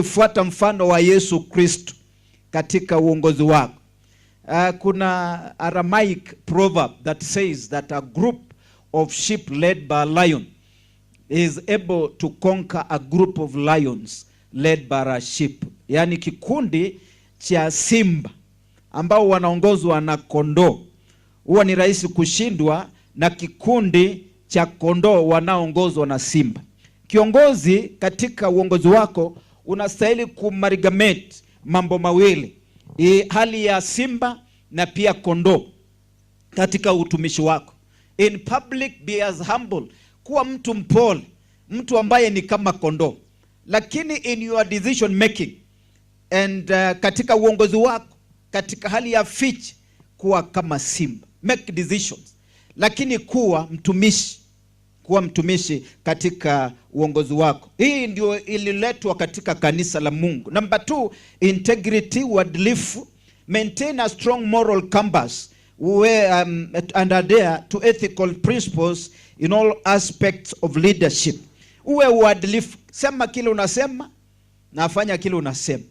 Fuata mfano wa Yesu Kristo katika uongozi wako. Kuna Aramaic proverb that says that a group of sheep led by a lion is able to conquer a group of lions led by a sheep. Yaani kikundi cha simba ambao wanaongozwa na kondoo huwa ni rahisi kushindwa na kikundi cha kondoo wanaoongozwa na simba. Kiongozi, katika uongozi wako unastahili kuamalgamate mambo mawili, hali ya simba na pia kondoo katika utumishi wako. In public be as humble, kuwa mtu mpole, mtu ambaye ni kama kondoo, lakini in your decision making and katika uongozi wako, katika hali ya fiche, kuwa kama simba, make decisions, lakini kuwa mtumishi, kuwa mtumishi katika uongozi wako. Hii ndio ililetwa katika kanisa la Mungu. Number two, integrity, uadilifu. Maintain a strong moral compass where, and adhere to ethical principles in all aspects of leadership. Uwe uadilifu, sema kile unasema na fanya kile unasema.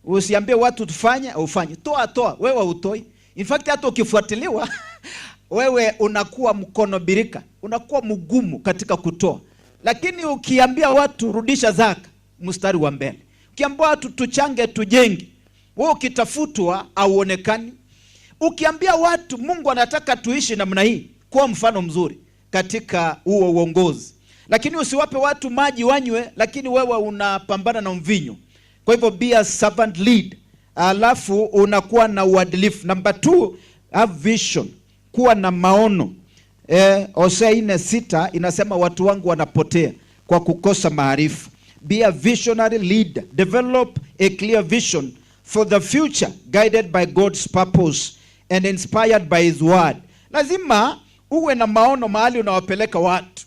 Usiambie watu tufanye, ufanye. Toa, toa, wewe utoi. In fact, hata ukifuatiliwa, wewe unakuwa mkono birika, unakuwa mgumu katika kutoa. Lakini ukiambia watu rudisha zaka, mstari wa mbele. Ukiambia watu tuchange tujenge, wewe ukitafutwa auonekani. Ukiambia watu Mungu anataka tuishi namna hii, kuwa mfano mzuri katika huo uongozi. Lakini usiwape watu maji wanywe, lakini wewe unapambana na mvinyo. Kwa hivyo be a servant lead, alafu unakuwa na uadilifu. Number two, have vision, kuwa na maono. Hosea 4:6 inasema watu wangu wanapotea kwa kukosa maarifa. Be a visionary leader. Develop a clear vision for the future, guided by God's purpose and inspired by his word. Lazima uwe na maono mahali unawapeleka watu.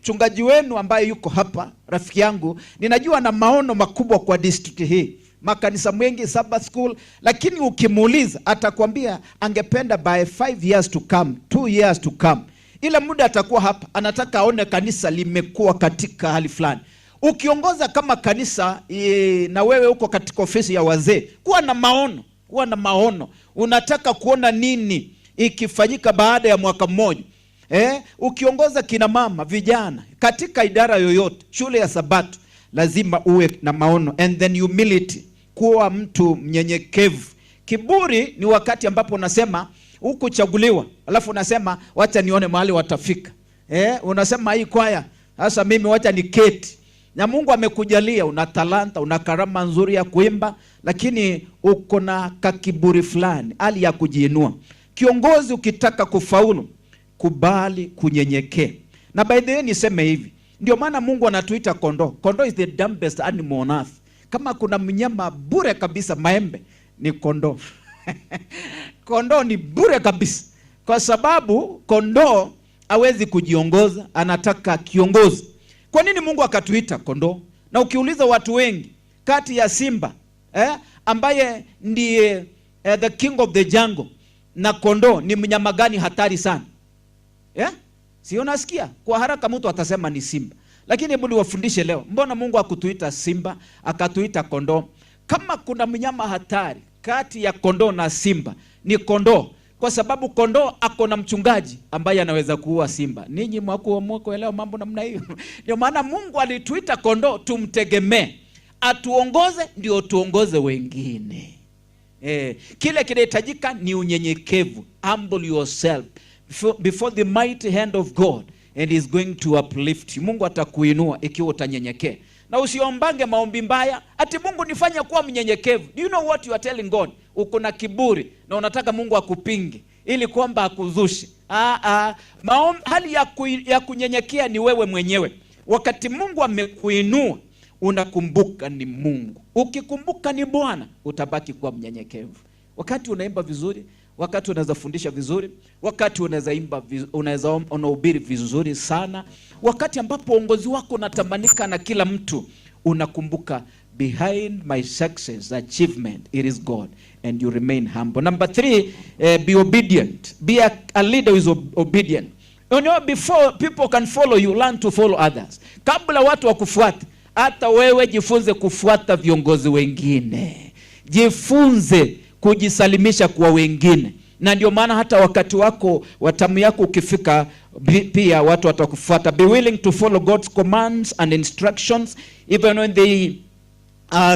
Mchungaji wenu ambaye yuko hapa, rafiki yangu, ninajua na maono makubwa kwa district hii, makanisa mengi, Sabbath school, lakini ukimuuliza atakwambia angependa by 5 years to come, 2 years to come, ile muda atakuwa hapa, anataka aone kanisa limekuwa katika hali fulani. Ukiongoza kama kanisa na wewe uko katika ofisi ya wazee, kuwa na maono, kuwa na maono. Unataka kuona nini ikifanyika baada ya mwaka mmoja? Ukiongoza kina mama, vijana katika idara yoyote, shule ya Sabato, lazima uwe na maono. And then humility, kuwa mtu mnyenyekevu. Kiburi ni wakati ambapo unasema hukuchaguliwa, alafu unasema wacha nione mahali watafika. Unasema hii kwaya sasa mimi wacha niketi. Na Mungu amekujalia, una talanta, una karama nzuri ya kuimba, lakini uko na kakiburi fulani, hali ya kujiinua. Kiongozi, ukitaka kufaulu, kubali kunyenyekea. Na by the way niseme hivi, ndio maana Mungu anatuita kondoo. Kondoo is the dumbest animal on earth. Kama kuna mnyama bure kabisa maembe ni kondoo. Kondoo ni bure kabisa, kwa sababu kondoo hawezi kujiongoza, anataka kiongozi. Kwa nini Mungu akatuita kondoo? Na ukiuliza watu wengi, kati ya simba ambaye ndiye the king of the jungle na kondoo, ni mnyama gani hatari sana? Yeah? Si unasikia? Kwa haraka mtu atasema ni simba. Lakini hebu niwafundishe leo, mbona Mungu akutuita simba akatuita kondoo? Kama kuna mnyama hatari kati ya kondoo na simba ni kondoo, kwa sababu kondoo ako na mchungaji ambaye anaweza kuua simba. Ninyi mwakuamua kuelewa mambo namna hiyo. Ndio maana Mungu alituita kondoo tumtegemee, atuongoze ndio tuongoze wengine. Kile kinahitajika ni unyenyekevu. Humble yourself before the mighty hand of God and is going to uplift you. Mungu atakuinua ikiwa utanyenyekea. Na usiombange maombi mbaya ati Mungu nifanye kuwa mnyenyekevu. Do you know what you are telling God? Uko na kiburi na unataka Mungu akupinge ili kwamba akuzushe. Hali ya kunyenyekea ni wewe mwenyewe. Wakati Mungu amekuinua unakumbuka ni Mungu. Ukikumbuka ni Bwana utabaki kuwa mnyenyekevu. Wakati unaimba vizuri, wakati unaweza fundisha vizuri, wakati unaweza imba, unaweza unahubiri vizuri sana, wakati ambapo uongozi wako unatamanika na kila mtu, unakumbuka behind my success, achievement, it is God, and you remain humble. Number three, be obedient. Be a leader who is obedient. Before people can follow you, learn to follow others. Kabla watu wakufuate, Hata wewe jifunze kufuata viongozi wengine, jifunze kujisalimisha kwa wengine, na ndio maana hata wakati wako wa zamu yako ukifika, pia watu watakufuata. Be willing to follow God's commands and instructions even when they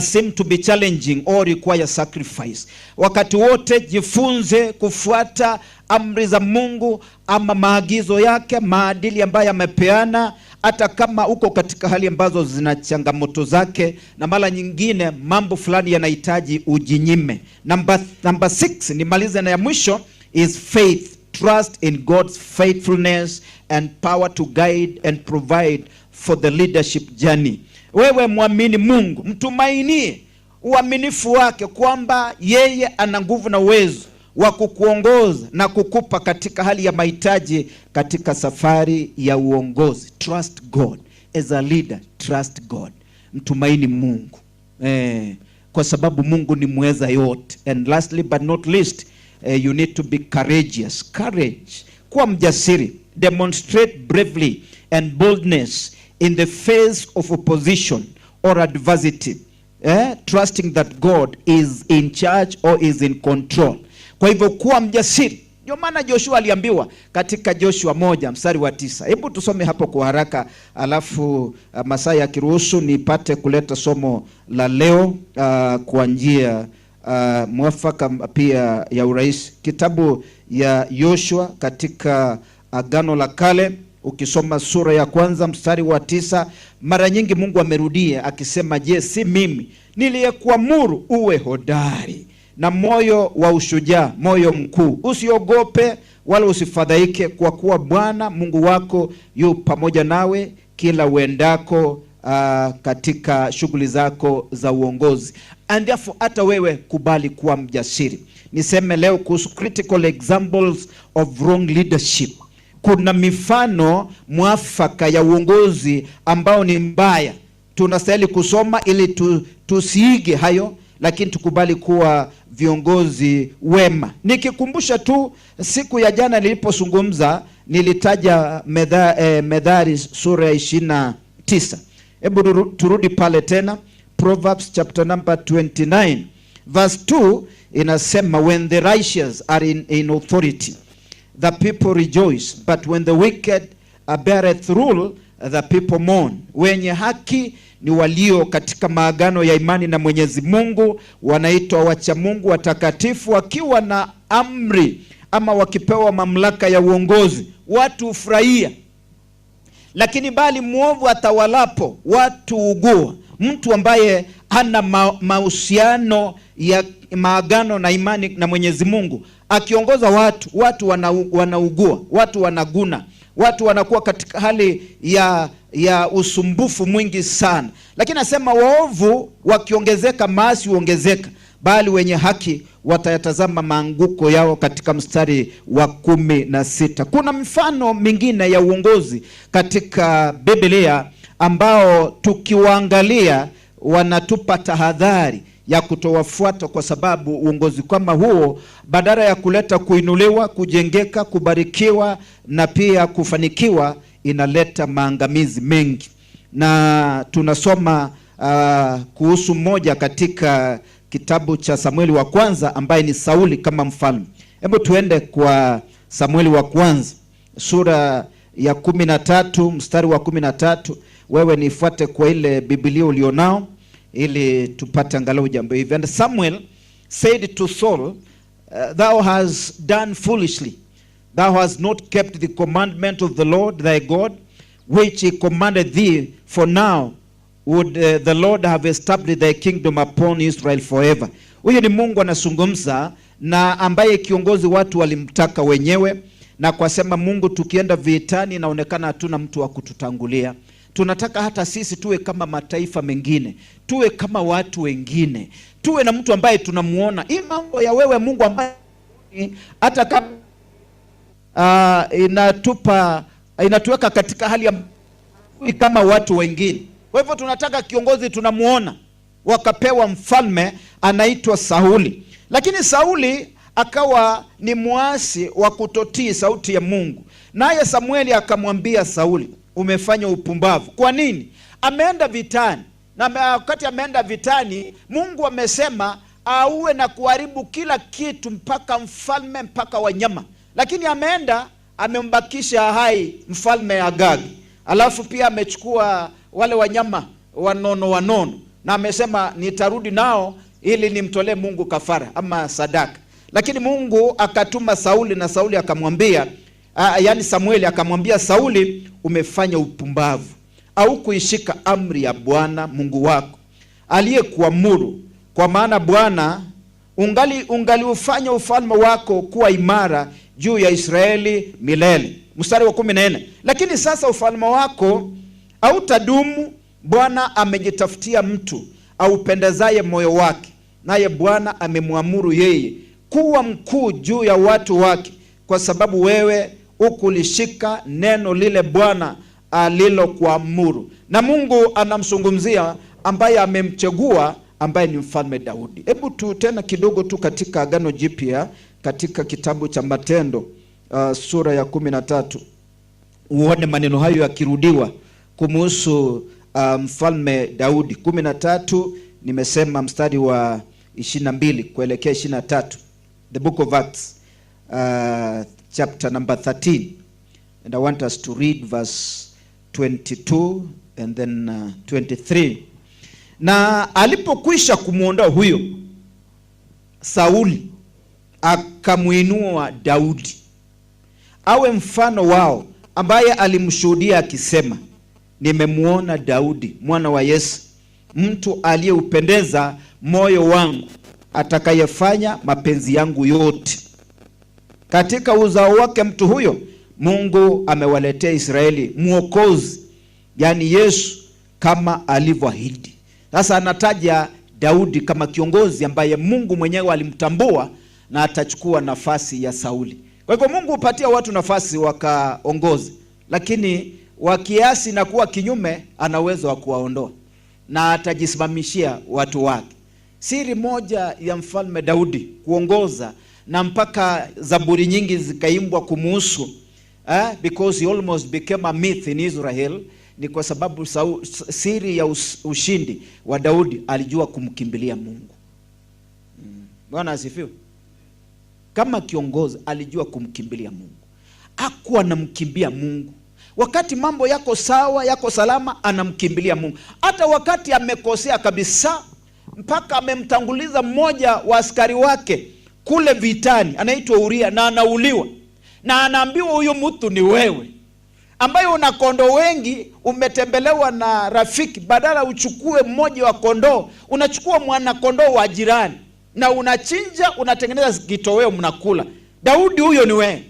seem to be challenging or require sacrifice. Wakati wote jifunze kufuata amri za Mungu ama maagizo yake, maadili ambayo amepeana, hata kama uko katika hali ambazo zina changamoto zake, na mara nyingine mambo fulani yanahitaji ujinyime. Number six, nimalize na ya mwisho, is faith. Trust in God's faithfulness and power to guide and provide for the leadership journey. Wewe mwamini Mungu, mtumainie uaminifu wake kwamba yeye ana nguvu na uwezo wa kukuongoza na kukupa katika hali ya mahitaji katika safari ya uongozi. Trust God as a leader, trust God. Mtumaini Mungu kwa sababu Mungu ni mweza yote. And lastly but not least, you need to be courageous. Courage, kuwa mjasiri, demonstrate bravery and boldness in the face of opposition or adversity, trusting that God is in charge or is in control. Kwa hivyo kuwa mjasiri. Ndio maana Joshua aliambiwa katika Joshua 1 mstari wa 9. Hebu tusome hapo kwa haraka, alafu masaa yakiruhusu nipate kuleta somo la leo kwa njia mwafaka pia ya urahisi. Kitabu ya Joshua katika Agano la Kale, ukisoma sura ya kwanza mstari wa tisa, mara nyingi Mungu amerudia akisema, "Je, si mimi niliyekuamuru uwe hodari na moyo wa ushujaa, moyo mkuu, usiogope wala usifadhaike, kwa kuwa Bwana Mungu wako yu pamoja nawe kila uendako katika shughuli zako za uongozi." And therefore hata wewe kubali kuwa mjasiri. Niseme leo kuhusu critical examples of wrong leadership. Kuna mifano mwafaka ya uongozi ambao ni mbaya, tunastahili kusoma ili tusiige hayo, lakini tukubali kuwa viongozi wema. Nikikumbusha tu siku ya jana nilipozungumza, nilitaja Methali sura ya 29. Hebu turudi pale tena, Proverbs chapter number 29 verse 2 inasema, "When the righteous are in authority, the people rejoice, but when the wicked beareth rule, the people mourn." Wenye haki ni walio katika maagano ya imani na Mwenyezi Mungu, wanaitwa wacha Mungu, watakatifu, wakiwa na amri ama wakipewa mamlaka ya uongozi, watu hufurahia. Lakini bali mwovu atawalapo, watu ugua. Mtu ambaye hana mahusiano ya maagano na imani na Mwenyezi Mungu akiongoza watu, watu wanaugua, watu wanaguna, watu wanakuwa katika hali ya usumbufu mwingi sana. Lakini nasema waovu wakiongezeka, maasi huongezeka, bali wenye haki watayatazama maanguko yao, katika mstari wa 16. Kuna mifano mingine ya uongozi katika Biblia ambao tukiwaangalia wanatupa tahadhari ya kutowafuata, kwa sababu uongozi kama huo badala ya kuleta kuinuliwa, kujengeka, kubarikiwa na pia kufanikiwa, inaleta maangamizi mengi. Na tunasoma kuhusu mmoja katika kitabu cha Samueli wa kwanza ambaye ni Sauli kama mfalme. Hebu tuende kwa Samueli wa kwanza sura ya 13 mstari wa 13. Wewe nifuate kwa ile Biblia ulionao ili tupate angalau jambo hivi. "And Samuel said to Saul, 'Thou hast done foolishly. Thou hast not kept the commandment of the Lord thy God, which he commanded thee, for now would the Lord have established thy kingdom upon Israel forever.'" Huyu ni Mungu anazungumza na ambaye kiongozi watu walimtaka wenyewe, na kwa sema, "Mungu, tukienda vitani inaonekana hatuna mtu wa kututangulia. Tunataka hata sisi tuwe kama mataifa mengine, tuwe kama watu wengine, tuwe na mtu ambaye tunamuona. Hii mambo ya wewe Mungu ambaye hata kama inatuweka katika hali ya kama watu wengine. Kwa hivyo tunataka kiongozi tunamuona." Wakapewa mfalme anaitwa Sauli, lakini Sauli akawa ni muasi wa kutotii sauti ya Mungu. Naye Samueli akamwambia Sauli, "Umefanya upumbavu. Kwa nini?" Ameenda vitani na wakati ameenda vitani, Mungu amesema auwe na kuharibu kila kitu mpaka mfalme mpaka wanyama, lakini ameenda amembakisha hai mfalme Agag, alafu pia amechukua wale wanyama wanono wanono, na amesema nitarudi nao ili nimtolee Mungu kafara ama sadaka. Lakini Mungu akatuma Sauli na Sauli akamwambia, yaani Samueli akamwambia Sauli, umefanya upumbavu au kuishika amri ya Bwana Mungu wako aliyekuamuru, kwa maana Bwana ungaliufanya ufalme wako kuwa imara juu ya Israeli milele. Mstari wa 14, lakini sasa ufalme wako hautadumu. Bwana amejitafutia mtu aupendezaye moyo wake, naye Bwana amemwamuru yeye kuwa mkuu juu ya watu wake, kwa sababu wewe hukulishika neno lile Bwana alilokuamuru. Na Mungu anamzungumzia ambaye amemchagua ambaye ni mfalme Daudi. Hebu tu tena kidogo tu katika Agano Jipya, katika kitabu cha Matendo sura ya 13 uone maneno hayo yakirudiwa kumuhusu mfalme Daudi. 13 nimesema mstari wa 22 kuelekea 23. The Book of Acts, chapter number 13, and I want us to read verse 22 and then 23. Na alipokwisha kumwondoa huyo Sauli, akamwinua Daudi awe mfano wao, ambaye alimshuhudia akisema, nimemwona Daudi mwana wa Yese, mtu aliyeupendeza moyo wangu, atakayefanya mapenzi yangu yote. Katika uzao wake mtu huyo Mungu amewaletea Israeli mwokozi, yaani Yesu, kama alivyoahidi. Sasa anataja Daudi kama kiongozi ambaye Mungu mwenyewe alimtambua na atachukua nafasi ya Sauli. Kwa hivyo Mungu hupatia watu nafasi wakaongoze, lakini wakiasi na kuwa kinyume, ana uwezo wa kuwaondoa na atajisimamishia watu wake. Siri moja ya mfalme Daudi kuongoza na mpaka zaburi nyingi zikaimbwa kumuhusu, because he almost became a myth in Israel, ni kwa sababu siri ya ushindi wa Daudi, alijua kumkimbilia Mungu. Bwana asifiwe. Kama kiongozi alijua kumkimbilia Mungu, hakuwa anamkimbia Mungu wakati mambo yako sawa, yako salama, anamkimbilia Mungu. Hata wakati amekosea kabisa, mpaka amemtanguliza mmoja wa askari wake kule vitani, anaitwa Uria, na anauliwa, na anaambiwa huyu mtu ni wewe ambaye una kondoo wengi, umetembelewa na rafiki, badala uchukue mmoja wa kondoo, unachukua mwana kondoo wa jirani na unachinja, unatengeneza kitoweo, mnakula. Daudi huyo ni wewe.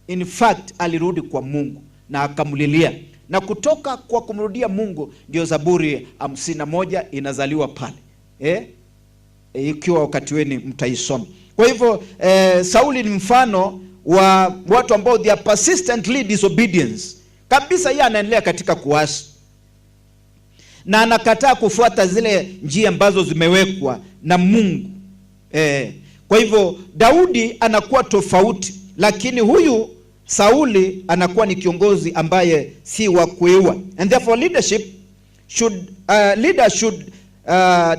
In fact, alirudi kwa Mungu na akamlilia, na kutoka kwa kumrudia Mungu ndio Zaburi 51 inazaliwa pale, eh? Ikiwa wakati weni mtaisoma. Kwa hivyo Sauli ni mfano wa watu ambao they are persistently disobedience kabisa. Yeye anaendelea katika kuasi na anakataa kufuata zile njia ambazo zimewekwa na Mungu. Kwa hivyo Daudi anakuwa tofauti, lakini huyu Sauli anakuwa ni kiongozi ambaye si wa kuigwa. And therefore leader should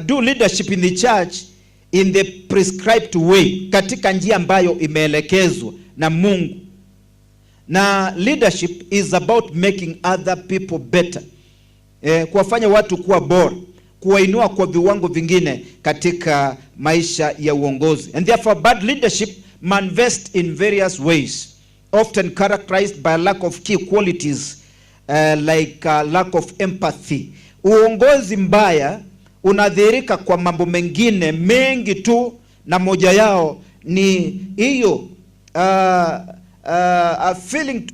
do leadership in the church in the prescribed way, katika njia ambayo imeelekezwa na Mungu. Na leadership is about making other people better, kuwafanya watu kuwa bora, kuwainua kwa viwango vingine katika maisha ya uongozi. And therefore bad leadership manifest in various ways, often characterized by lack of key qualities, like lack of empathy. Uongozi mbaya unadhihirika kwa mambo mengine mengi tu, na moja yao ni hiyo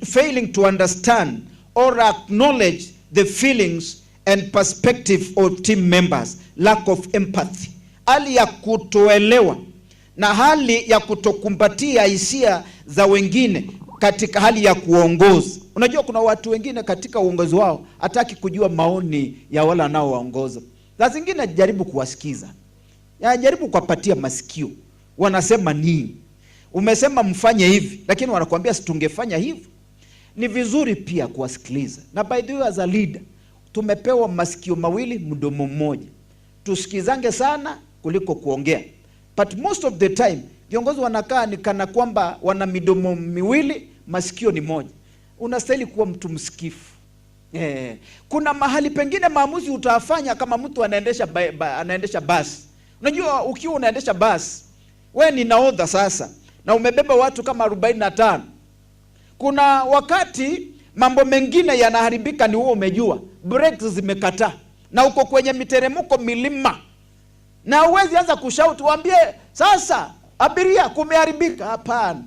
failing to understand or acknowledge the feelings and perspective of team members, lack of empathy, hali ya kutoelewa na hali ya kutokumbatia hisia za wengine katika hali ya kuongoza. Unajua kuna watu wengine katika uongozi wao hataki kujua maoni ya wale wanaowaongoza. Saa zingine jaribu kuwasikiza, ya jaribu kuwapatia masikio, wanasema nini? Umesema mfanye hivi, lakini wanakuambia si tungefanya hivi. Ni vizuri pia kuwasikiliza, na by the way, as a leader Tumepewa masikio mawili, mdomo mmoja. Tusikizange sana kuliko kuongea. But most of the time viongozi wanakaa ni kana kwamba wana midomo miwili, masikio ni moja. Unastahili kuwa mtu msikifu. Kuna mahali pengine maamuzi utafanya kama mtu anaendesha basi. Unajua ukiwa unaendesha basi, we ni nahodha sasa na umebeba watu kama 45. Kuna wakati mambo mengine yanaharibika, ni wewe umejua, brakes zimekataa na uko kwenye miteremko milima, na huwezi anza kushout waambie sasa abiria kumeharibika. Hapana.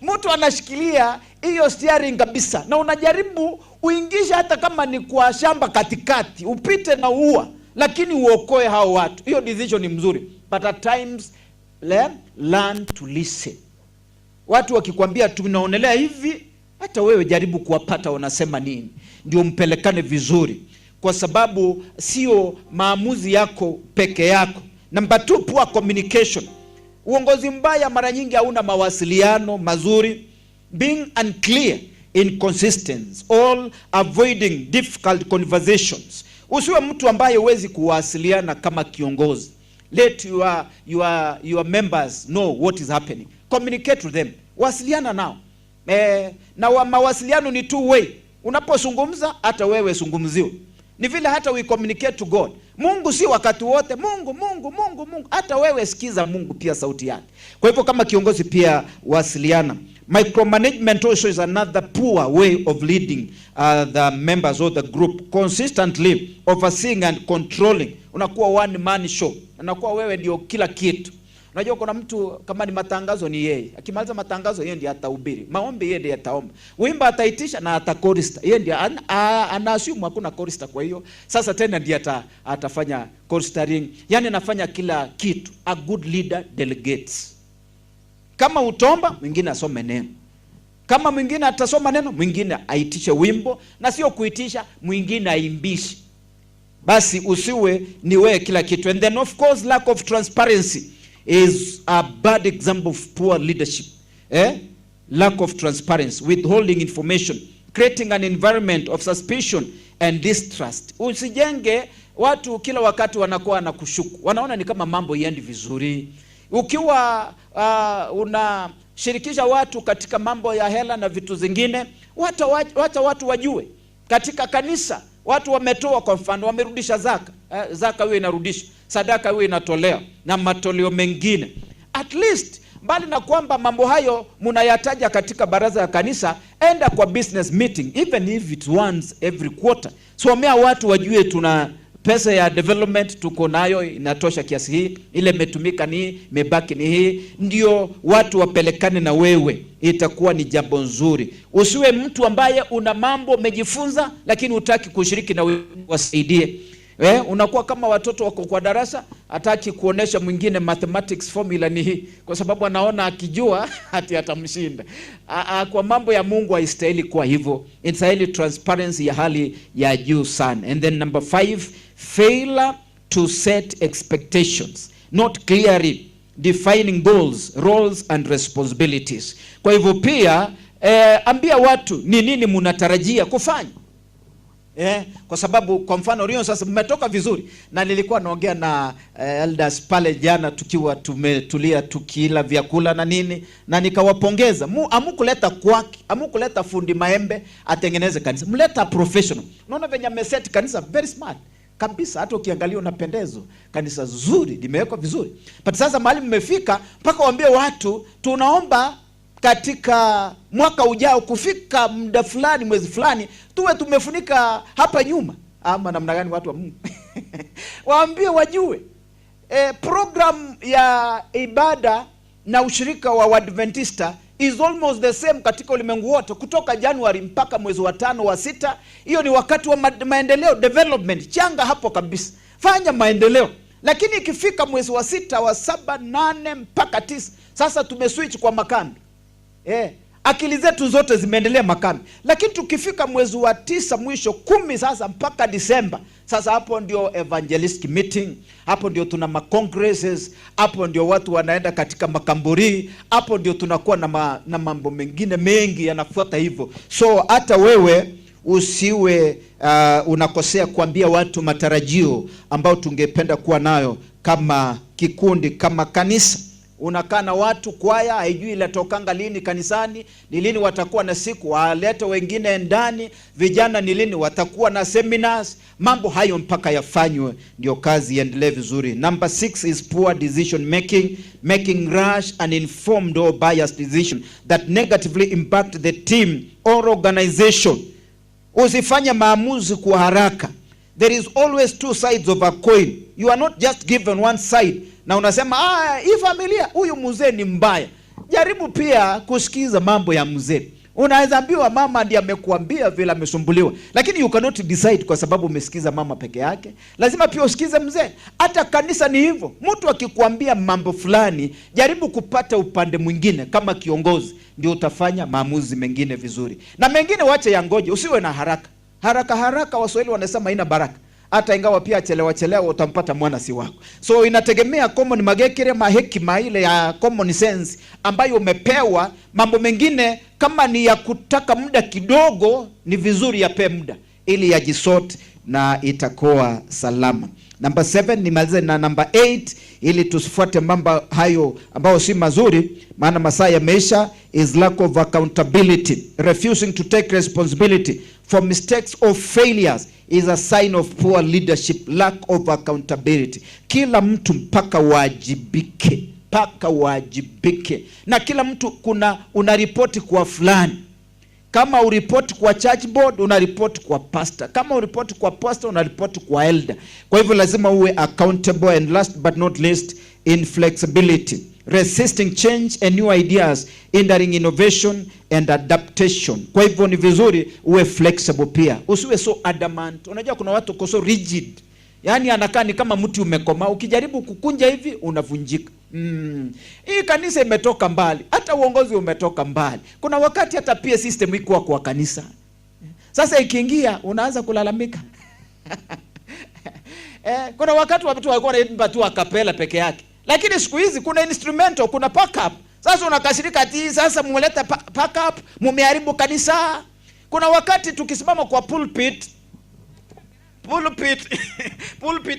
Mtu anashikilia hiyo steering kabisa, na unajaribu uingishe hata kama ni kwa shamba katikati, upite na ua, lakini uokoe hao watu. Hiyo decision ni mzuri, but at times learn to listen. Watu wakikwambia tunaonelea hivi, hata wewe jaribu kuwapata wanasema nini, ndio mpelekane vizuri, kwa sababu sio maamuzi yako peke yako. Number two, poor communication. Uongozi mbaya mara nyingi hauna mawasiliano mazuri, being unclear, inconsistent, or avoiding difficult conversations. Usiwe mtu ambaye huwezi kuwasiliana kama kiongozi. Let your members know what is happening. Communicate to them. Wasiliana nao. Na mawasiliano ni two way. Unapozungumza hata wewe zungumziwe. Ni vile hata we communicate to God. Mungu si wakati wote Mungu, Mungu, Mungu, Mungu. Hata wewe sikiza Mungu pia sauti yake. Kwa hivyo kama kiongozi pia wasiliana. Micromanagement also is another poor way of leading the members of the group. Consistently overseeing and controlling. Unakuwa one man show. Unakuwa wewe ndio kila kitu. Unajua kuna mtu kama ni matangazo ni yeye. Akimaliza matangazo yeye ndiye atahubiri. Maombi yeye ndiye ataomba. Wimbo ataitisha na atachorister. Yeye ndiye ana assume hakuna chorister, kwa hiyo sasa tena ndiye atafanya choristering. Yaani anafanya kila kitu. A good leader delegates. Kama utaomba, mwingine asome neno. Kama mwingine atasoma neno, mwingine aitishe wimbo, na sio kuitisha, mwingine aimbishe. Basi usiwe ni wewe kila kitu. And then of course lack of transparency is a bad example of poor leadership. Eh? Lack of transparency, withholding information, creating an environment of suspicion and distrust. Usijenge watu kila wakati wanakuwa na kushuku, wanaona ni kama mambo iendi vizuri. Ukiwa unashirikisha watu katika mambo ya hela na vitu zingine, wacha watu wajue. Katika kanisa watu wametoa, kwa mfano wamerudisha zaka, zaka hiyo inarudishwa, sadaka hiyo inatolewa na matoleo mengine. At least mbali na kwamba mambo hayo mnayataja katika baraza ya kanisa, enda kwa business meeting even if it's once every quarter. Somea watu wajue tuna pesa ya development tuko nayo inatosha kiasi hii, ile imetumika ni hii, imebaki ni hii, ndio watu wapelekane na wewe, itakuwa ni jambo nzuri. Usiwe mtu ambaye una mambo umejifunza, lakini hutaki kushiriki na wewe wasaidie. Unakuwa kama watoto wako kwa darasa, hataki kuonesha mwingine mathematics formula ni hii, kwa sababu anaona akijua ati atamshinda. Kwa mambo ya Mungu haistahili kuwa hivyo, inastahili transparency ya hali ya juu sana. And then number 5, failure to set expectations, not clearly defining goals, roles and responsibilities. Kwa hivyo pia ambia watu ni nini mnatarajia kufanya. Kwa sababu kwa mfano Rio sasa mmetoka vizuri, na nilikuwa naongea na elders pale jana tukiwa tumetulia tukila vyakula na nini, na nikawapongeza. Amukuleta kwaki, amukuleta fundi maembe atengeneze kanisa, mleta professional. Unaona venye ameset kanisa very smart kabisa, hata ukiangalia unapendezwa, kanisa zuri limewekwa vizuri. But sasa mahali mmefika mpaka waambie watu tunaomba katika mwaka ujao kufika muda fulani mwezi fulani tuwe tumefunika hapa nyuma, ama namna gani? Watu wa Mungu waambie wajue. Program ya ibada na ushirika wa Waadventista is almost the same katika ulimwengu wote, kutoka Januari mpaka mwezi wa 5 wa 6. Hiyo ni wakati wa maendeleo, development. Changa hapo kabisa, fanya maendeleo. Lakini ikifika mwezi wa 6 wa 7 8 mpaka 9, sasa tumeswitch kwa makambi. Akili zetu zote zimeendelea makambi. Lakini tukifika mwezi wa 9 mwisho 10 sasa mpaka Disemba, sasa hapo ndio evangelistic meeting, hapo ndio tuna ma-congresses, hapo ndio watu wanaenda katika makamburi, hapo ndio tunakuwa na mambo mengine mengi yanafuata hivyo. So hata wewe Usiwe unakosea kuambia watu matarajio ambayo tungependa kuwa nayo kama kikundi, kama kanisa. Unakaa na watu, kwaya haijui inatokanga lini kanisani, ni lini watakuwa na siku walete wengine ndani, vijana ni lini watakuwa na seminars. Mambo hayo mpaka yafanywe ndio kazi iendelee vizuri. Number 6 is poor decision making, making rash, uninformed or biased decision that negatively impact the team or organization. Usifanye maamuzi kwa haraka. There is always two sides of a coin. You are not just given one side na unasema, "Ah, hii familia, huyu mzee ni mbaya." Jaribu pia kusikiza mambo ya mzee. Unaweza ambiwa mama ndiye amekuambia vile amesumbuliwa, lakini you cannot decide kwa sababu umesikiza mama peke yake. Lazima pia usikize mzee. Hata kanisa ni hivyo. Mtu akikwambia mambo fulani, jaribu kupata upande mwingine kama kiongozi, ndio utafanya maamuzi mengine vizuri, na mengine wache yangoje, usiwe na haraka. Haraka haraka, Waswahili wanasema haina baraka, hata ingawa pia chelewa chelewa utampata mwana si wako. So inategemea common magekere mahekima ile ya common sense ambayo umepewa. Mambo mengine kama ni ya kutaka muda kidogo, ni vizuri yape muda ili yajisort na itakuwa salama. Number 7, nimalize na number 8 ili tusifuate mambo hayo ambayo si mazuri, maana masaa yameisha. Is lack of accountability. Refusing to take responsibility for mistakes or failures is a sign of poor leadership. Lack of accountability. Kila mtu mpaka wajibike, mpaka wajibike, na kila mtu kuna unaripoti kwa fulani. Kama uripoti kwa church board, unaripoti kwa pastor. Kama uripoti kwa pastor, unaripoti kwa elder. Kwa hivyo lazima uwe accountable. And last but not least, inflexibility. Resisting change and new ideas, hindering innovation and adaptation. Kwa hivyo ni vizuri uwe flexible pia, usiwe so adamant. Unajua kuna watu wako so rigid, yaani anakaa ni kama mti umekomaa, ukijaribu kukunja hivi unavunjika. Hii kanisa imetoka mbali, hata uongozi umetoka mbali. Kuna wakati hata pia system ikuwa kwa kanisa. Sasa ikiingia unaanza kulalamika. Kuna wakati watu walikuwa wanaimba tu acapella peke yake, lakini siku hizi kuna instrumental, kuna backup. Sasa unakasirika ati sasa mumeleta backup, mumeharibu kanisa. Kuna wakati tukisimama kwa pulpit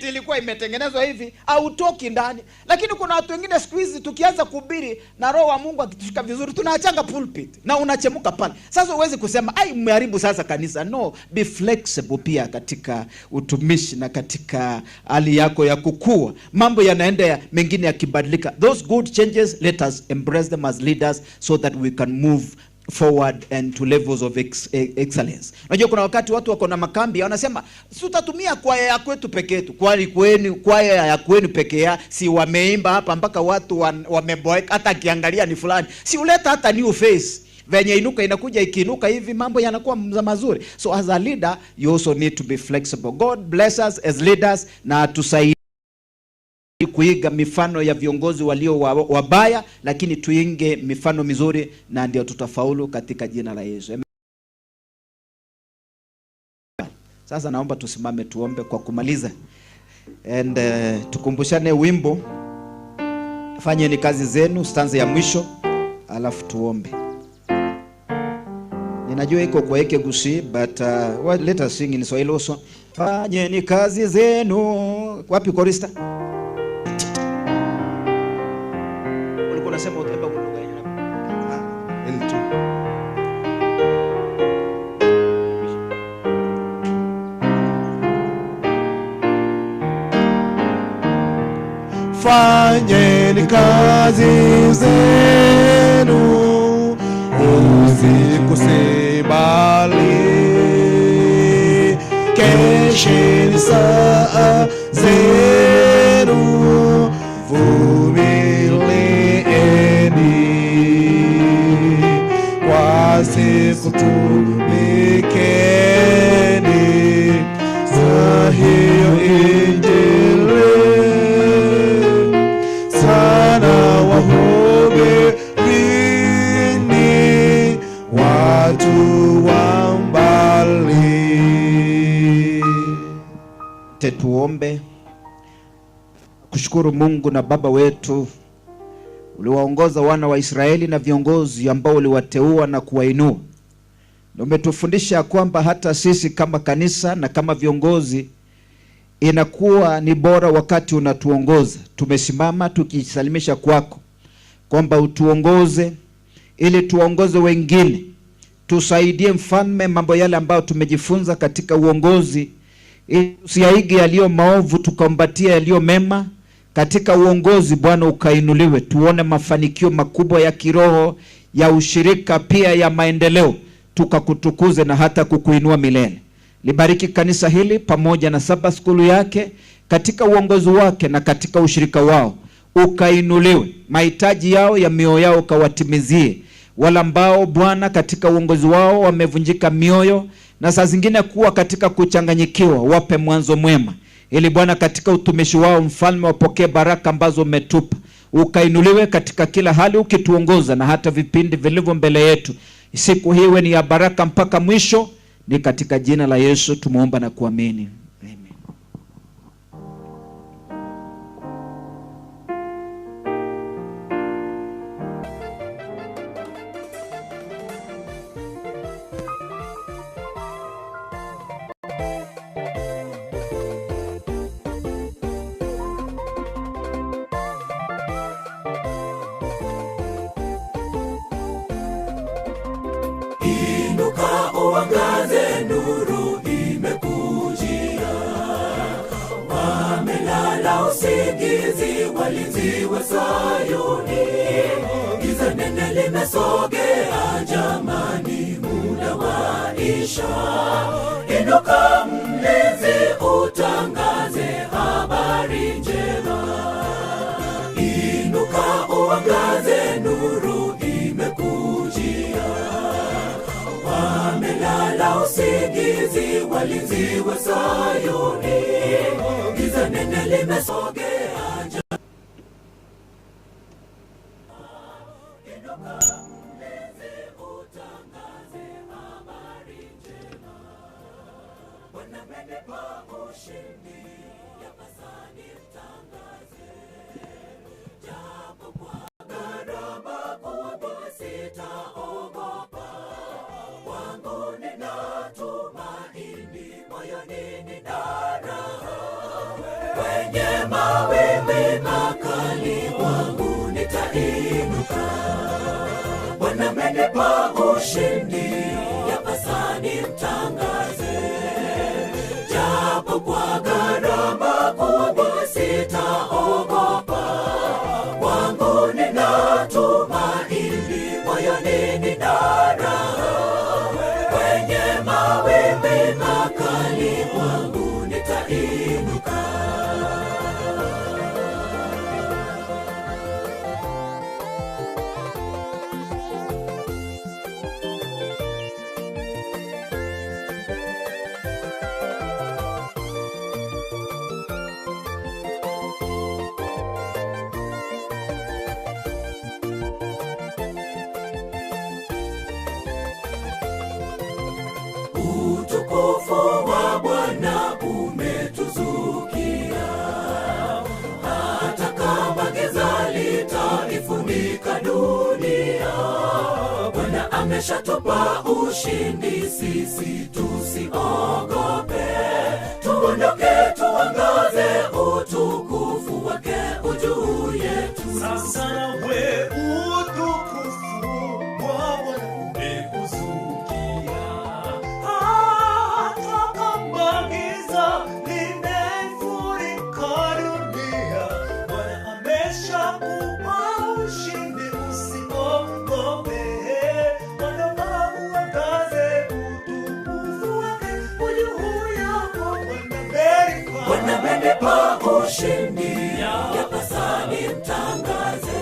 ilikuwa imetengenezwa hivi, hautoki ndani. Lakini kuna watu wengine siku hizi tukianza kuhubiri na Roho wa Mungu akitushika vizuri, tunaachanga pulpit na unachemuka pale. Sasa huwezi kusema, "Ai, mmeharibu sasa kanisa." No, be flexible pia katika utumishi na katika hali yako ya kukua. Mambo yanaenda mengine yakibadilika. Those good changes, let us embrace them as leaders so that we can move forward and to levels of excellence. Unajua kuna wakati watu wako na makambi wanasema, "Tutatumia kwaya ya kwetu peke yetu." Kwani kwenu kwaya ya kwenu peke ya si wameimba hapa mpaka watu wameboeka, hata akiangalia ni fulani. Si uleta hata new face. Venye inuka inakuja ikiinuka hivi, mambo yanakuwa mazuri. So as a leader, you also need to be flexible. God bless us as leaders na tusaidie kuiga mifano ya viongozi walio wabaya, lakini tuinge mifano mizuri na ndio tutafaulu katika jina la Yesu. Amen. Sasa naomba tusimame tuombe kwa kumaliza. And tukumbushane wimbo, "Fanyeni kazi zenu", stanza ya mwisho, alafu tuombe. Ninajua iko kwa Ekegusii, but well, let us sing in Swahili also. Fanyeni kazi zenu. Wapi chorister? Ulikuwa unasema utaimba kwa lugha yenyewe. Ah, L2. Fanyeni kazi zenu usiku si mbali, kesheni saa zenu, vumilieni kwa siku, tumikeni za hiyo Injili sana, wahubirini watu wa mbali. Tuombe. Kushukuru Mungu na Baba wetu, uliwaongoza wana wa Israeli na viongozi ambao uliwateua na kuwainua. Na umetufundisha kwamba hata sisi kama kanisa na kama viongozi inakuwa ni bora wakati unatuongoza. Tumesimama tukisalimisha kwako kwamba utuongoze ili tuongoze wengine. Tusaidie Mfalme, mambo yale ambayo tumejifunza katika uongozi, ili tusiyaige yaliyo maovu, tukambatia yaliyo mema katika uongozi. Bwana, ukainuliwe, tuone mafanikio makubwa ya kiroho, ya ushirika, pia ya maendeleo, tukakutukuze na hata kukuinua milele. Libariki kanisa hili pamoja na Sabbath School yake katika uongozi wake na katika ushirika wao, ukainuliwe. Mahitaji yao ya mioyo yao ukawatimizie. Wale ambao Bwana katika uongozi wao wamevunjika mioyo na saa zingine kuwa katika kuchanganyikiwa, wape mwanzo mwema, ili Bwana katika utumishi wao Mfalme wapokee baraka ambazo umetupa. Ukainuliwe katika kila hali, ukituongoza na hata vipindi vilivyo mbele yetu. Siku hii iwe ni ya baraka mpaka mwisho. Ni katika jina la Yesu tumeomba na kuamini. Amen. Inuka uangaze, nuru imekujia. Wamelala usingizi, walinzi wa Sayuni. Giza nene limesogea, jamani, muda waisha. Inuka mlinzi, utangaze habari njema. Inuka uangaze, nuru imekujia. Wamelala usingizi, walinzi wa Sayuni. Giza nene limesogea. Inuka mlinzi, utangaze habari njema. Bwana amenipa ushindi, yapasa nimtangaze. Japo kwa gharama kubwa, sitaogopa. Kwangu nina tumaini, moyoni nina raha. Kwenye mawimbi makali, kwangu nitainuka. Bwana amenipa ushindi, yapasa nimtangaze. Japo kwa gharama kubwa, sitaogopa. Kwangu nina tumaini, moyoni nina raha. Kwenye mawimbi makali, kwangu nitainuka. Utukufu wa Bwana umetuzukia, hata kama giza litaifunika dunia. Bwana ameshatupa ushindi, sisi tusiogope. Tuondoke tuangaze, utukufu wake ujuu yetu. Sasa nawe utukufu wa Bwana umekuzukia, hata kama giza limefurika dunia, Bwana ameshakupa ushindi, usiogope. Ondoka uangaze, utukufu wake ujuu yako. Bwana amenipa ushindi, yapasa nimtangaze.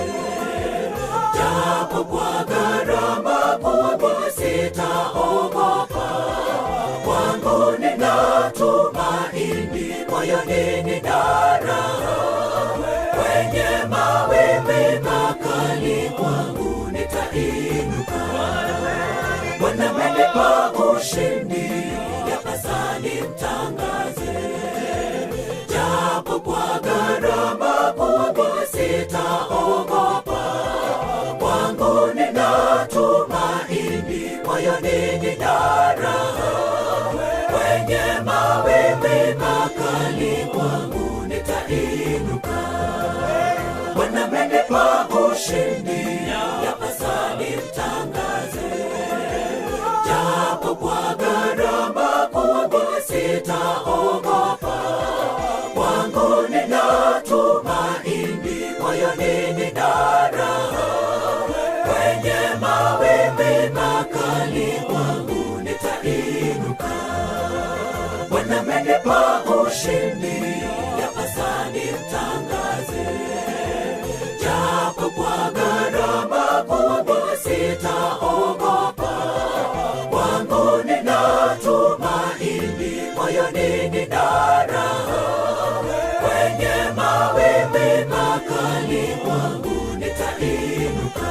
Japo kwa gharama kubwa, sitaogopa. Kwangu nina tumaini, moyoni nina raha. Kwenye mawimbi makali, kwangu nitainuka. Bwana amenipa ushindi, yapasa nimtangaze. Japo kwa gharama kubwa, sitaogopa. Kwangu nina tumaini, moyoni nina Bwana amenipa ushindi, yapasa nimtangaze. Japo kwa gharama kubwa, sitaogopa. Kwangu nina tumaini, moyoni nina raha. Kwenye mawimbi makali, kwangu nitainuka. Bwana amenipa ushindi, yapasa nimtangaze. Japo kwa gharama kubwa, sitaogopa. Kwangu nina tumaini, moyoni nina raha. Kwenye mawimbi makali, kwangu nitainuka.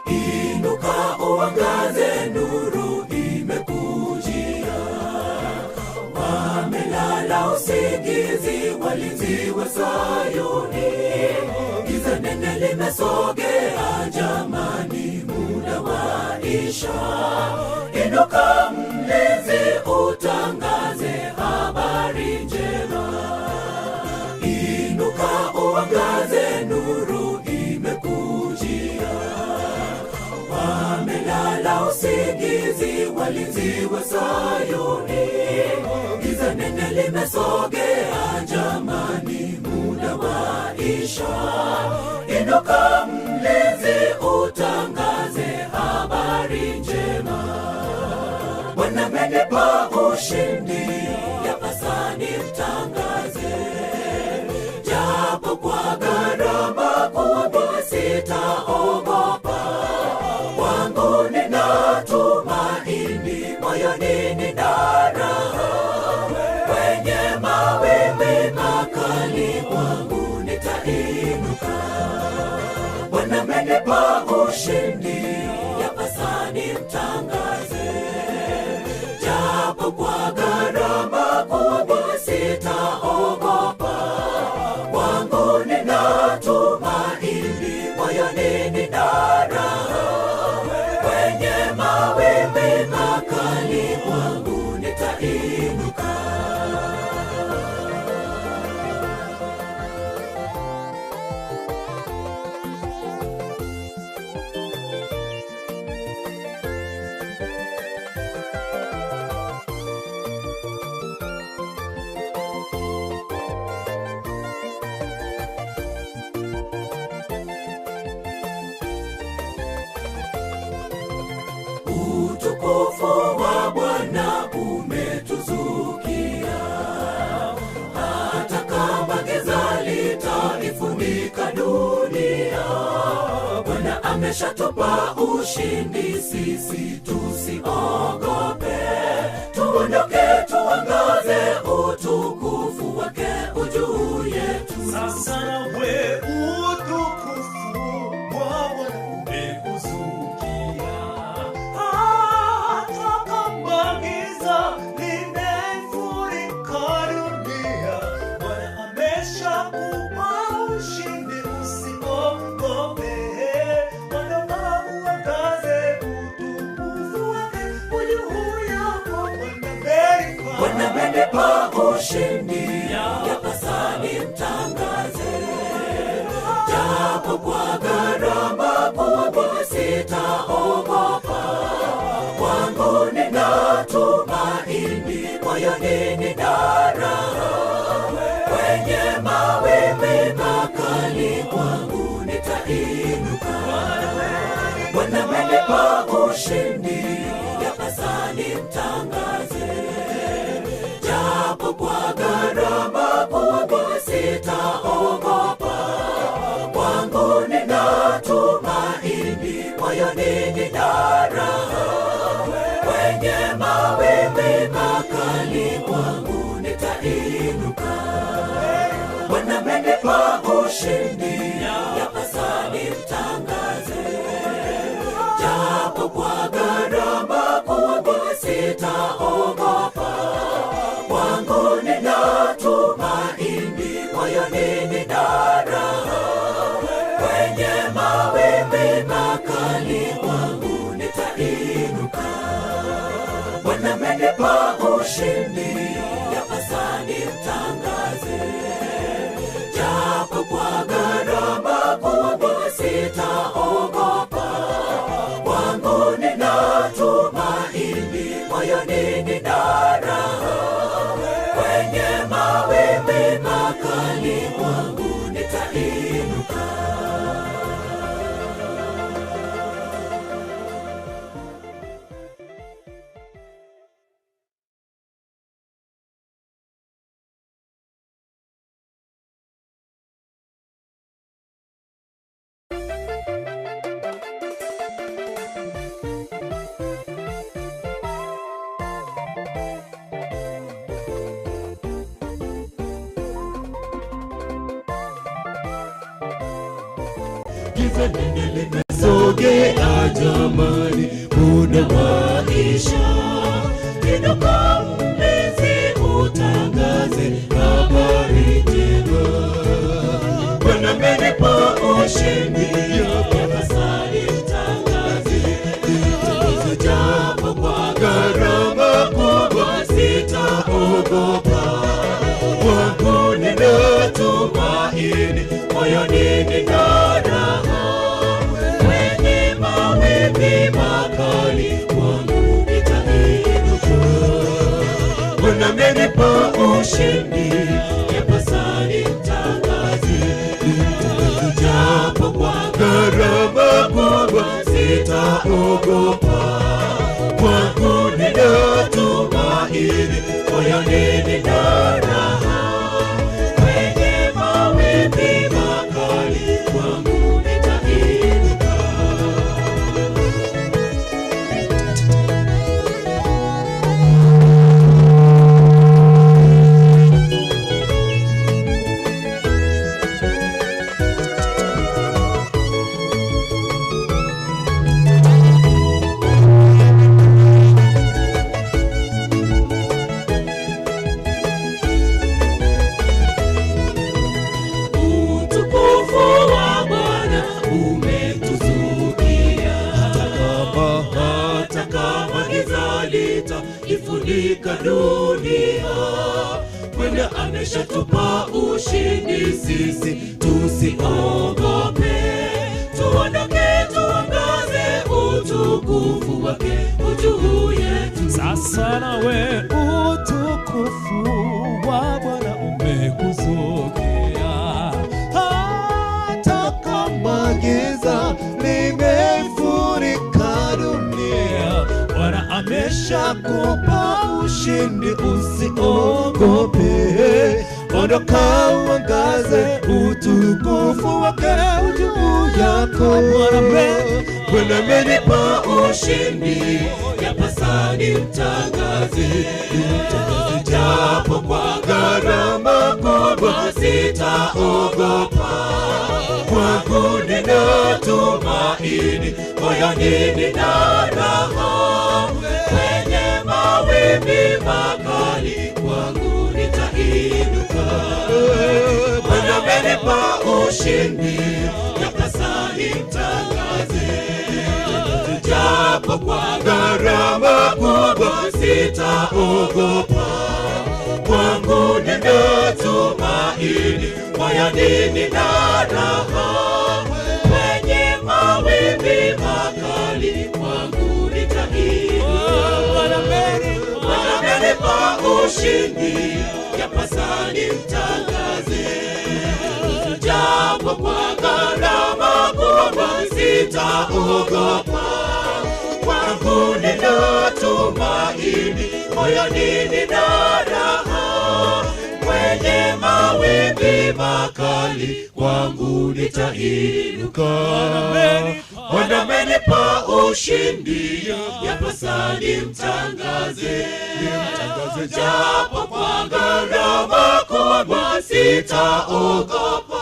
Inuka uangaze, nuru imekujia. Wamelala usingizi, walinzi wa Sayuni. Giza nene limesogea, jamani, muda waisha. Inuka mlinzi, utangaze habari njema. Inuka uangaze, nuru imekujia. Wamelala usingizi, walinzi wa Sayuni. Giza nene limesogea, jamani, muda waisha. Inuka mlinzi, utangaze habari njema. Bwana amenipa ushindi, yapasa nimtangaze. Japo kwa gharama kubwa, sitaogopa. Kwangu nina tumaini, moyoni nina raha. Kwenye mawimbi makali, kwangu nitainuka. Bwana amenipa ushindi, yapasa nimtangaze. Japo kwa gharama kubwa, sitaogopa. Kwangu nina tumaini, moyoni nina raha. Kwenye mawimbi makali, kwangu nitainuka. Utukufu wa Bwana umetuzukia, hata kama giza litaifunika dunia. Bwana ameshatupa ushindi, sisi tusiogope. Tuondoke tuangaze, utukufu wake ujuu yetu. Sasa nawe utukufu wa Bwana umekuzukia. Hata kama giza limefurika dunia, Bwana ameshakupa ushindi, usiogope. Ondoka uangaze, utukufu wake ujuu yako. Bwana Bwana amenipa ushindi, yapasa nimtangaze. Japo kwa gharama kubwa, sitaogopa. Kwangu nina tumaini, moyoni nina raha. Kwenye mawimbi makali, kwangu nitainuka. Bwana amenipa ushindi, yapasa nimtangaze. Japo kwa gharama kubwa, sitaogopa. Kwangu nina tumaini, moyoni nina raha. Kwenye mawimbi makali, kwangu nitainuka. nitainuka. Bwana amenipa ushindi, yapasa nimtangaze. Japo kwa gharama kubwa sitaogopa, kwangu nina tumaini, moyoni nina raha. Kwenye mawimbi makali kwangu nitainuka. Bwana amenipa ushindi, yapasa nimtangaze. Japo kwa gharama kubwa sitaogopa, kwangu nina tumaini, moyoni nina raha. Kwenye mawimbi makali kwangu nitainuka. Giza nene limesogea jamani, muda waisha. Inuka mlinzi, utangaze habari njema. Bwana amenipa ushindi, yapasa nitangaze. Nitangaze japo kwa gharama kubwa, sitaogopa. Kwangu nina tumaini, moyoni nina raha. Kwenye mawimbi makali kwangu nitainuka. Bwana amenipa ushindi, yapasa nitangaze. Nitangaze japo kwa gharama kubwa, sitaogopa. Kwangu nina tumaini, moyoni nina raha. Kwenye mawimbi makali kwangu nitainuka. Utukufu wa Bwana umetuzukia, hata kama giza litaifunika dunia, Bwana ameshatupa ushindi, sisi tusiogope. Tuondoke, tuangaze utukufu wake juu yetu. Sasa nawe utukufu wa Bwana umekuzokea, Hata kama giza limefurika dunia, Bwana ameshakupa ushindi, usiogope. Ondoka uangaze utukufu wake juu yako. Bwana amenipa ushindi, yapasa nimtangaze. Nimtangaze japo kwa gharama kubwa, sitaogopa. Kwangu nina tumaini, moyoni nina raha. Kwenye mawimbi makali kwangu nitainuka. Bwana amenipa ushindi, yapasa nimtangaze. Japo kwa gharama kubwa, sitaogopa. Kwangu nina tumaini, moyoni nina raha. Kwenye mawimbi makali kwangu nitainuka. Bwana Bwana amenipa ushindi, yapasa nimtangaze. Japo kwa gharama kubwa, sitaogopa. Kwangu nina tumaini, moyoni nina raha. Kwenye mawimbi makali kwangu nitainuka. Bwana amenipa ushindi, yapasa nimtangaze, nimtangaze japo kwa gharama kubwa, sitaogopa.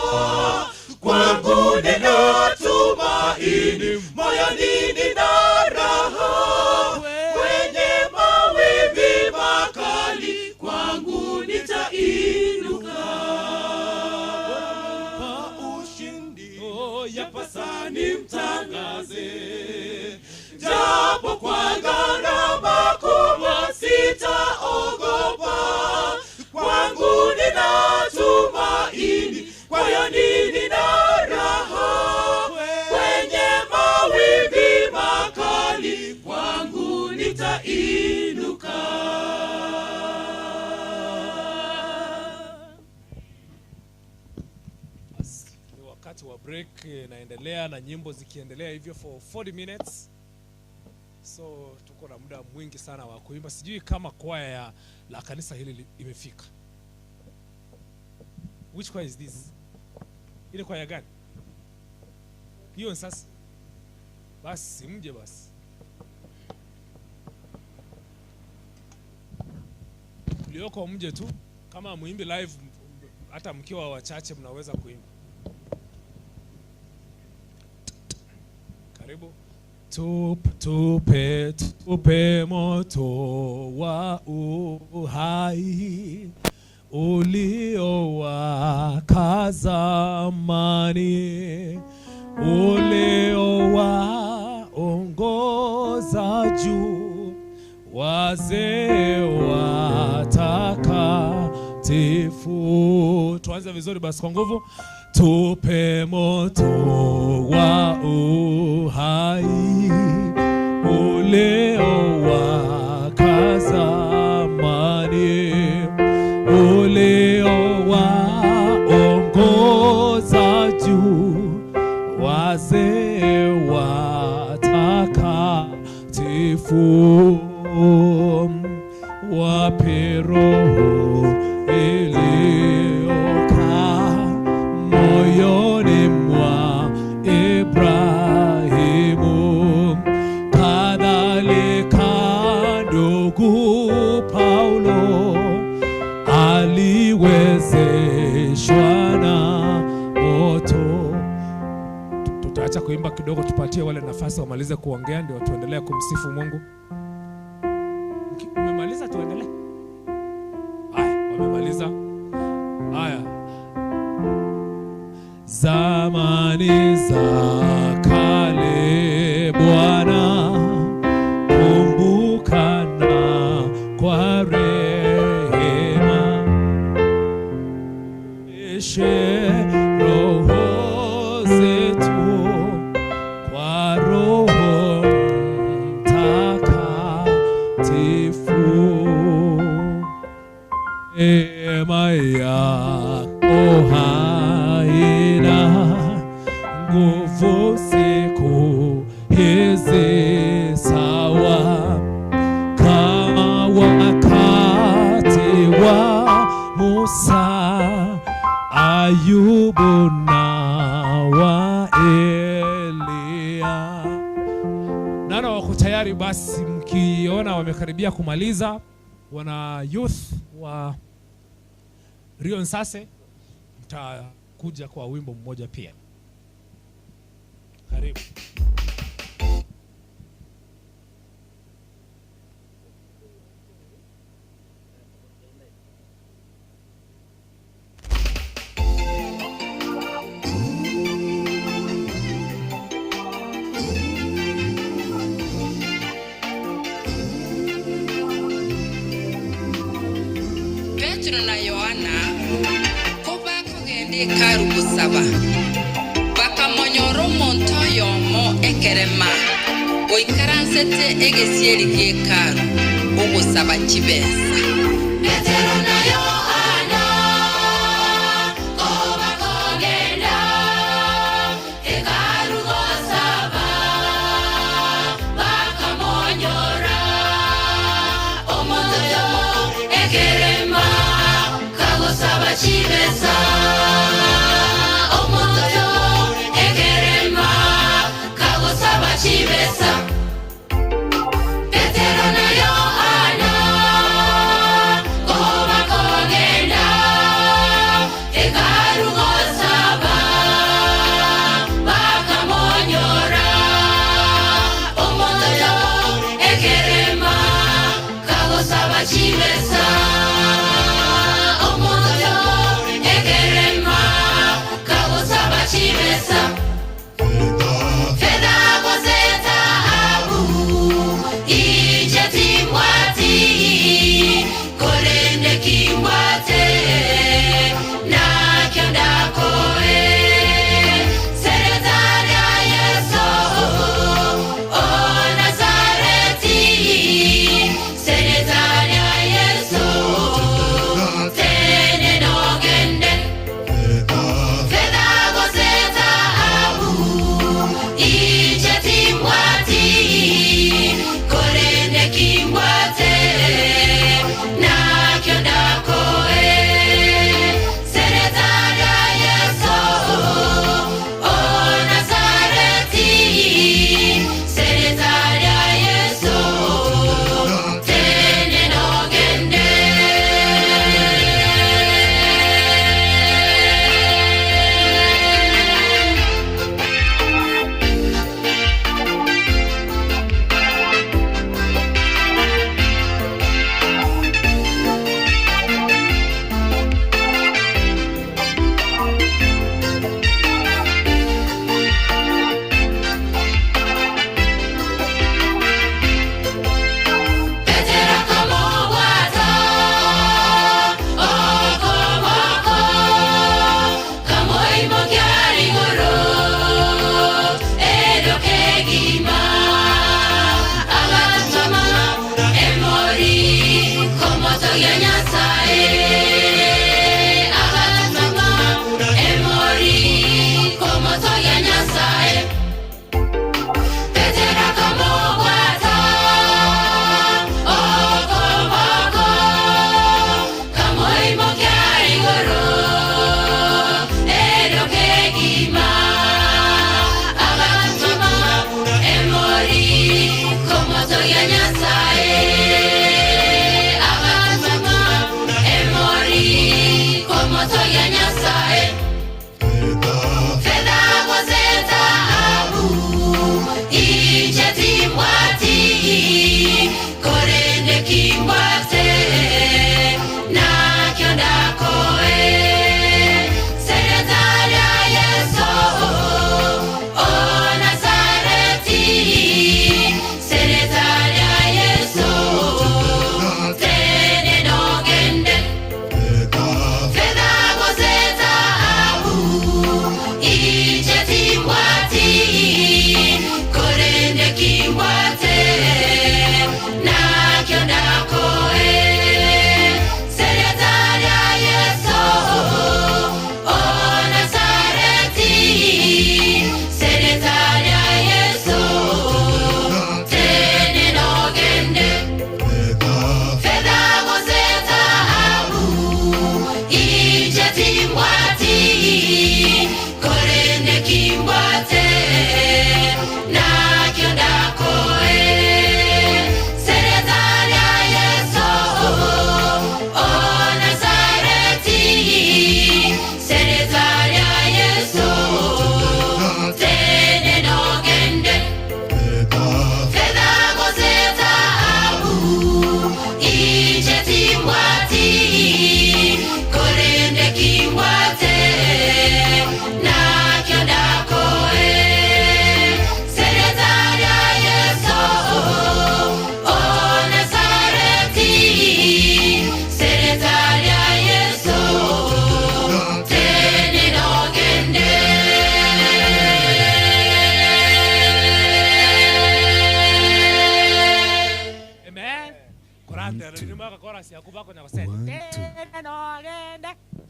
Kwangu nina tumaini, moyoni nina raha, kwenye mawimbi makali kwangu nitainuka. Pa ushindi, Yapasa nimtangaze, japo kwa gharama kubwa, sitaogopa. Kwangu nina tumaini, moyoni nina raha, kwenye mawimbi makali kwangu nitainuka. Basi, ni wakati wa break inaendelea na nyimbo zikiendelea hivyo for 40 minutes, so tuko na muda mwingi sana wa kuimba. Sijui kama kwaya ya la kanisa hili imefika. Which choir is this? Ile kwaya gani hiyo? Ni sasa basi, mje basi mlioko, mje tu. Kama muimbi live, hata mkiwa wachache mnaweza kuimba. Karibu. Tupe, tupe moto wa uhai uliowaka zamani, uliowaongoza juu wazee watakatifu. Tuanze vizuri basi kwa nguvu. Tupe moto wa uhai uliowaka zamani, uliowaongoza juu wazee watakatifu, wape roho iliyokaa moyoni mwa Ibrahimu, kadhalika ndugu Paulo aliwezeshwa na moto. Tutaacha kuimba kidogo, tupatie wale nafasi wamalize kuongea, ndio tuendelee kumsifu Mungu. Umemaliza, tuendelee? Haya, wamemaliza. Haya, zamani za kale Bwana, kumbukana kwa rehema, ishe roho zetu kwa Roho Mtakatifu. Neema yako haina nguvu siku hizi sawa kama wakati wa Musa, Ayubu na wa Eliya. Naona wako tayari basi, mkiona wamekaribia kumaliza, wana youth wa Rio Nsase mtakuja kwa wimbo mmoja pia. Karibu. Petero na Yohana ko bakogenda ekaru gusaba, bakamonyora omonto oyomo ekerema oikaransete egesieri gia ekaru ogosaba chibesa. Petero na Yohana ko bakogenda hekalu gosaba, bakamonyora omonto oyomo ekerema kagosaba chibesa. Omonto oyomo ekerema kagosaba.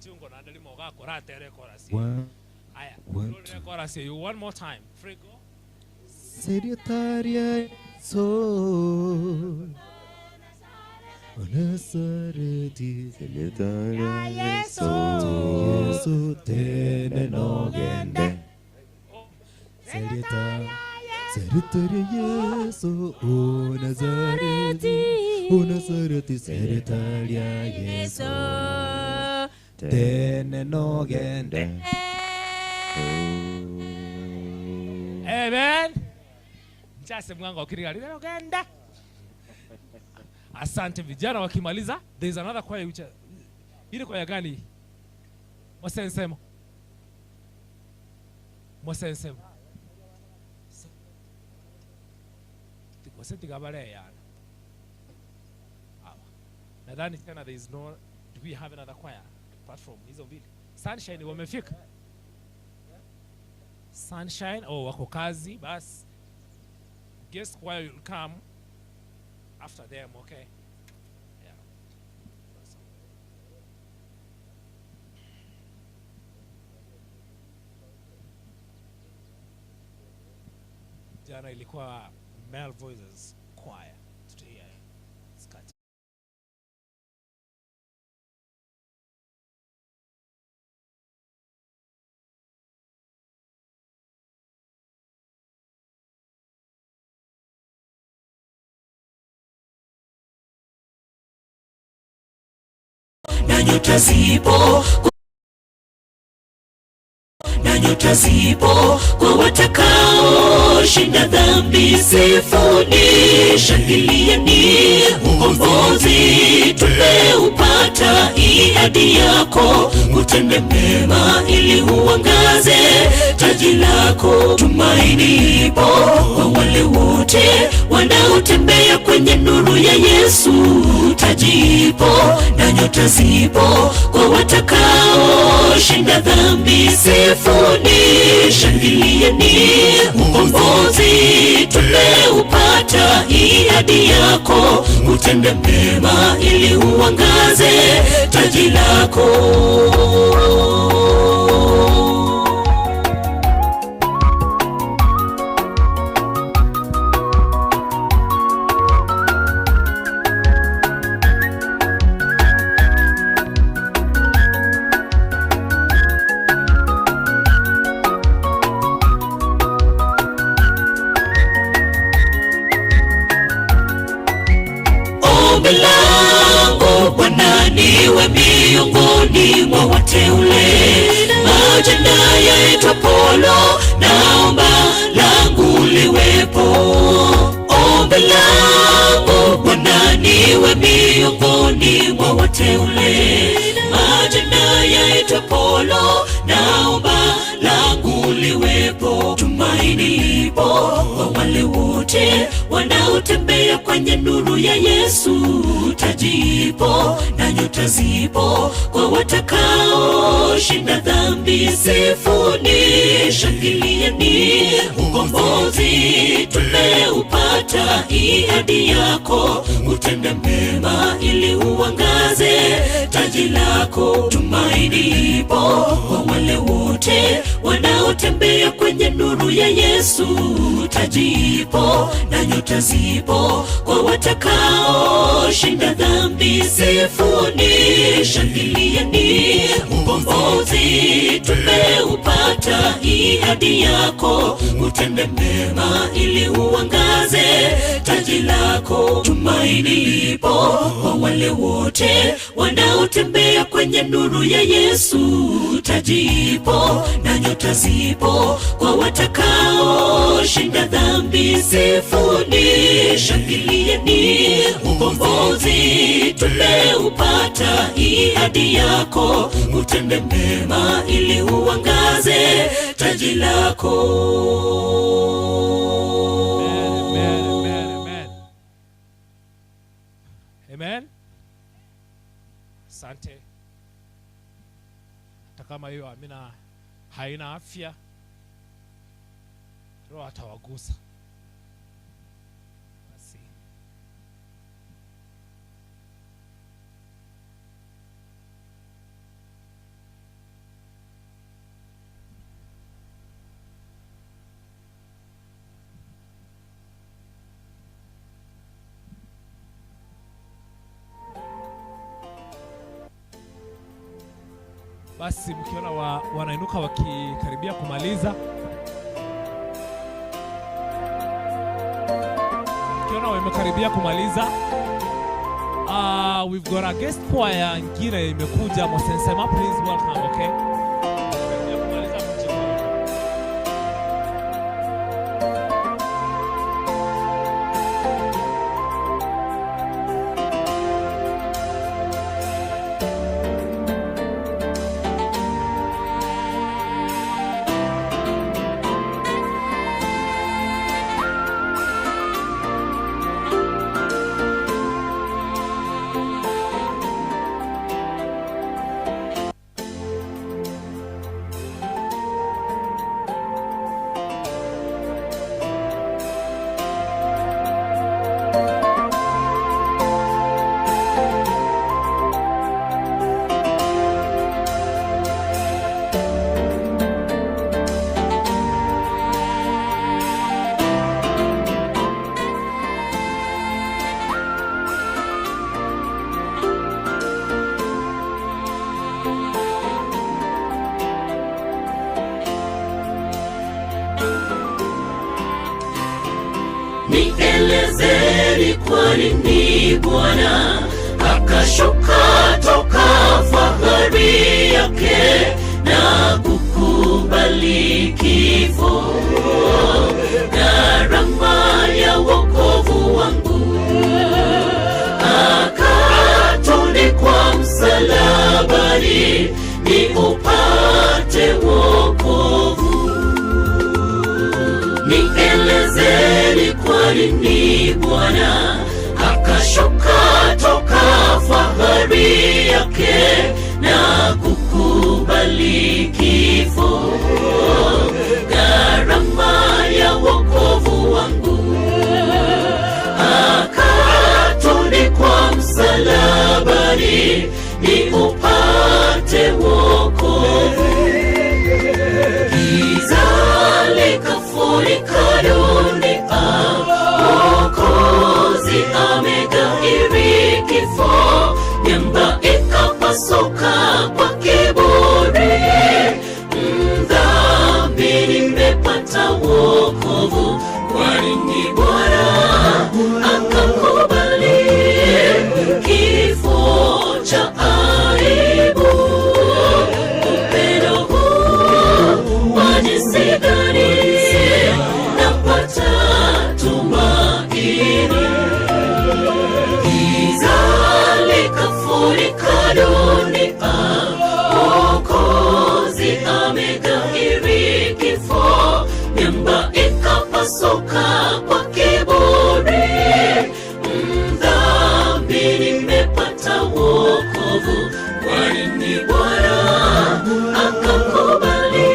Chungo na ndalimo gako ratere chorus. Aya, rore chorus you one more time. Free go. Secretaria sol. Nazareti Yesu tene nogende. Secretaria Yesu o Nazareti o Nazareti Secretaria Yesu tene nogende. Amen. Mchase mwango ukiriga nogenda. Asante vijana wakimaliza. There is another choir which ile choir gani? Mwasensemo. Mwasensemo. Tikoseti gabale yana. Awa. Nadhani tena there is no, do we have another choir apart from hizo mbili? Sunshine wamefika. Sunshine oh wako kazi bas. Guest choir will come after them, okay? Yeah. Jana ilikuwa Male Voices Choir. Today it's cut. Na nyota zipo, na nyota zipo kwa watakao shinda dhambi. Sifuni, shangilieni, ukombozi tumeupata. Ahadi yako utende mema ili uangaze taji lako. Tumaini lipo kwa wale wote wanaotembea kwenye nuru ya Yesu. Taji ipo na nyota zipo kwa watakao shinda dhambi. Sifuni, shangilieni, ukombozi tumeupata. Ahadi yako utende mema ili uangaze taji lako. Ombi langu Bwana niwe miongoni mwa wateule, majina yaitwa Polo, naomba langu liwepo. Ombi langu Bwana niwe miongoni mwa wateule, majina yaitwa Polo, naomba langu liwepo. Tumaini lipo kwa wale wote wanaotembea kwenye nuru ya Yesu. Taji ipo na nyota zipo kwa watakao shinda dhambi. Sifuni, shangilieni, ukombozi tumeupata. Ahadi yako utende mema ili uangaze taji lako. Tumaini lipo kwa wale wote wanaotembea kwenye nuru ya Yesu. Taji ipo na nyota zipo kwa watakao shinda dhambi. Sifuni, shangilieni, ukombozi tumeupata. Ahadi yako utende mema ili uangaze taji lako. Tumaini lipo kwa wale wote wanaotembea kwenye nuru ya Yesu. Taji ipo na nyota zipo kwa watakao shinda dhambi. Sifuni, shangilieni, ukombozi tumeupata. Ahadi yako utende mema ili uangaze taji lako. Amen, amen, amen. Amen. Asante. Hata kama hiyo amina haina afya, Roho atawagusa. Basi. Basi mkiona wanainuka wakikaribia kumaliza, mkiona wamekaribia kumaliza, we've got a guest choir ingine imekuja. Mosensema, please welcome, okay? Karibia kumaliza mchiko. Nielezeni kwa nini Bwana akashuka toka fahari yake na kukubali kifo, gharama ya wokovu wangu, akatundikwa msalabani ni upate wokovu. Nielezeni kwa nini Bwana akashuka toka fahari yake na kukubali kifo, gharama ya wokovu wangu, akatundikwa msalabani ni upate wokovu. Giza likafunika dunia, Mwokozi ameghairi kifo, miamba ikapasuka kwa kiburi. Mdhambi nimepata wokovu, kwa nini Bwana akakubali kifo cha aibu? Upendo huu wa jinsi gani napata tumaini. Giza likafunika dunia, Mwokozi ameghairi kifo, miamba ikapasuka kwa kiburi. Mdhambi nimepata wokovu, kwa nini Bwana akakubali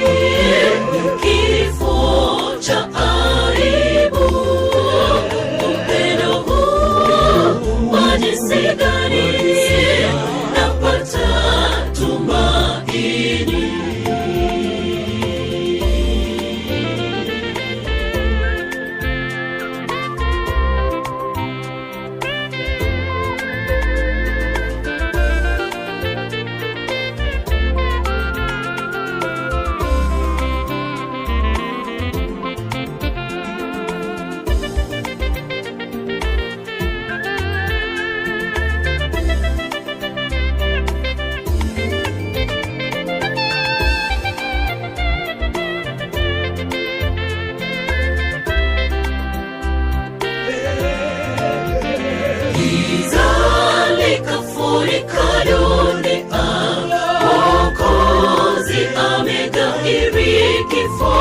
kifo cha aibu? Upendo huu wa jinsi gani napata tumaini. Giza likafunika dunia, Mwokozi ameghairi kifo,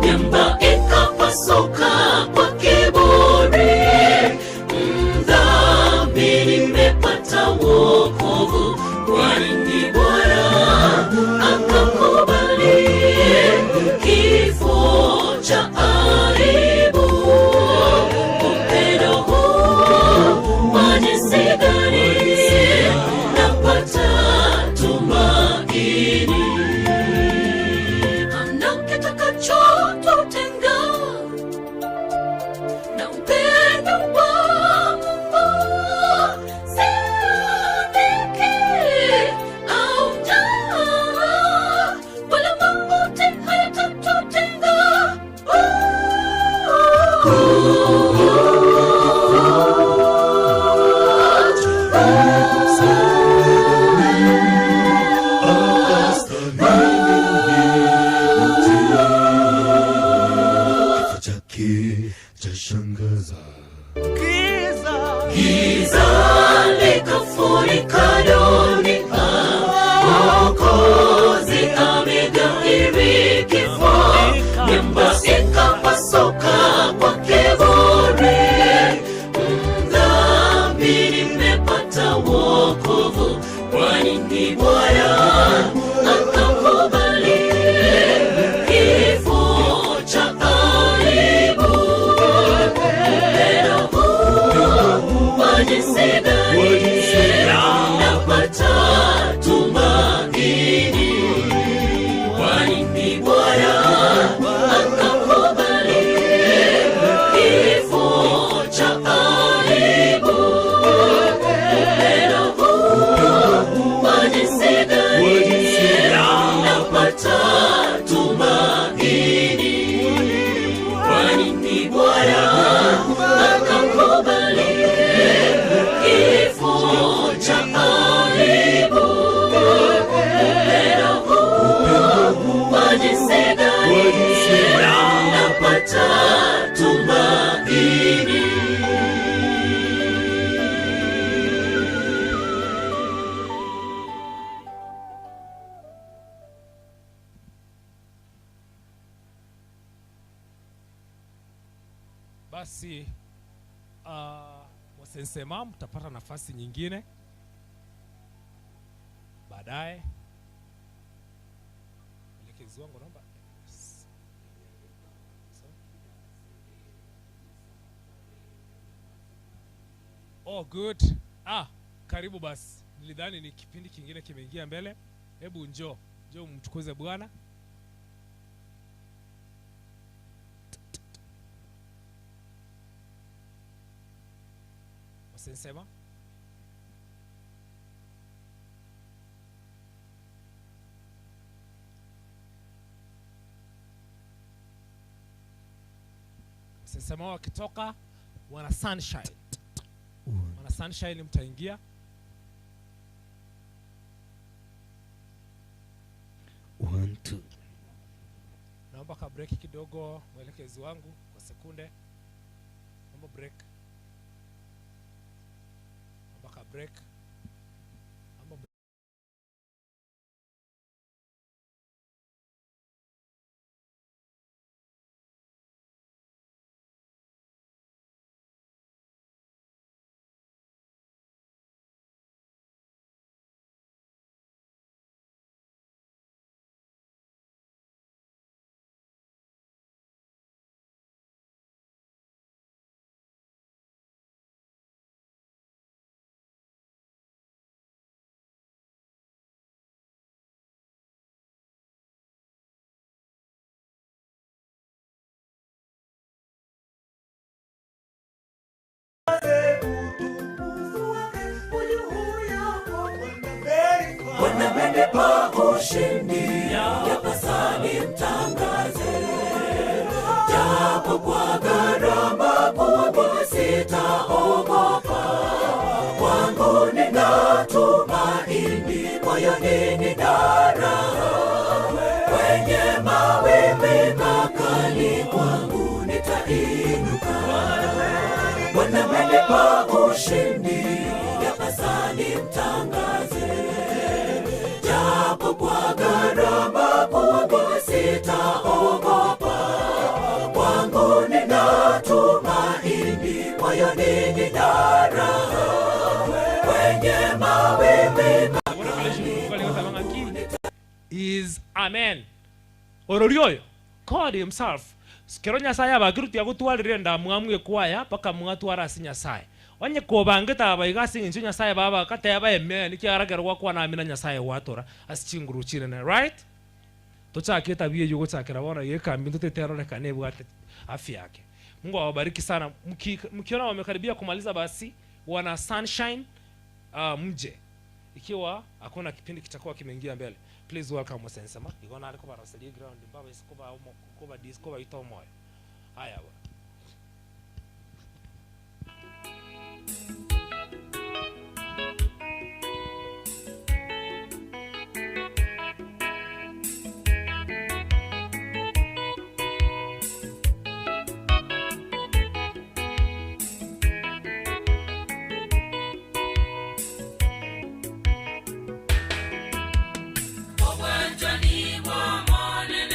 miamba ikapasuka kwa kiburi. Mdhambi nimepata wokovu, kwa nini Bwana akakubali kifo cha aibu? Upendo huu wa jinsi gani napata tumaini. Hamna Akakiri kifo, nyumba ikapasuka kwa kiburi. Dhambi nimepata wokovu, kwa nini Bwana akakubali kifo cha aibu? Upendo huu wa jinsi gani, napata tumaini. Kwa nini Bwana akakubali kifo cha aibu? Upendo huu wa jinsi gani, napata tumaini. Kwa nini Bwana akakubali kifo cha aibu? Upendo huu wa jinsi gani, napata tumaini. Basi wasensema mtapata nafasi nyingine baadaye. Mwelekezi wangu naomba. Sorry? Oh, good. Ah, karibu basi. Nilidhani ni kipindi kingine kimeingia mbele. Hebu njoo, njoo mtukuze Bwana. Wasensema. Wasensema wakitoka wana sunshine. Wana sunshine mtaingia. One, two. Naomba ka break kidogo mwelekezi wangu kwa sekunde. Naomba break. Naomba ka break. Naomba. Bwana amenipa ushindi, yapasa nimtangaze. Japo kwa gharama kubwa, sitaogopa. Kwangu nina tumaini, moyoni nina raha. Kwenye mawimbi makali, kwangu nitainuka. Bwana amenipa ushindi, yapasa nimtangaze. Japo kwa gharama kubwa, sitaogopa. Kwangu nina tumaini, moyoni nina raha. Kwenye mawimbi Is amen. Ororioyo God himself kero Nyasaye abakirutia gutwarire ndamwamu ekwaya paka mwatwara ase Nyasaye onye kobangete abaiga ase eng'encho Nyasaye baba kateba amen kiaragera gwakwana amina Nyasaye gwatora ase chinguru chinene, right? Tochake tabia eyo gochakera bono gekambi ntoteterorekana ebwate afya yake. Mungu awabariki sana. Mkiona wamekaribia kumaliza, basi wana sunshine, mje ikiwa hakuna kipindi kitakuwa kimeingia mbele. Please welcome Mosensema igona ariko baraseli ground mbaba isikuba kuba disco baito moyo haya bwana. Obwanjani bw'Omonene.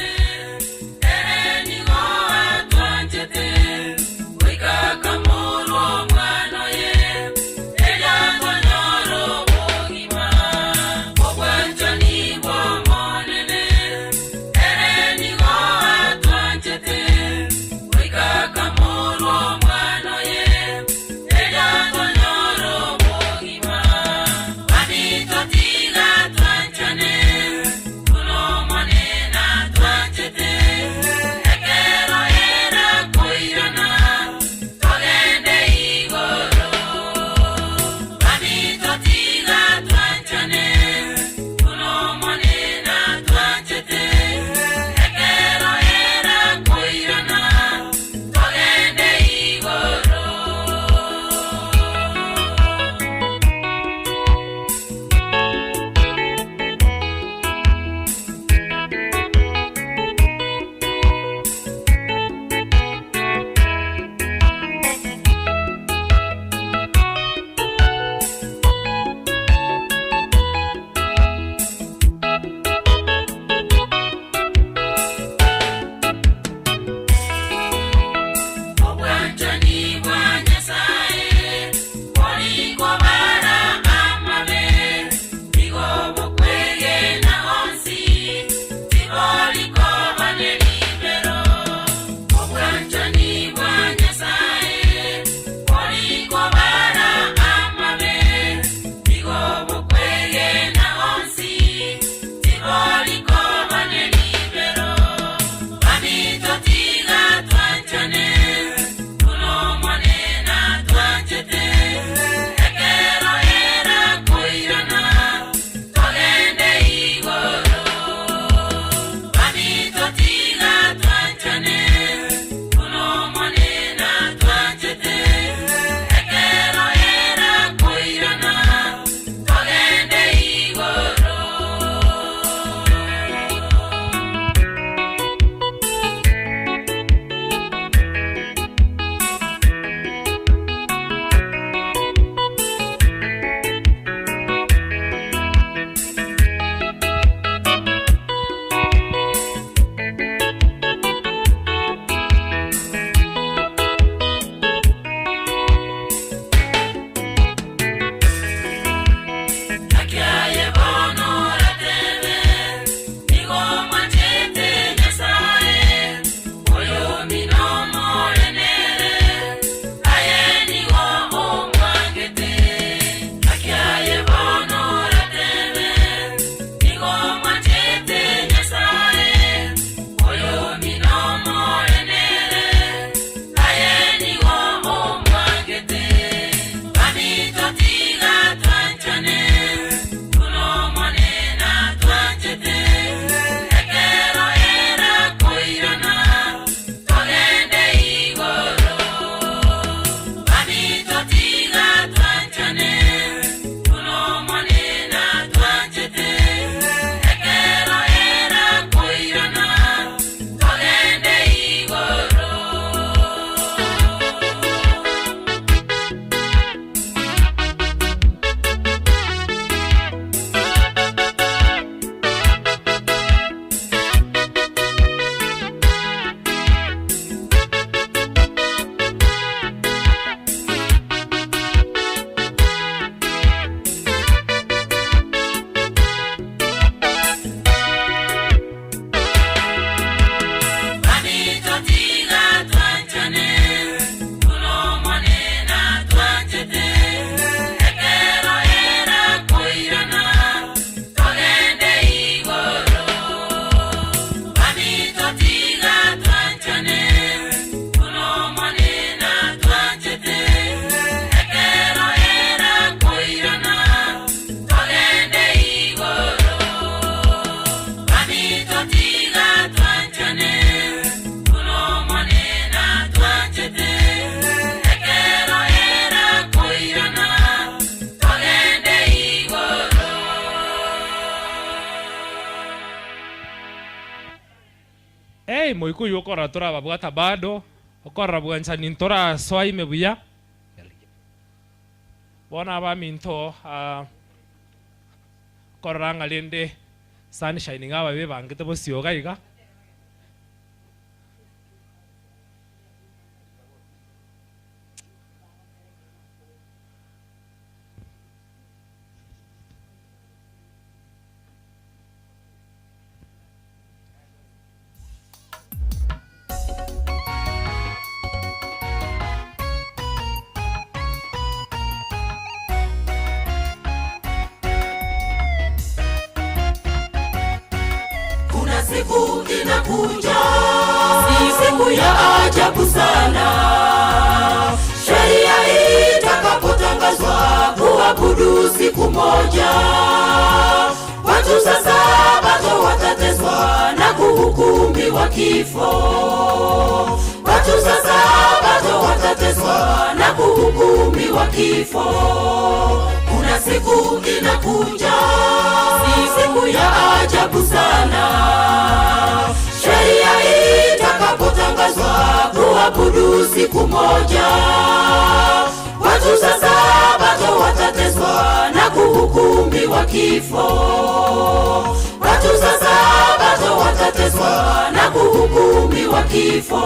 Hey, moikuyu okora tora babwata bado okora bwanchani ntora swaime buya. Bona abaminto korora lende sunshine ngaba bebangete bosioga iga. Siku inakuja, siku ya ajabu sana, sheria itakapotangazwa kuabudu siku moja. Watu sasa bado watateswa na kuhukumiwa kifo. Watu sasa bado watateswa na kuhukumiwa kifo. Kuna siku inakuja, siku ya ajabu sana, sheria itakapotangazwa kuabudu siku moja. Watu sasa bado watateswa na kuhukumiwa kifo. Watu sasa bado watateswa na kuhukumiwa kifo.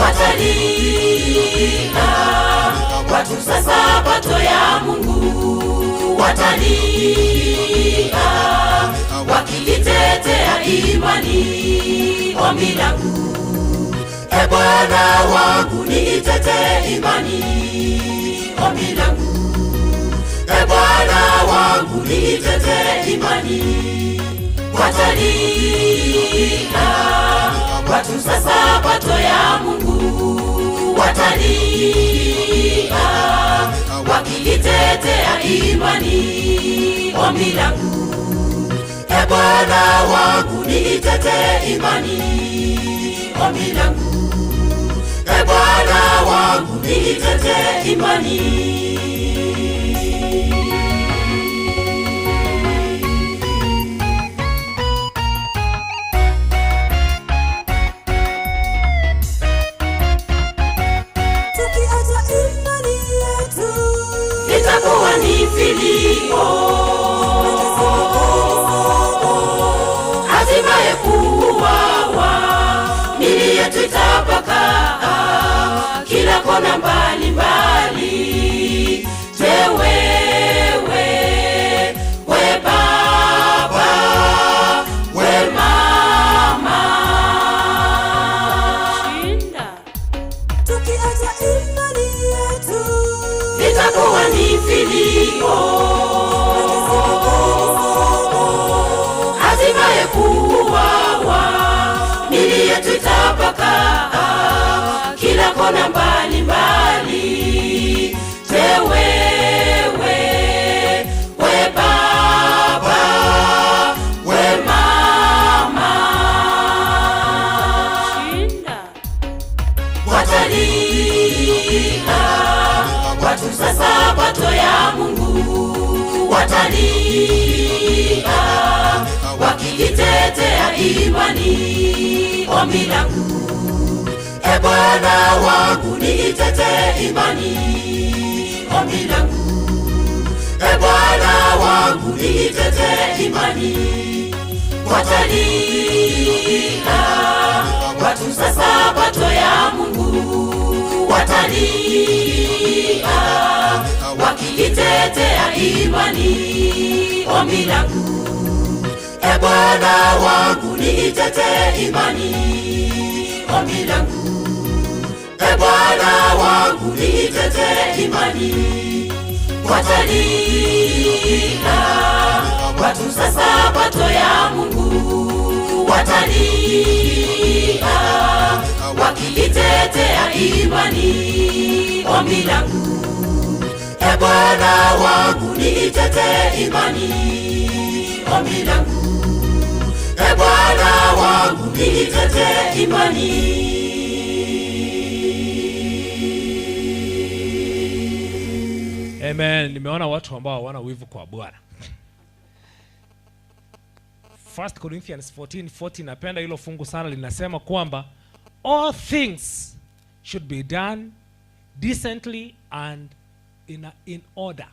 Watalia watu sasa bato ya Mungu, watalia wakilitetea imani. Ombi langu, e Bwana wangu, niitetee imani. Ombi langu, e Bwana wangu, niitetee imani. Watalia watu sasa bato ya Mungu, watalia wakilitetea imani. Ombi langu, e Bwana wangu, niitetee imani. Ombi langu, e Bwana wangu, niitetee imani. Itakuwa ni vilio, hatimaye kuuawa, mili yetu itapakaa kila kona mbalimbali. Je, wewe, we baba, we mama, shinda. Tukiacha imani yetu itakuwa ni vilio, hatimaye kuuawa, mili yetu itapakaa kila kona mbalimbali. Je, wewe, we baba, we mama, shinda. Watalia watu sasa bato ya Mungu, watalia wakilitetea imani. Ombi langu, e Bwana wangu, niitetee imani. Ombi langu, e Bwana wangu, niitetee imani. Watalia watu sasa bato ya Mungu, watalia wakilitetea imani. Ombi langu, e Bwana wangu, niitetee imani. Ombi langu, e Bwana wangu, niitetee imani. Watalia watu sasa bato ya Mungu, watalia wakilitetea imani. Ombi langu, e Bwana wangu, niitetee imani. Ombi langu, e Bwana wangu, niitetee imani. Amen. Nimeona watu ambao hawana wivu kwa Bwana. 1 Corinthians 14:40, napenda hilo fungu sana, linasema kwamba all things should be done decently and in order.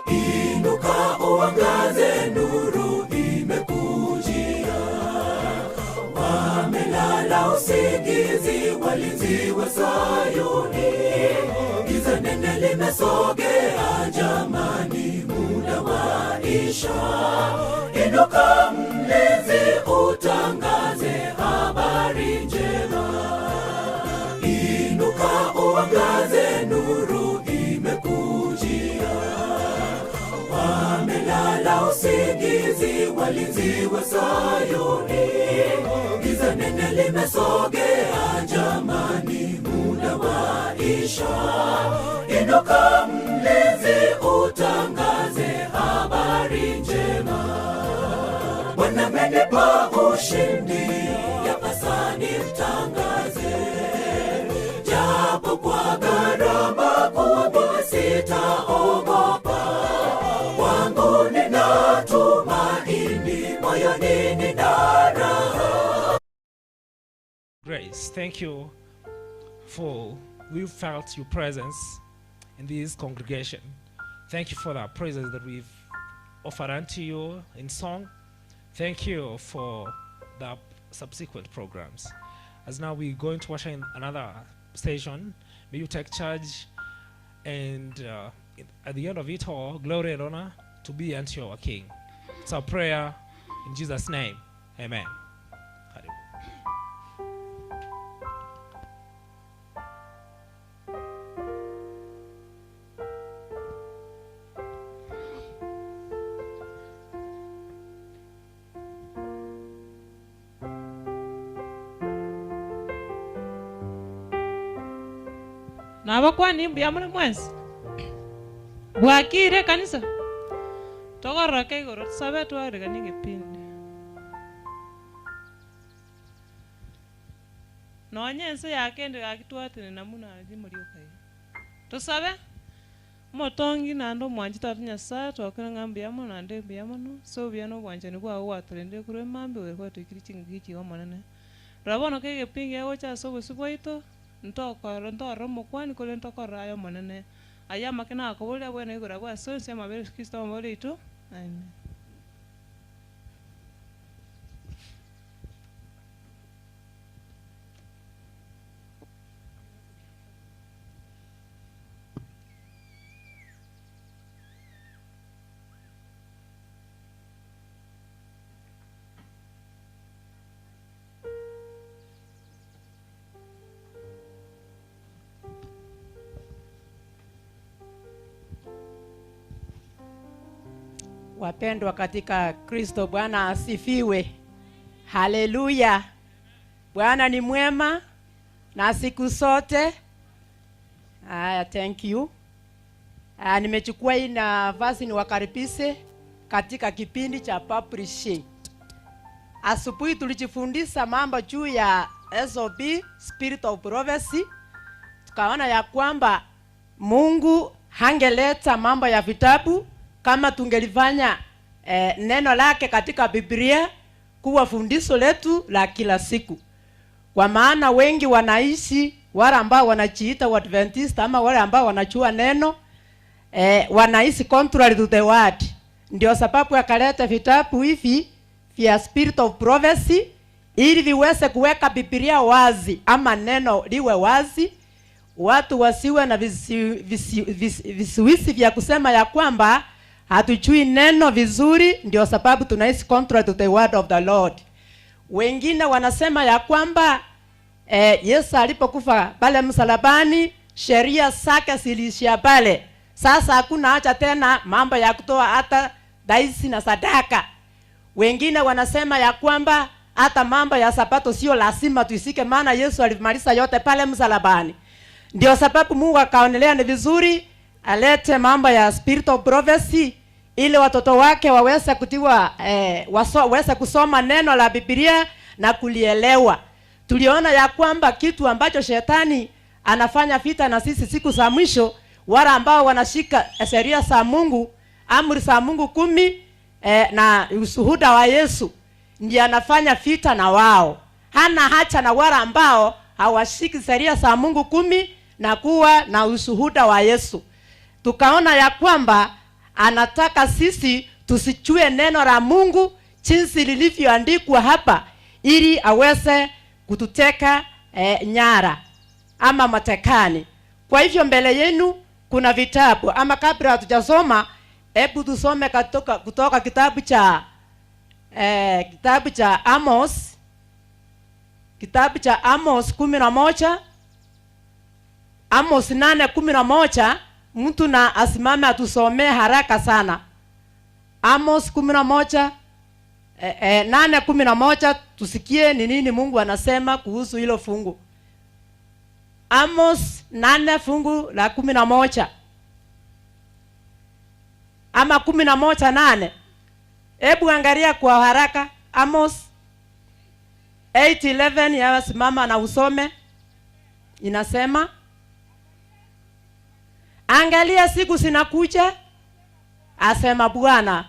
Inuka uangaze, nuru imekujia. Wamelala usingizi, walinzi wa Sayuni. Giza nene limesogea, jamani, muda waisha. Inuka mlinzi, utangaze habari njema. Inuka uangaze, nuru imekujia. Wamelala usingizi, walinzi wa Sayuni. Giza nene limesogea, jamani, muda waisha. Inuka mlinzi, utangaze habari njema. Bwana amenipa ushindi, yapasa nimtangaze. Japo kwa gharama kubwa, sitaogopa. Kwangu nina tumaini, moyoni nina raha. Grace, thank you for we felt your presence in this congregation. Thank you for the praises that we've offered unto you in song. Thank you for the subsequent programs. As now we go into usher in another station, may you take charge, and at the end of it all, glory and honor to be unto our King. It's our prayer in Jesus' name. Amen. Karibu. Nabakwani mbuya muri mwensi bwakire kanisa togoroka igoro tusabe twariganie egepindi nonye ense yakende gakitwatire namuna aria muri okai tusabe omotongi naende omwanchi tata Nyasaye twakire ng'a mbuya mono naende mbuya mono so obuya na obwanchani bwago gwatorendire korwa emambe oyo gwatwikire chingaki chiga omonene rora bono ka egepingi gegocha ase obosio bwaito ntokoro ntorora omokwani kore ntokorora aye omonene aya amake nakoboria bwene igoro abwo ase onsi amabere Yesu Kristo omobori oito amen. Wapendwa katika Kristo, Bwana asifiwe. Haleluya. Bwana ni mwema na siku zote. Aya, thank you. Nimechukua hii nafasi niwakaribishe katika kipindi cha publishing. Asubuhi tulijifundisha mambo juu ya SOP, Spirit of Prophecy. Tukaona ya kwamba Mungu hangeleta mambo ya vitabu kama tungelifanya neno lake katika Biblia kuwa fundisho letu la kila siku. Kwa maana wengi wanaishi, wale ambao wanajiita Waadventista ama wale ambao wanajua neno, wanaishi contrary to the word. Ndio sababu akaleta vitabu hivi vya Spirit of Prophecy ili viweze kuweka Biblia wazi ama neno liwe wazi, watu wasiwe na visuizi vya kusema ya kwamba hatujui neno vizuri, ndio sababu tunaishi contrary to the word of the Lord. Wengine wanasema ya kwamba Yesu alipokufa pale msalabani, sheria zake ziliishia pale. Sasa hakuna haja tena mambo ya kutoa hata daisi na sadaka. Wengine wanasema ya kwamba hata mambo ya sabato sio lazima tuisike, maana Yesu alimaliza yote pale msalabani. Ndio sababu Mungu akaonelea ni vizuri alete mambo ya spirit of prophecy ili watoto wake waweze kutiwa waweze kusoma neno la Biblia na kulielewa. Tuliona ya kwamba kitu ambacho shetani anafanya vita na sisi siku za mwisho, wale ambao wanashika sheria za Mungu, amri za Mungu 10 na ushuhuda wa Yesu, ndiye anafanya vita na wao. Hana hacha na wale ambao hawashiki sheria za Mungu 10 na kuwa na ushuhuda wa Yesu. Tukaona ya kwamba anataka sisi tusichue neno la Mungu jinsi lilivyoandikwa hapa, ili aweze kututeka nyara ama matekani. Kwa hivyo mbele yenu kuna vitabu, ama kabla hatujasoma, hebu tusome kutoka kitabu cha Amos, kitabu cha Amos 11, Amos 8:11. Mtu na asimame atusomee haraka sana. Amos 11, 8:11, tusikie ni nini Mungu anasema kuhusu hilo fungu. Amos 8 fungu la 11 ama 11:8. Hebu angalia kwa haraka Amos 8:11, ya simama na usome. Inasema, angalia siku zinakuja, asema Bwana,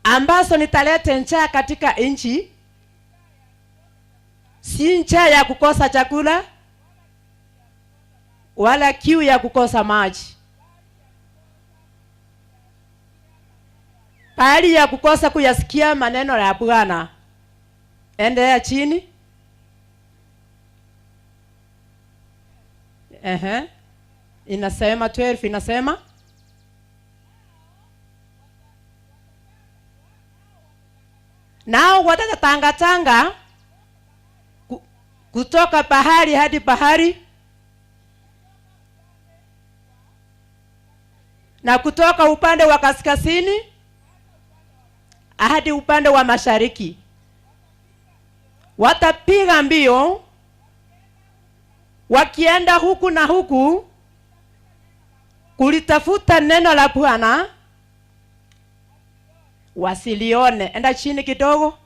ambazo nitaleta njaa katika nchi, si njaa ya kukosa chakula wala kiu ya kukosa maji, bali ya kukosa kuyasikia maneno ya Bwana. Endelea chini. Inasema 12, inasema nao watatangatanga kutoka bahari hadi bahari, na kutoka upande wa kaskazini hadi upande wa mashariki. Watapiga mbio wakienda huku na huku kulitafuta neno la Bwana wasilione. Enda chini kidogo.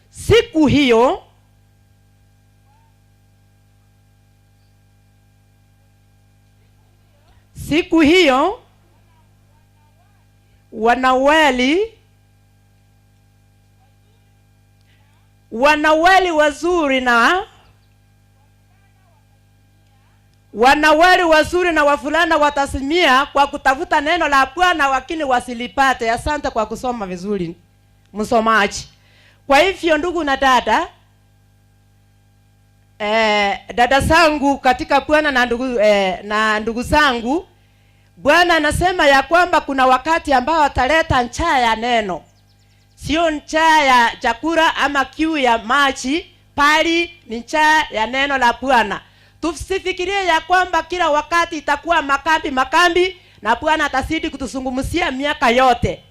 Siku hiyo Siku hiyo wanawali wazuri na wanawali wazuri na wavulana watasimia kwa kutafuta neno la Bwana, lakini wasilipate. Asante kwa kusoma vizuri msomaji. Kwa hivyo ndugu na dada, dada zangu katika Bwana na ndugu zangu, Bwana anasema ya kwamba kuna wakati ambao ataleta njaa ya neno. Sio njaa ya chakula ama kiu ya maji, bali ni njaa ya neno la Bwana. Tusifikirie ya kwamba kila wakati itakuwa makambi makambi na Bwana atazidi kutuzungumzia miaka yote.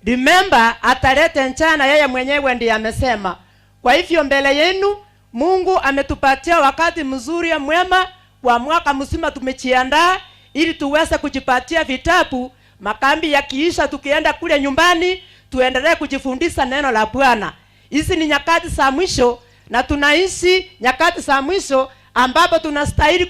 Remember, ataleta njaa na yeye mwenyewe ndiye amesema. Kwa hivyo mbele yenu Mungu ametupatia wakati mzuri mwema kwa mwaka mzima tumejiandaa ili tuweze kujipatia vitabu. Makambi yakiisha tukienda kule nyumbani tuendelee kujifundisha neno la Bwana. Hizi ni nyakati za mwisho na tunaishi nyakati za mwisho ambapo tunastahili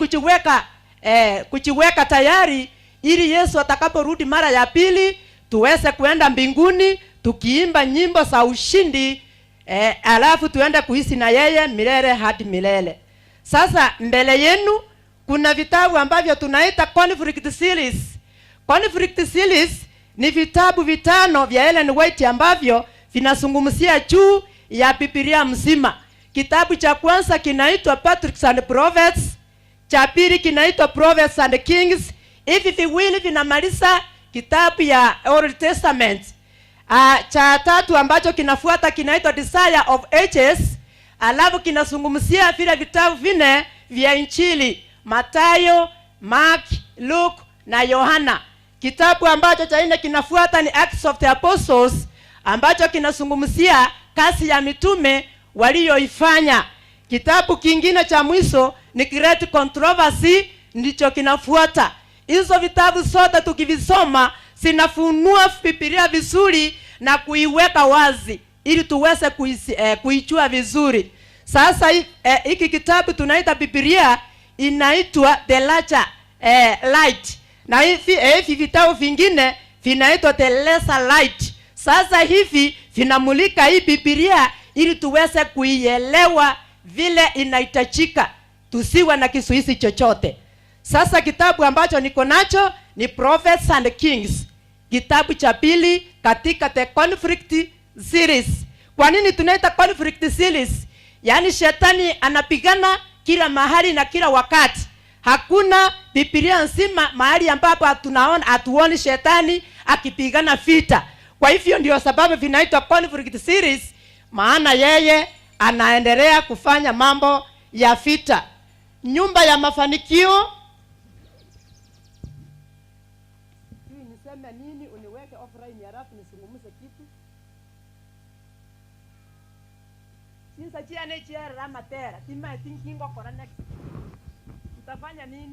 kujiweka tayari ili Yesu atakaporudi mara ya pili tuweze kuenda mbinguni tukiimba nyimbo za ushindi, alafu tuende kuishi na yeye milele hadi milele. Sasa mbele yenu kuna vitabu ambavyo tunaita Conflict Series. Conflict Series ni vitabu 5 vya Ellen White ambavyo vinazungumzia juu ya Biblia mzima. Kitabu cha kwanza kinaitwa Patriarchs and Prophets, cha pili kinaitwa Prophets and Kings. Hivi viwili vinamaliza kitabu ya Old Testament. Cha tatu ambacho kinafuata kinaitwa Desire of Ages, alafu kinazungumzia vile vitabu 4 vya Injili, Mathayo, Mark, Luke na Yohana. Kitabu ambacho cha nne kinafuata ni Acts of the Apostles, ambacho kinazungumzia kazi ya mitume waliyoifanya. Kitabu kingine cha mwisho ni Great Controversy, ndicho kinafuata. Hizo vitabu zote tukivisoma zinafunua Biblia vizuri na kuiweka wazi ili tuweze kuijua vizuri. Sasa hiki kitabu tunaita Biblia inaitwa The Larger Light, na hivi vitabu vingine vinaitwa The Lesser Light. Sasa hivi vinamulika hii Biblia ili tuweze kuielewa vile inahitajika, tusiwe na kizuizi chochote. Sasa kitabu ambacho niko nacho ni Prophets and Kings, kitabu cha pili katika the conflict series. Kwa nini tunaita conflict series? Yaani shetani anapigana kila mahali na kila wakati. Hakuna Biblia nzima mahali ambapo hatuoni shetani akipigana vita. Kwa hivyo ndio sababu vinaitwa conflict series, maana yeye anaendelea kufanya mambo ya vita. Nyumba ya mafanikio. Sijui niseme nini, uniweke offline halafu nisungumuze kitu. Sinsa chiane chiera matera, tima thinking okora next. Tutafanya nini?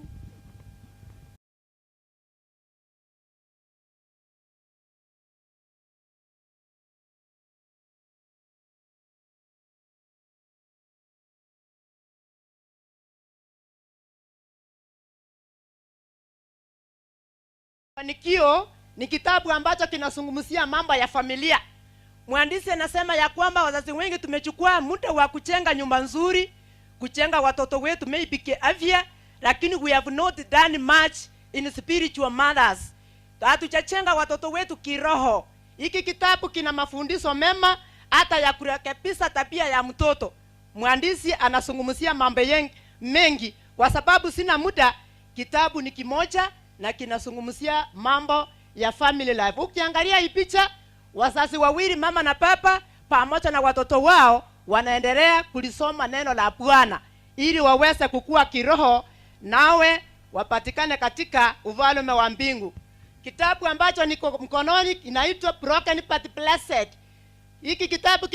Mafanikio ni kitabu ambacho kinazungumzia mambo ya familia. Mwandishi anasema ya kwamba wazazi wengi tumechukua muda wa kujenga nyumba nzuri, kujenga watoto wetu maybe kiafya, lakini we have not done much in spiritual matters. Hatujajenga watoto wetu kiroho. Hiki kitabu kina mafundisho mema hata ya kurekebisha tabia ya mtoto. Mwandishi anazungumzia mambo mengi. Kwa sababu sina muda, kitabu ni kimoja na kinazungumzia mambo ya family life. Ukiangalia hii picha, wazazi wawili, mama na baba, pamoja na watoto wao wanaendelea kulisoma neno la Bwana ili waweze kukua kiroho nawe wapatikane katika ufalme wa mbingu. Kitabu ambacho niko mkononi kinaitwa Broken But Blessed. Hiki kitabu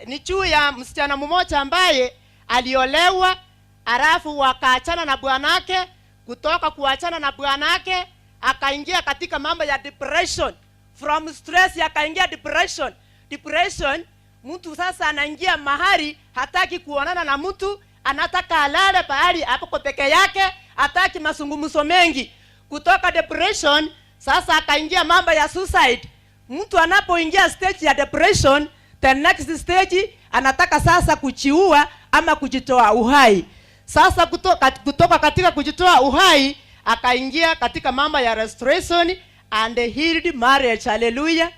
ni juu ya msichana mmoja ambaye aliolewa alafu wakaachana na bwanake. Kutoka kuachana na bwanake akaingia katika mambo ya depression. From stress akaingia depression. Depression, mtu sasa anaingia mahali hataki kuonana na mtu, anataka alale pahali hapo kwa peke yake, hataki mazungumzo mengi. Kutoka depression sasa akaingia mambo ya suicide. Mtu anapoingia stage ya depression, the next stage anataka sasa kujiua ama kujitoa uhai. Sasa kutoka katika kujitoa uhai akaingia katika mambo ya restoration and healed marriage. Hallelujah.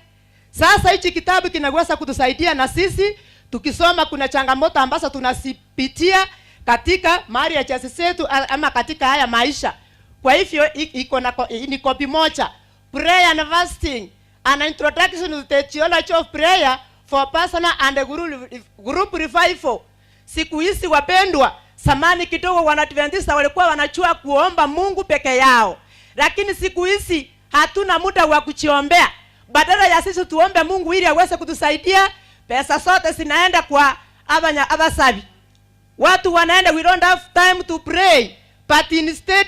Sasa hichi kitabu kinaweza kutusaidia na sisi tukisoma, kuna changamoto ambazo tunazipitia katika marriage zetu ama katika haya maisha. Kwa hivyo iko na ni kopi moja. Prayer and fasting, an introduction to the theology of prayer for personal and group revival. Siku hizi wapendwa, zamani kidogo Waadventista walikuwa wanajua kuomba Mungu peke yao, lakini siku hizi hatuna muda wa kujiombea. Badala ya sisi tuombe Mungu ili aweze kutusaidia, pesa zote zinaenda kwa abasabi. Watu wanaenda, we don't have time to pray, but instead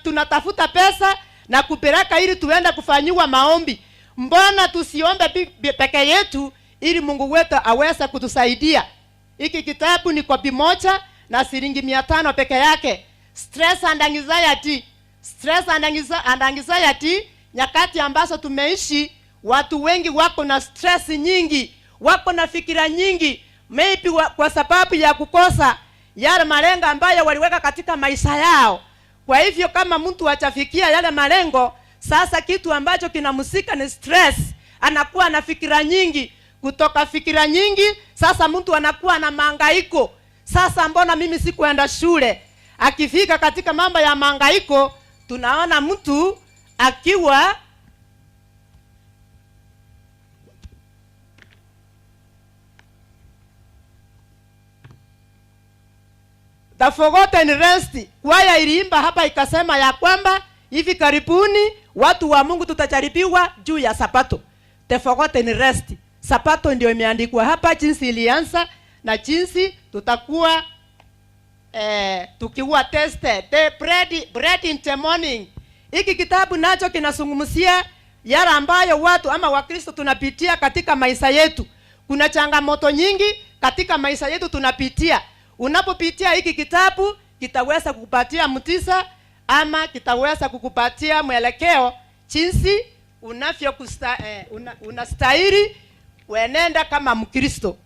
tunatafuta pesa na kupeleka ili tuende kufanyiwa maombi. Mbona tusiombe peke yetu ili Mungu wetu aweze kutusaidia? Hiki kitabu ni kopi moja na shilingi 500 peke yake. Stress and anxiety. Stress and anxiety, nyakati ambazo tumeishi, watu wengi wako na stress nyingi, wako na fikira nyingi, maybe kwa sababu ya kukosa yale malengo ambayo waliweka katika maisha yao. Kwa hivyo kama mtu hajafikia yale malengo, sasa kitu ambacho kinamsika ni stress, anakuwa na fikira nyingi. Kutoka fikira nyingi, sasa mtu anakuwa na mahangaiko. Sasa mbona mimi sikuenda shule? Akifika katika mambo ya mahangaiko, tunaona mtu akiwa The Forgotten Rest, kwaya iliimba hapa ikasema ya kwamba hivi karibuni watu wa Mungu tutajaribiwa juu ya Sabato. The Forgotten Rest. Sabato ndio imeandikwa hapa, jinsi ilianza na jinsi tutakuwa tukiwa tested. The bread in the morning. Hiki kitabu nacho kinazungumzia yale ambayo watu ama Wakristo tunapitia katika maisha yetu. Kuna changamoto nyingi katika maisha yetu tunapitia. Unapopitia hiki kitabu kitaweza kukupatia mtisa ama kitaweza kukupatia mwelekeo jinsi unastahili kuenenda kama Mkristo.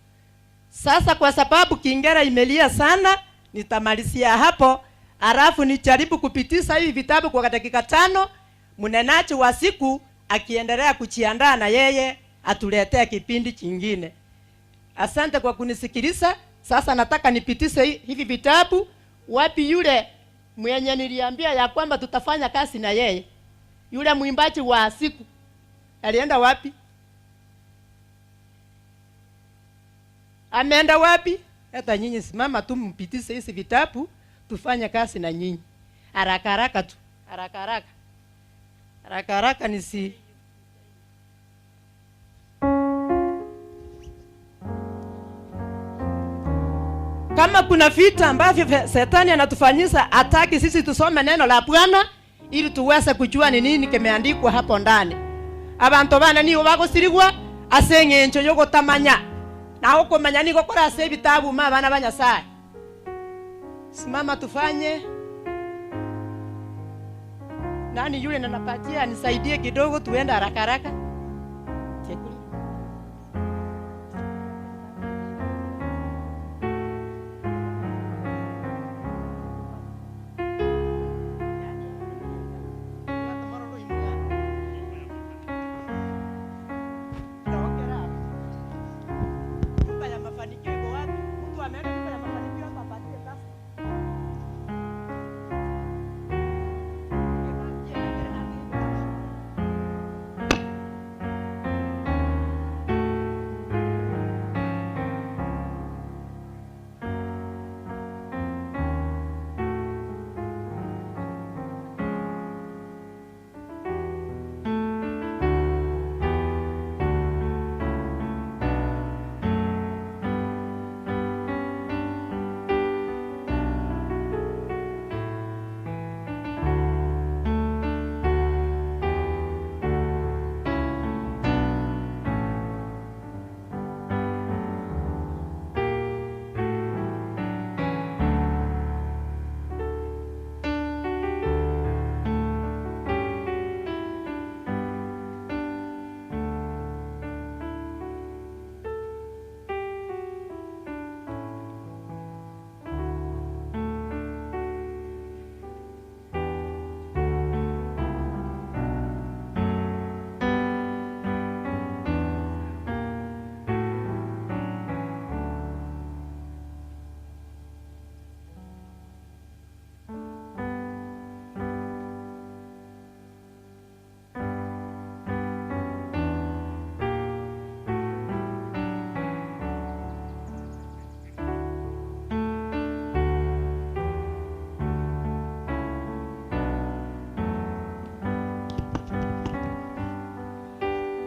Sasa kwa sababu Kiingereza imelia sana, nitamalizia hapo, alafu nijaribu kupitisha hivi vitabu kwa dakika 5. Mnenaji wa siku akiendelea kujiandaa na yeye atuletee kipindi kingine. Asante kwa kunisikiliza. Sasa nataka nipitishe hivi vitabu. Wapi yule mwenye niliambia ya kwamba tutafanya kazi na yeye? Yule mwimbaji wa siku alienda wapi? Ameenda wapi? Hata nyinyi simama tu mpitishe hizi vitabu tufanye kazi na nyinyi. Haraka haraka tu. Haraka haraka. Haraka haraka nisi. Kama kuna vita ambavyo shetani anatufanyisa, hataki sisi tusome neno la Bwana ili tuweze kujua ni nini kimeandikwa hapo ndani. Abantu bana nibo bagosirigwa ase eng'encho yogotamanya. Na okomanya nigo kora ase ebitabu ma abana ba Nyasaye. Simama tufanye. Nani yule nanapatia nisaidie kidogo tuende haraka haraka.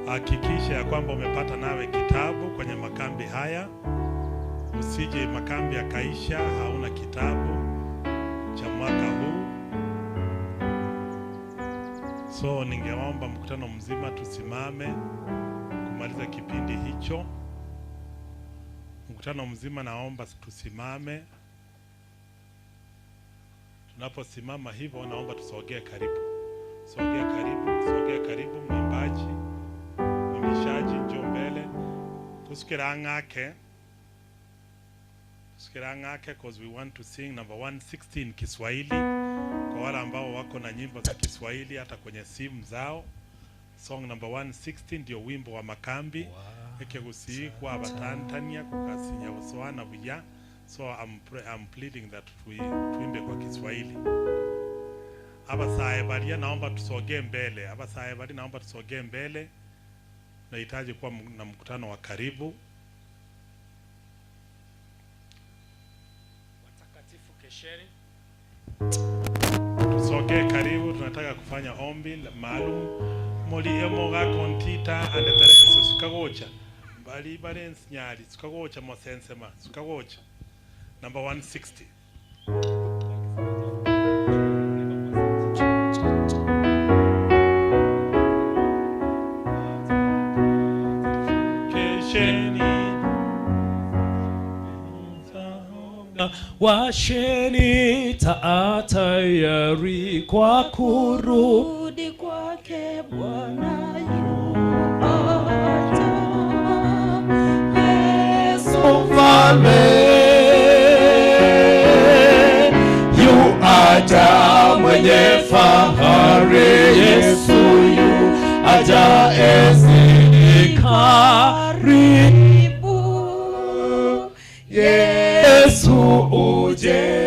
Hakikisha ya kwamba umepata nawe kitabu kwenye makambi haya. Usije makambi yakaisha hauna kitabu cha mwaka huu. So ningeomba mkutano mzima tusimame kumaliza kipindi hicho. Mkutano mzima naomba tusimame. Tunaposimama hivyo naomba tusogee karibu. Sogea karibu, sogea karibu mwimbaji. Mwimbishaji njoo mbele. Tusikira ng'ake. Tusikira ng'ake because we want to sing number 116 Kiswahili. Kwa wale ambao wako na nyimbo za Kiswahili hata kwenye simu zao. Song number 116 ndio wimbo wa makambi. Ekegusi kwa Batantania kukasinya uswana buya. So I'm pleading that tuimbe kwa Kiswahili. Abasaye naomba tusogee mbele. Abasaye naomba tusogee mbele. Nahitaji kuwa na mkutano wa karibu. Watakatifu kesho. Kesheni. Tusogee karibu, tunataka kufanya ombi maalum. Moli emoga kontita and terenso sukagocha. Bali balens nyali sukagocha mosensema sukagocha. Number 160. Kesheni. Washeni taa tayari kwa kurudi kwake Bwana yuaja. Yesu Mfalme yuaja mwenye fahari, Yesu yuaja ezi karibu, Yesu uje.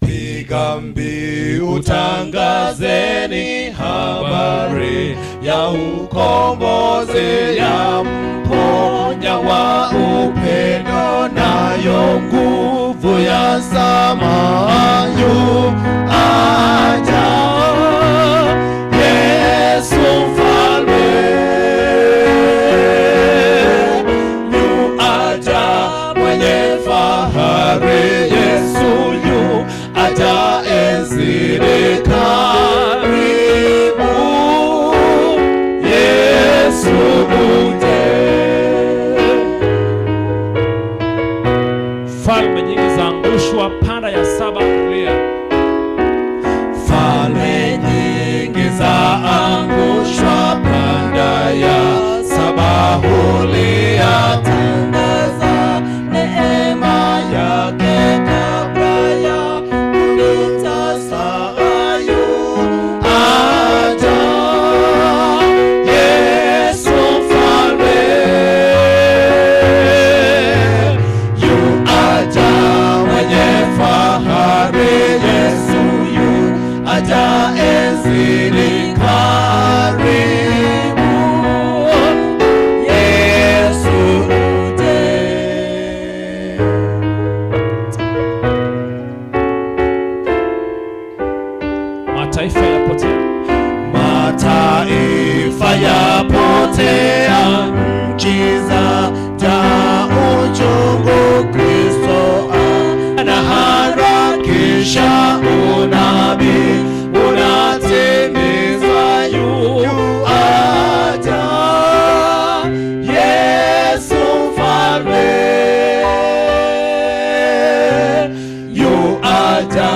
Piga mbiu, tangazeni habari ya ukombozi, ya mponya wa upendo, nayo nguvu ya sama yuaja. Yesu Mfalme yuaja mwenye fahari, Yesu yuaja enzini karibu, Yesu uje. Falme nyingi zaangushwa, panda ya saba hulia. Falme nyingi zaangushwa, panda ya saba hulia. Tangaza neema yake kabla ya kupita saa yuaja. Yesu Mfalme yuaja mwenye fahari, Yesu yuaja enzini karibu, Yesu uje. Mataifa yapotea, Mataifa yapotea, nchi za jaa uchungu, Kristo anaharakisha unabii unatimizwa, yuaja. Yesu Mfalme yuaja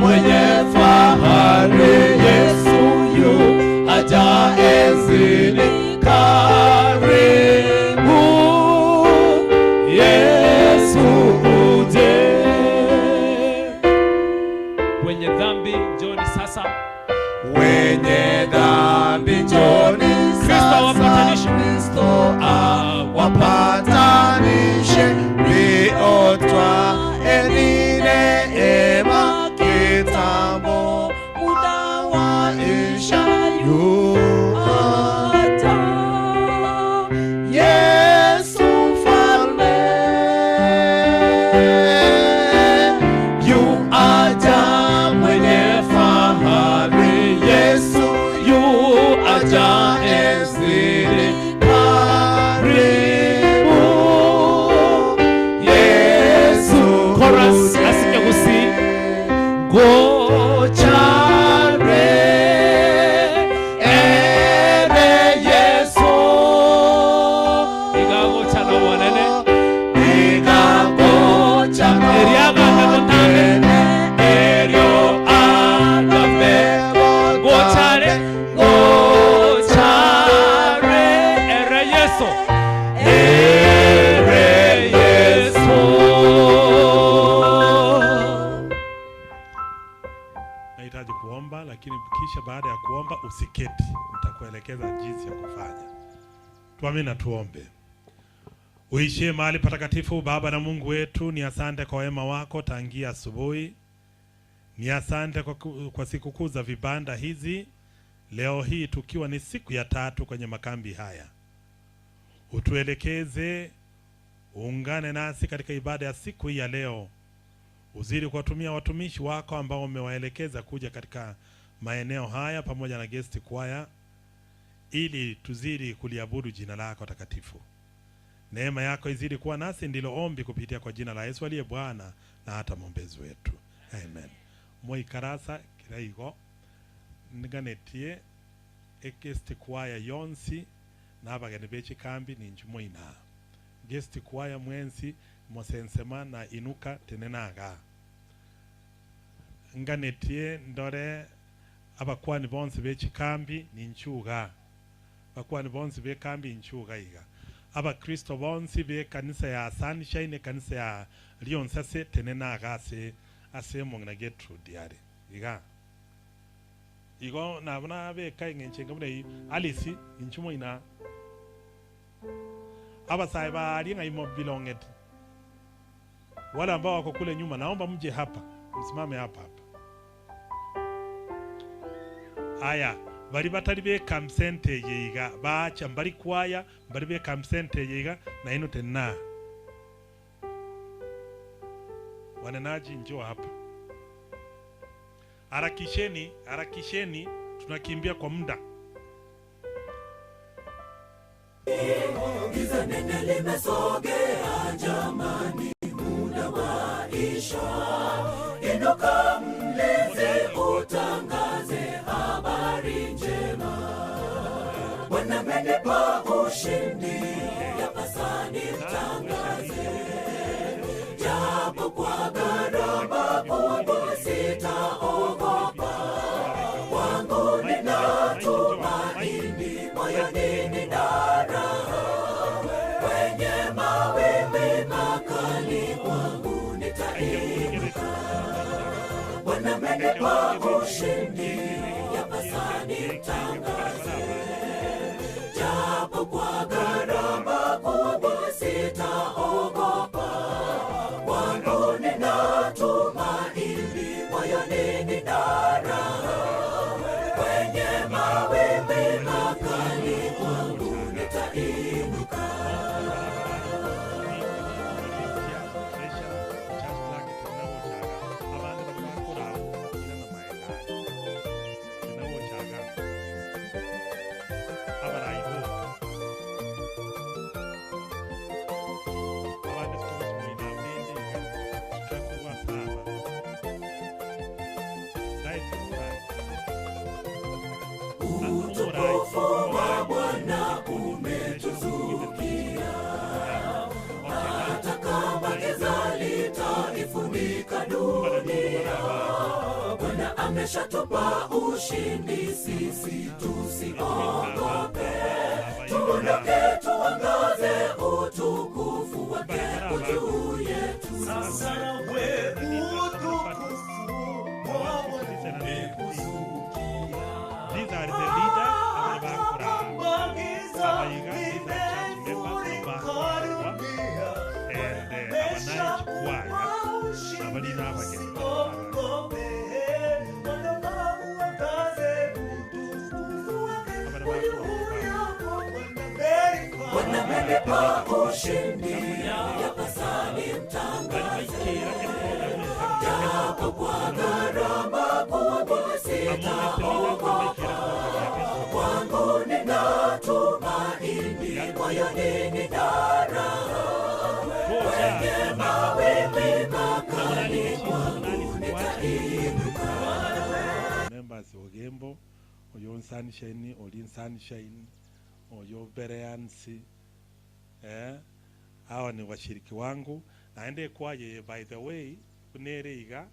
mwenye fahari, Yesu yuaja enzini karibu, Yesu uje. Wenye dhambi njooni sasa, Wenye dhambi njooni Kristo sasa, awapatanishe. Kristo awapatanishe, ndio twaeni neema kitambo muda waisha, yuaja. Yesu Mfalme yuaja mwenye fahari, Yesu yuaja enzini karibu, Yesu Chorus uje. asike gusi Gochare ere Yesu igagocha na bonene igagocha Eriaga ndagotambe. erio agambe Gochare. gochare ere Yesu ere Yesu. Nahitaji kuomba, lakini kisha baada ya kuomba usiketi, nitakuelekeza jinsi ya kufanya. Tuamini na tuombe. Uishie mahali patakatifu, Baba na Mungu wetu, ni asante kwa wema wako tangia asubuhi. Ni asante kwa sikukuu za vibanda hizi, leo hii tukiwa ni siku ya tatu kwenye makambi haya. Utuelekeze, Uungane nasi katika ibada ya siku hii ya leo. Uzidi kuwatumia watumishi wako ambao umewaelekeza kuja katika maeneo haya pamoja na guest choir, ili tuzidi kuliabudu jina lako takatifu. Neema yako izidi kuwa nasi, ndilo ombi kupitia kwa jina la Yesu aliye Bwana na hata mwombezi wetu. Amen. Moikarasa kiraigo nganetie guest choir yonsi n'abageni b'ekikambi ninju moina. Guest choir mwensi mosensema na inuka tenenaga. Nganetie ndore abakwani bonsi b'ekikambi ninchuga. Bakwani bonsi b'ekambi inchuga iga. Abakristo bonsi b'ekanisa ya Sunshine, kanisa ya Lionsase tenenaga ase ase mong'ina Gertrude yare iga. Igo nabona beka ing'enche ngabuna iyi Alice inchumo ina. Abasae bali ng'aimo belonged. Wale ambao wako kule nyuma naomba mje hapa, msimame hapa hapa. Aya, bali batali be kamsente yiga, bacha mbali kwaya, mbali be kamsente yiga na ino tena. Wanenaji njoo hapa. Harakisheni, harakisheni, tunakimbia kwa muda. Giza nene limesogea jamani, muda waisha. Inuka mlezi, utangaze habari njema. Bwana amenipa ushindi, yapasa nimtangaze. Japo kwa gharama kubwa sitaogopa. Kwangu nina tumaini, moyoni nina raha. Kwenye mawimbi makali kwangu nitainuka. Bwana amenipa ushindi, yapasa nimtangaze. Japo kwa gharama kubwa sitaogopa. Kwangu nina tumaini, moyoni nina raha. Kwenye mawimbi makali kwangu nitainuka. Utukufu wa Bwana umetuzukia, hata kama giza litaifunika dunia. Bwana ameshatupa ushindi, sisi tusiogope. Tuondoke tuangaze utukufu wake juu yetu. Sasa we utukufu wa Bwana umekuzukia. These are the leaders and the Bwana amenipa ushindi, yapasa nimtangaze. Japo kwa gharama kubwa sitaogopa. Kwangu nina tumaini, moyoni nina raha. Kwenye mawimbi makali kwangu nitainuka. Members Ogembo, oyo Sunshine, oli Sunshine, oyo Bereansi. Hawa ni washiriki wangu. Naende kwaye, by the way, unere iga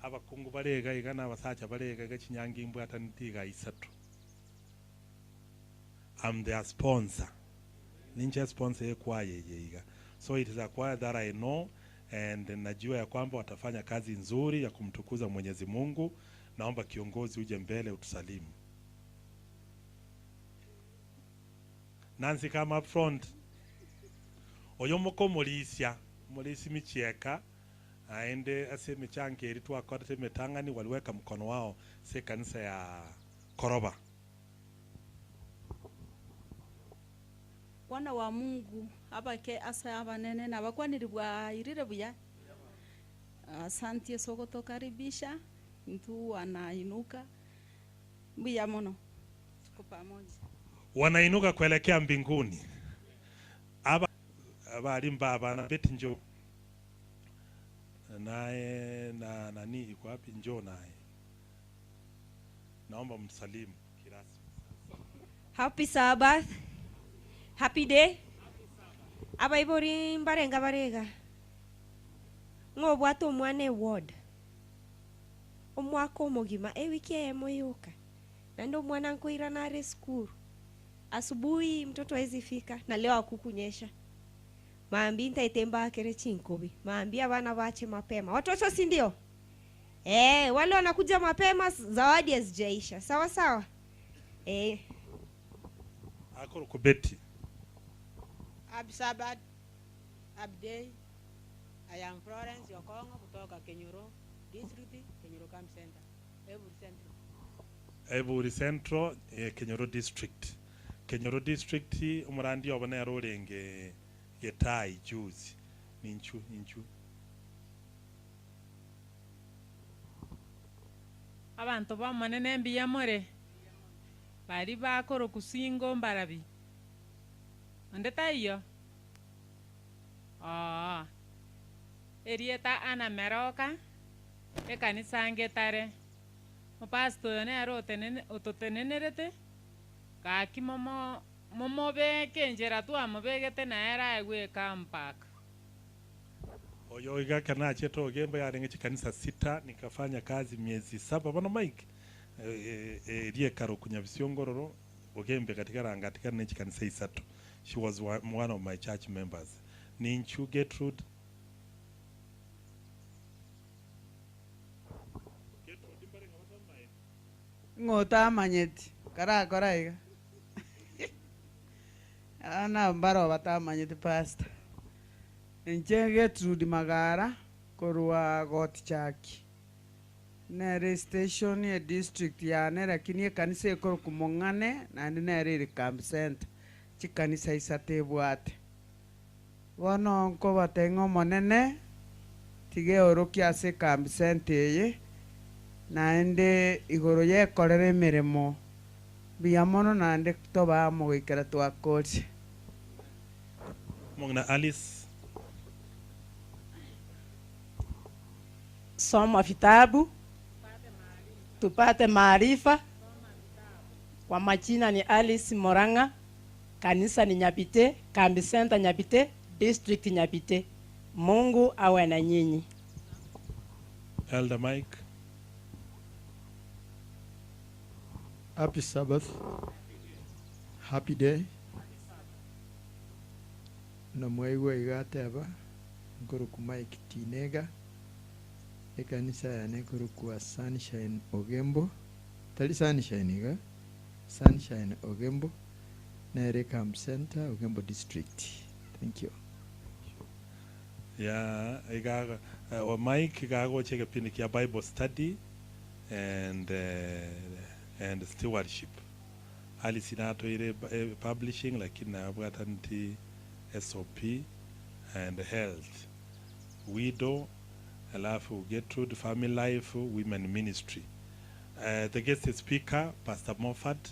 abakungu barega iga n'abasacha barega iga chinyangi imbwa atanitiga isatu. I'm their sponsor. Ninja sponsor ye kwaye iga. So it is a choir that I know and najua ya kwamba watafanya kazi nzuri ya kumtukuza Mwenyezi Mungu. Naomba kiongozi uje mbele utusalimu. Nancy, come up front. Oyomoko Molisia, Molisi Michieka, aende ase michange eri twakorete metangani waliweka mkono wao se kanisa ya Koroba. Bwana wa Mungu abake asa abanene na bakwaniribwa irire buya. Asante Yesu kutukaribisha. Mtu anainuka. Mbuya mono. Tuko pamoja. Wanainuka kuelekea mbinguni. Aba abalimba abana beti njo. Naye na nani iko wapi njoo naye. Naomba msalimu kirasmi. Happy Sabbath. Happy day. Abaibori mbarenga barega. Ng'obwate omwana eward. Omwaka omogima ewiki eyemo yoka. Na ndo mwana nkoirana are school. Asubuhi mtoto hawezi fika na leo hakukunyesha. Maambi nitaitemba akere chinkobi. Maambi abana bache mapema. Watoto si ndio? Wale wanakuja mapema zawadi hazijaisha. Sawa sawa? Akoro kubeti. Happy Sabbath. Happy day. I am Florence Yokongo kutoka Kenyoro District, Kenyoro Camp Center. Eburi Central. Eburi Central, Kenyoro District. Kenyoro District umurandi obona yarorenge getai juzi. Ninchu ninchu. Abantu bamanene mbiyamore. Bari bakoro kusingo mbarabi. Ndeta iyo. Erieta ana meroka ekanisa ngetare. Mupasto yone aro ototenenerete. Kaki momo momobeke njera tu amobegete na era egwe kampak. Oyo igaka na cheto gemba yarenge chikanisa 6 nikafanya kazi miezi 7 bano Mike. Erie karo kunyabisyongororo ogembe katika rangatika ne chikanisa 3. She was one of my church members. Ninchu Gertrude. Ng'ota manyeti karakora iga. Ana mbaro batamanyeti pastor. Nche Gertrude Magara korwa Gotichaki. Nere station ya district ya nere lakini ekanisa ekoro kumong'ane naende nere ere camp center. Chikanisa isate ebwate. Bono nkobateng'a omonene tiga eorokia ase camp center eye naende igoro yekorera emeremo buya mono naende toba goikera twakorie. Mong'ina Alice. Soma vitabu tupate maarifa. Kwa majina ni Alice Moranga, kanisa ni Nyapite, Kambi Center Nyapite, District Nyapite. Mungu awe na nyinyi. Elder Mike. Happy Sabbath. Happy day. Na mwaigwa igateba nkoroku Mike Tinega. Ekanisa yane korokwa Sunshine Ogembo. Tali Sunshine iga. Sunshine Ogembo. Nere Camp Center Ogembo District. Thank you. Yeah, iga Mike igago cheke pindi kia Bible study and stewardship. Alice inato ile publishing lakini nabwata nti SOP and health. Widow alafu Gertrude, family life, women ministry. The guest speaker Pastor Moffat.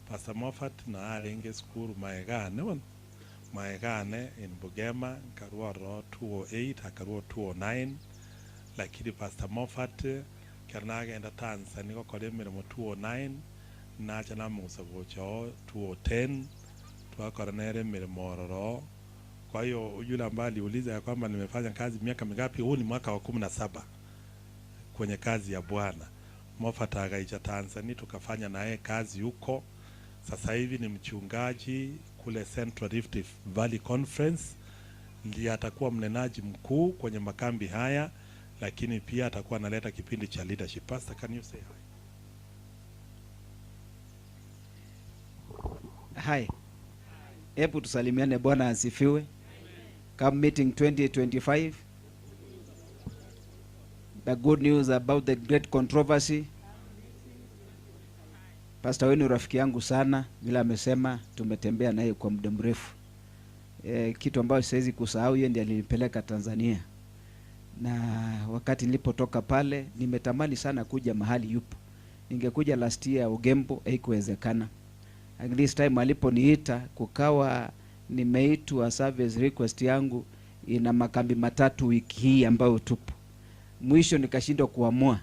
Pastor Moffat na arenge school maegane won. Maegane in Bugema karua ro 208 akarua 209 lakini Pastor Moffat karnaga enda Tanzania gokora emirimo 209 nacha namusa gocho 210 twakora nere emirimo ororo. Kwa hiyo yule ambaye aliuliza ya kwamba nimefanya kazi miaka mingapi, huu ni mwaka wa 17 kwenye kazi ya Bwana. Moffat akaicha Tanzania tukafanya naye kazi huko. Sasa hivi ni mchungaji kule Central Rift Valley Conference, ndiye atakuwa mnenaji mkuu kwenye makambi haya, lakini pia atakuwa analeta kipindi cha leadership. Pastor, can you say hi? Hi. Hebu tusalimiane. Bwana asifiwe. Come meeting 2025. The good news about the great controversy. Pastor wenu rafiki yangu sana, vile amesema tumetembea naye kwa muda mrefu. Kitu ambayo siwezi kusahau, yeye ndiye alinipeleka Tanzania, na wakati nilipotoka pale nimetamani sana kuja mahali yupo. Ningekuja last year Ogembo, haikuwezekana. And this time aliponiita, kukawa nimeitwa service request yangu ina makambi matatu wiki hii ambayo tupo. Mwisho nikashindwa kuamua.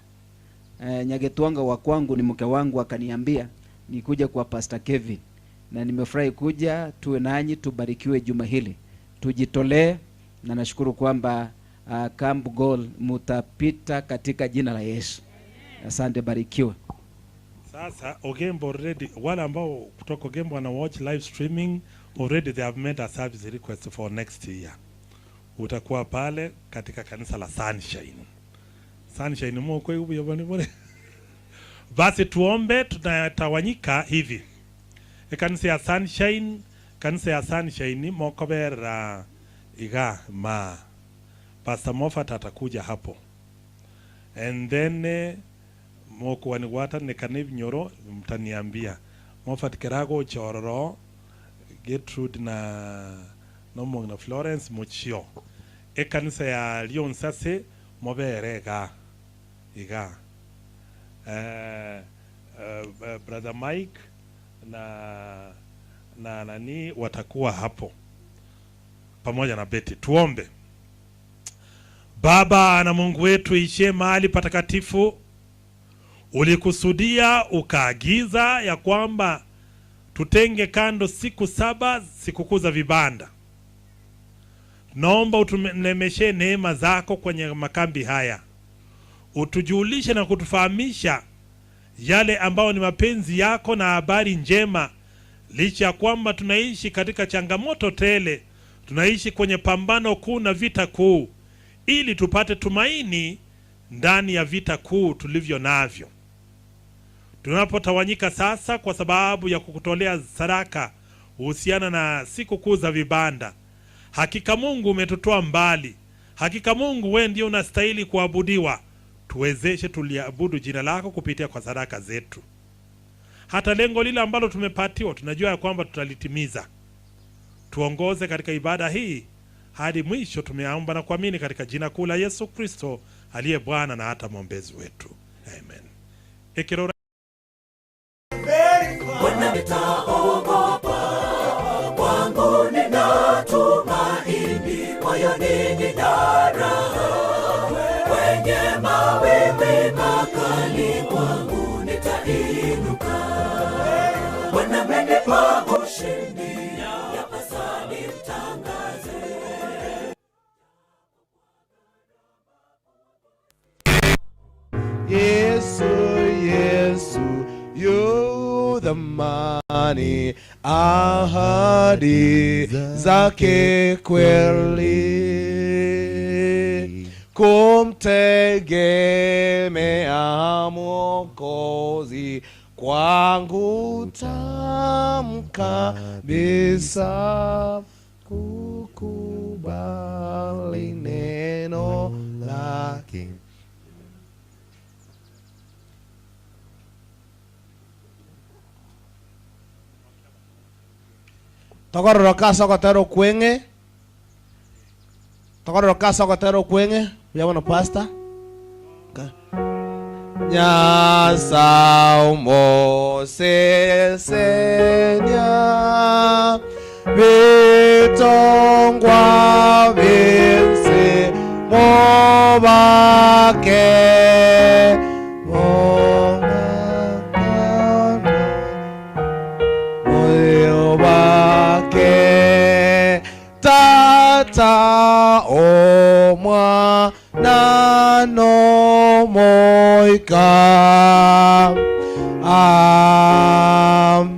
Nyagetwanga wa kwangu ni mke wangu akaniambia nikuje kwa Pastor Kevin, na nimefurahi kuja, tuwe nanyi, tubarikiwe juma hili, tujitolee, na nashukuru kwamba Camp Goal mutapita katika jina la Yesu. Asante, barikiwa. Sasa Ogembo already, wale ambao kutoka Ogembo wana watch live streaming already, they have made a service request for next year. Utakuwa pale katika kanisa la Sunshine. Sunshine moko yubu bone. Basi tuombe, tunatawanyika hivi. E kanisa ya Sunshine, kanisa ya Sunshine mokobera iga ma Pastor Moffat atakuja hapo. And then mokuwanigwata nekane mtaniambia Moffat kerago chororo Gertrude na Nomong na Florence Muchio. E kanisa ya Lyon Sase mobere ga iga Brother Mike na nani watakuwa hapo pamoja na Betty. Tuombe. Baba na Mungu wetu ishie mahali patakatifu, ulikusudia ukaagiza ya kwamba tutenge kando siku 7 sikukuu za vibanda. Naomba utunemeshe neema zako kwenye makambi haya, utujulishe na kutufahamisha yale ambao ni mapenzi yako na habari njema, licha ya kwamba tunaishi katika changamoto tele, tunaishi kwenye pambano kuu na vita kuu, ili tupate tumaini ndani ya vita kuu tulivyo navyo. Tunapotawanyika sasa kwa sababu ya kukutolea sadaka uhusiana na siku kuu za vibanda, hakika Mungu umetutoa mbali. Hakika Mungu wewe ndiye unastahili kuabudiwa. Tuwezeshe tuliabudu jina lako kupitia kwa sadaka zetu. Hata lengo lile ambalo tumepatiwa tunajua ya kwamba tutalitimiza. Tuongoze katika ibada hii hadi mwisho, tumeomba na kuamini katika jina kuu la Yesu Kristo aliye Bwana na hata mwombezi wetu. Amen. Ekero Bwana nitaogopa, kwangu nina tumaini, moyoni nina raha. Kwenye mawimbi makali kwangu nitainuka. Bwana amenipa ushindi, yapasa nimtangaze. Yesu, Yesu, yu thamani, ahadi zake kweli, kumtegemea Mwokozi kwangu tamu kabisa, kukubali neno lake. Tokororoka sokotero kwenge. Tokororoka sokotero kwenge. Uyabona pastor? Nyasa umosesenya bitongwa binsi mobake mobake tata omwana no moika. Amen.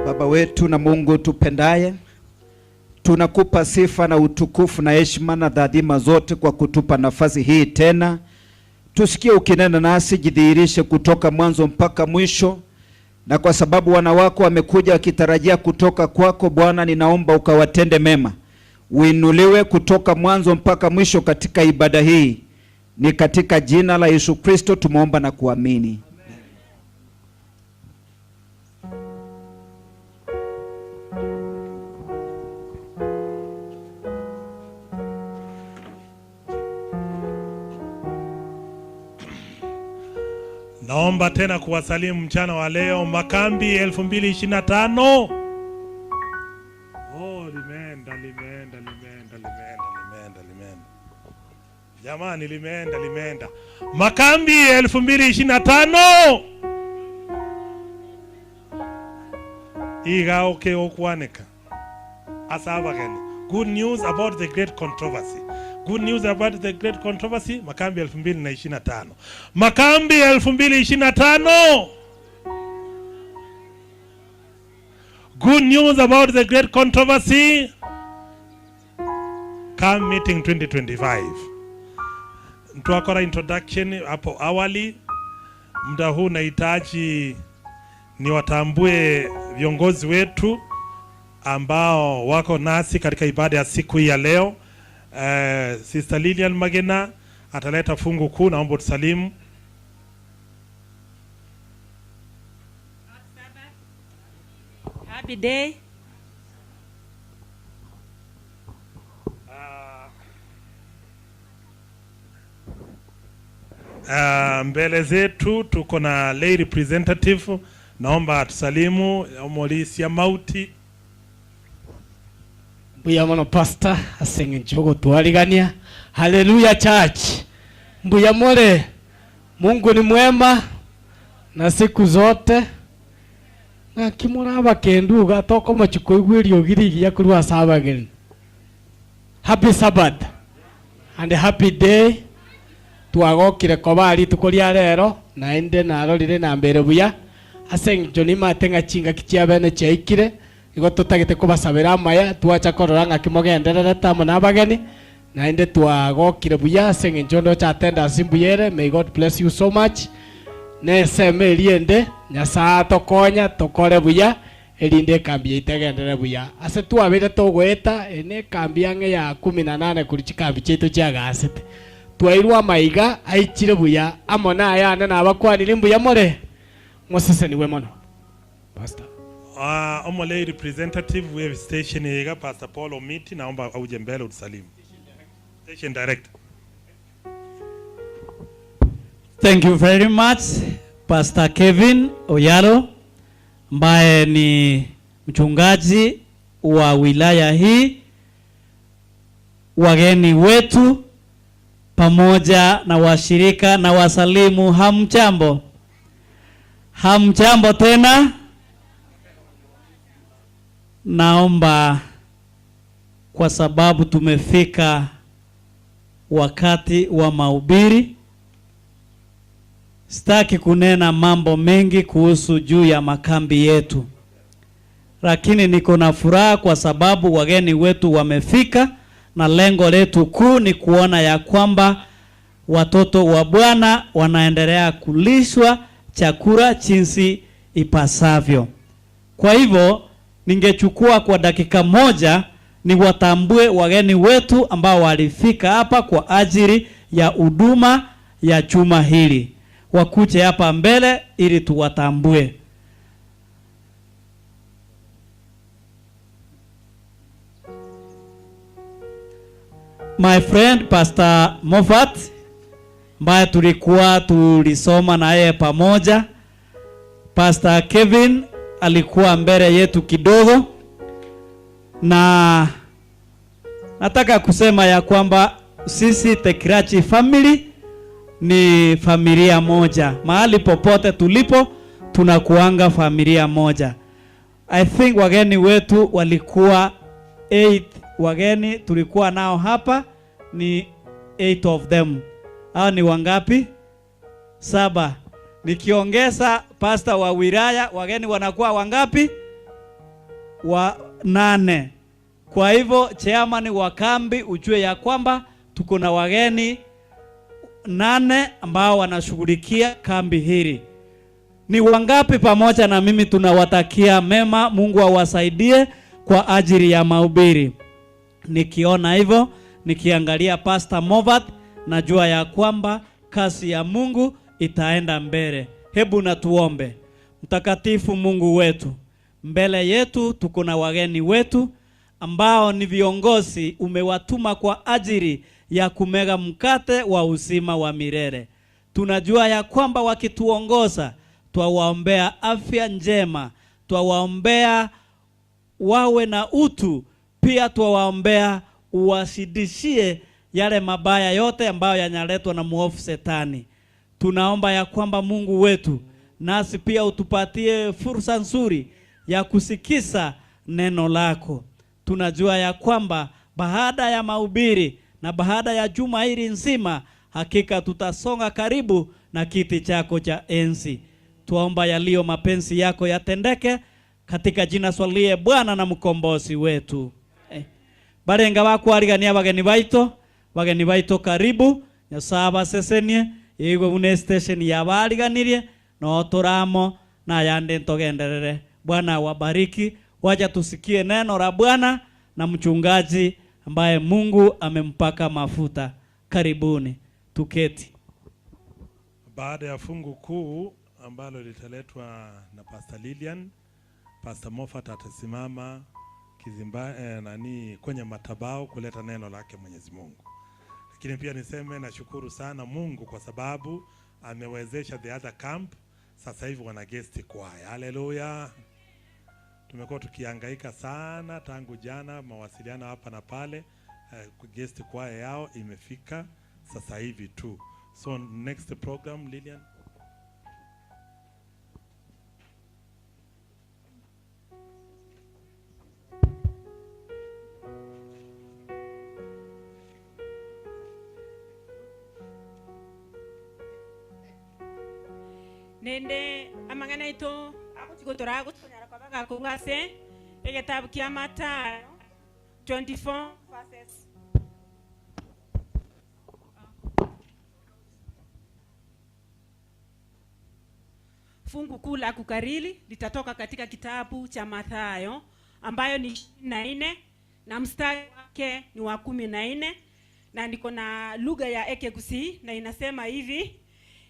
Baba wetu na Mungu tupendaye, tunakupa sifa na utukufu na heshima na dhadhima zote kwa kutupa nafasi hii tena. Tusikie ukinena nasi, jidhihirishe kutoka mwanzo mpaka mwisho. Na kwa sababu wana wako wamekuja wakitarajia kutoka kwako Bwana, ninaomba ukawatende mema. Uinuliwe kutoka mwanzo mpaka mwisho katika ibada hii. Ni katika jina la Yesu Kristo tumeomba na kuamini. Naomba tena kuwasalimu mchana wa leo makambi 2025. Oh, limeenda limeenda limeenda limeenda limeenda limeenda. Jamani, limeenda limeenda. Makambi 2025. Iga okay okwaneka. Asabageni. Good news about the great controversy. Good news about the great controversy, makambi 2025. Makambi 2025. Good news about the great controversy. Camp meeting 2025. Twakora introduction hapo awali. Muda huu nahitaji niwatambue viongozi wetu ambao wako nasi katika ibada ya siku hii ya leo. Sister Lilian Magena ataleta fungu kuu, naomba tusalimu. Happy day. Mbele zetu tuko na lay representative, naomba atusalimu. Omolisia Mauti. Mbuya mono pastor asenge njogo twarigania. Haleluya church. Mbuya more. Mungu ni mwema na siku zote. Na kimuraba kenduga toko machuko igwirio girigia kurwa sabageni. Happy Sabbath and happy day. Twagokire koba rituko ria rero na inde narorire na mbere buya ase njo nimate ng'a chinga kichia bene chiaikire igo tutagete kubasabira amaya twacha korora ng'a kimogendererete amo na abageni na inde twagokire buya ase eng'encho ndoche attendance mbuyere. May God bless you so much. Neseme eriende Nyasaye atokonya tokore buya erinde ekambi yaito egenderere buya ase twabere togoeta ene ekambi ang'e ya 18 kuri chikambi chiaito chiagasete twairwa maiga aichire buya amo nayane nabakwanire mbuya more moseseniwe mono pastor. Omolei representative we station yega Pastor Paul Omiti, naomba auje mbele utusalimu. Station director. Thank you very much Pastor Kevin Oyaro ambaye ni mchungaji wa wilaya hii, wageni wetu pamoja na washirika na wasalimu, hamjambo? Hamjambo tena? Naomba kwa sababu tumefika wakati wa mahubiri, sitaki kunena mambo mengi kuhusu juu ya makambi yetu, lakini niko na furaha kwa sababu wageni wetu wamefika, na lengo letu kuu ni kuona ya kwamba watoto wa Bwana wanaendelea kulishwa chakula jinsi ipasavyo. Kwa hivyo ningechukua kwa dakika moja niwatambue wageni wetu ambao walifika hapa kwa ajili ya huduma ya chuma hili. Wakuje hapa mbele ili tuwatambue. My friend Pastor Moffat ambaye tulikuwa tulisoma na yeye pamoja. Pastor Kevin alikuwa mbele yetu kidogo, na nataka kusema ya kwamba sisi Tekrachi family ni familia moja. Mahali popote tulipo tunakuanga familia moja. I think wageni wetu walikuwa 8 wageni tulikuwa nao hapa ni 8 of them. Hao ni wangapi? 7. Nikiongeza pastor wa wilaya wageni wanakuwa wangapi? Wa 8. Kwa hivyo chairman wa kambi ujue ya kwamba tuko na wageni 8 ambao wanashughulikia kambi hili. Ni wangapi pamoja na mimi tunawatakia mema, Mungu awasaidie kwa ajili ya mahubiri. Nikiona hivyo, nikiangalia Pastor Movat, najua ya kwamba kazi ya Mungu itaenda mbele. Hebu na tuombe. Mtakatifu Mungu wetu, mbele yetu tuko na wageni wetu ambao ni viongozi umewatuma kwa ajili ya kumega mkate wa uzima wa milele. Tunajua ya kwamba wakituongoza, twawaombea afya njema, twawaombea wawe na utu, pia twawaombea uwasidishie yale mabaya yote ambayo yanaletwa na mwovu Setani. Tunaomba ya kwamba Mungu wetu nasi pia utupatie fursa nzuri ya kusikiza neno lako. Tunajua ya kwamba baada ya mahubiri na baada ya juma hili nzima, hakika tutasonga karibu na kiti chako cha enzi. Tuomba yaliyo mapenzi yako yatendeke katika jina swalie Bwana na mkombozi wetu. Barenga bakwarigania bageni baito, bageni baito karibu, Nyasaye abasesenie, igwe buna station yabariganirie no turamo na yande ntogenderere. Bwana wabariki, wacha tusikie neno la Bwana na mchungaji ambaye Mungu amempaka mafuta. Karibuni, tuketi. Baada ya fungu kuu ambalo litaletwa na Pastor Lilian, Pastor Moffat atasimama kizimba, kwenye matabao kuleta neno lake Mwenyezi Mungu. Lakini pia niseme nashukuru sana Mungu kwa sababu amewezesha the other camp, sasa hivi wana guest choir. Haleluya. Tumekuwa tukihangaika sana tangu jana, mawasiliano hapa na pale. Guest choir yao imefika sasa hivi tu. So next program, Lilian. Nende amang'ana aito agochigotora agotonyara kwabaga kogwase egetabu kia Mathayo 24 verses. Fungu kuu la kukariri litatoka katika kitabu cha Mathayo ambayo ni 24 na mstari wake ni wa 14, na niko na lugha ya Ekegusii na inasema hivi: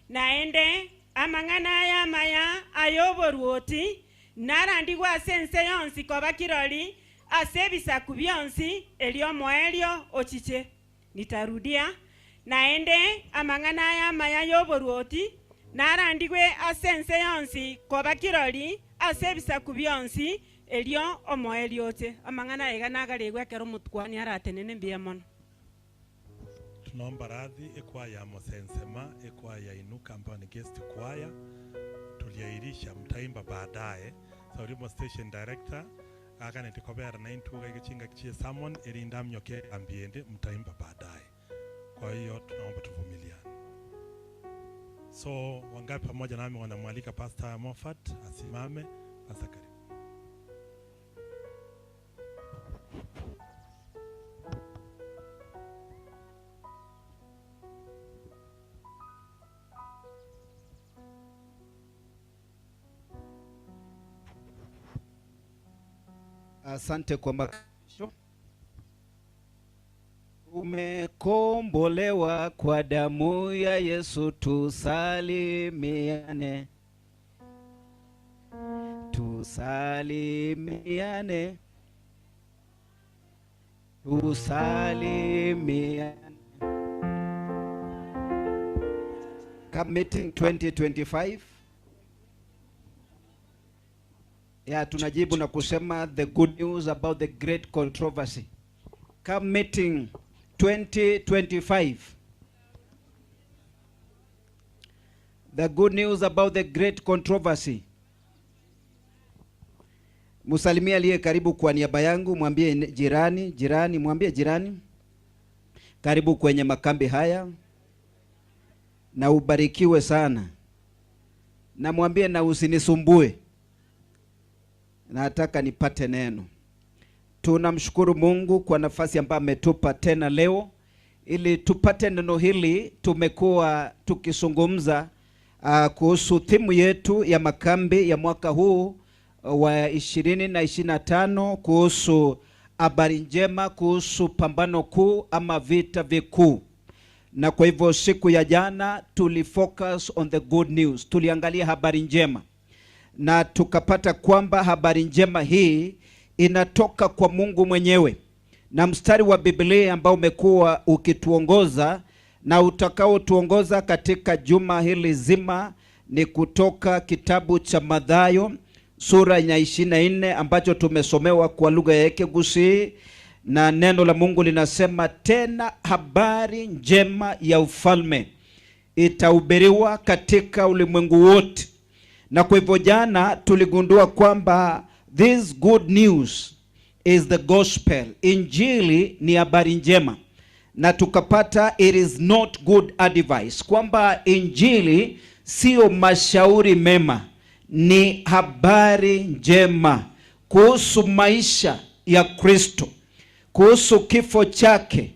naende amang'ana ya maya ayoboruoti narandigwa ase ense yonsi koba kirori ase ebisaku bionsi erio moerio ochiche. Nitarudia, naende amang'ana ya maya yoboruoti narandigwe ase ense yonsi koba kirori ase ebisaku bionsi erio omoerio oche. Amang'ana iga nagaregwe ekero omotukwani aratenene mbuya mono. Tunaomba radhi ekwaya ya Mosensema, ekwaya ya Inuka ambayo ni guest choir. Tuliahirisha, mtaimba baadaye. So Rimo station director akane tikobera na intuga igichinga kichie sermon erinda mnyoke ambiende, mtaimba baadaye. Kwa hiyo tunaomba tuvumiliane. So wangapi pamoja nami wanamwalika Pastor Moffat asimame? Pastor, karibu. Asante kwa makaribisho. Umekombolewa kwa damu ya Yesu, tusalimiane, tusalimiane, tusalimiane. Camp meeting 2025. Ya, tunajibu na kusema the good news about the great controversy. Camp meeting 2025. The good news about the great controversy. Musalimia aliye karibu kwa niaba yangu, mwambie jirani, jirani, mwambie jirani, karibu kwenye makambi haya na ubarikiwe sana. Na mwambie na usinisumbue. Nataka nipate neno. Tunamshukuru Mungu kwa nafasi ambayo ametupa tena leo ili tupate neno hili. Tumekuwa tukizungumza kuhusu timu yetu ya makambi ya mwaka huu wa 2025 kuhusu habari njema, kuhusu pambano kuu ama vita vikuu. Na kwa hivyo siku ya jana tulifocus on the good news, tuliangalia habari njema na tukapata kwamba habari njema hii inatoka kwa Mungu mwenyewe. Na mstari wa Biblia ambao umekuwa ukituongoza na utakaotuongoza katika juma hili zima ni kutoka kitabu cha Mathayo sura ya 24 ambacho tumesomewa kwa lugha ya Ekegusii, na neno la Mungu linasema, tena habari njema ya ufalme itahubiriwa katika ulimwengu wote. Na kwa hivyo jana tuligundua kwamba this good news is the gospel, injili ni habari njema, na tukapata it is not good advice, kwamba injili sio mashauri mema, ni habari njema kuhusu maisha ya Kristo, kuhusu kifo chake,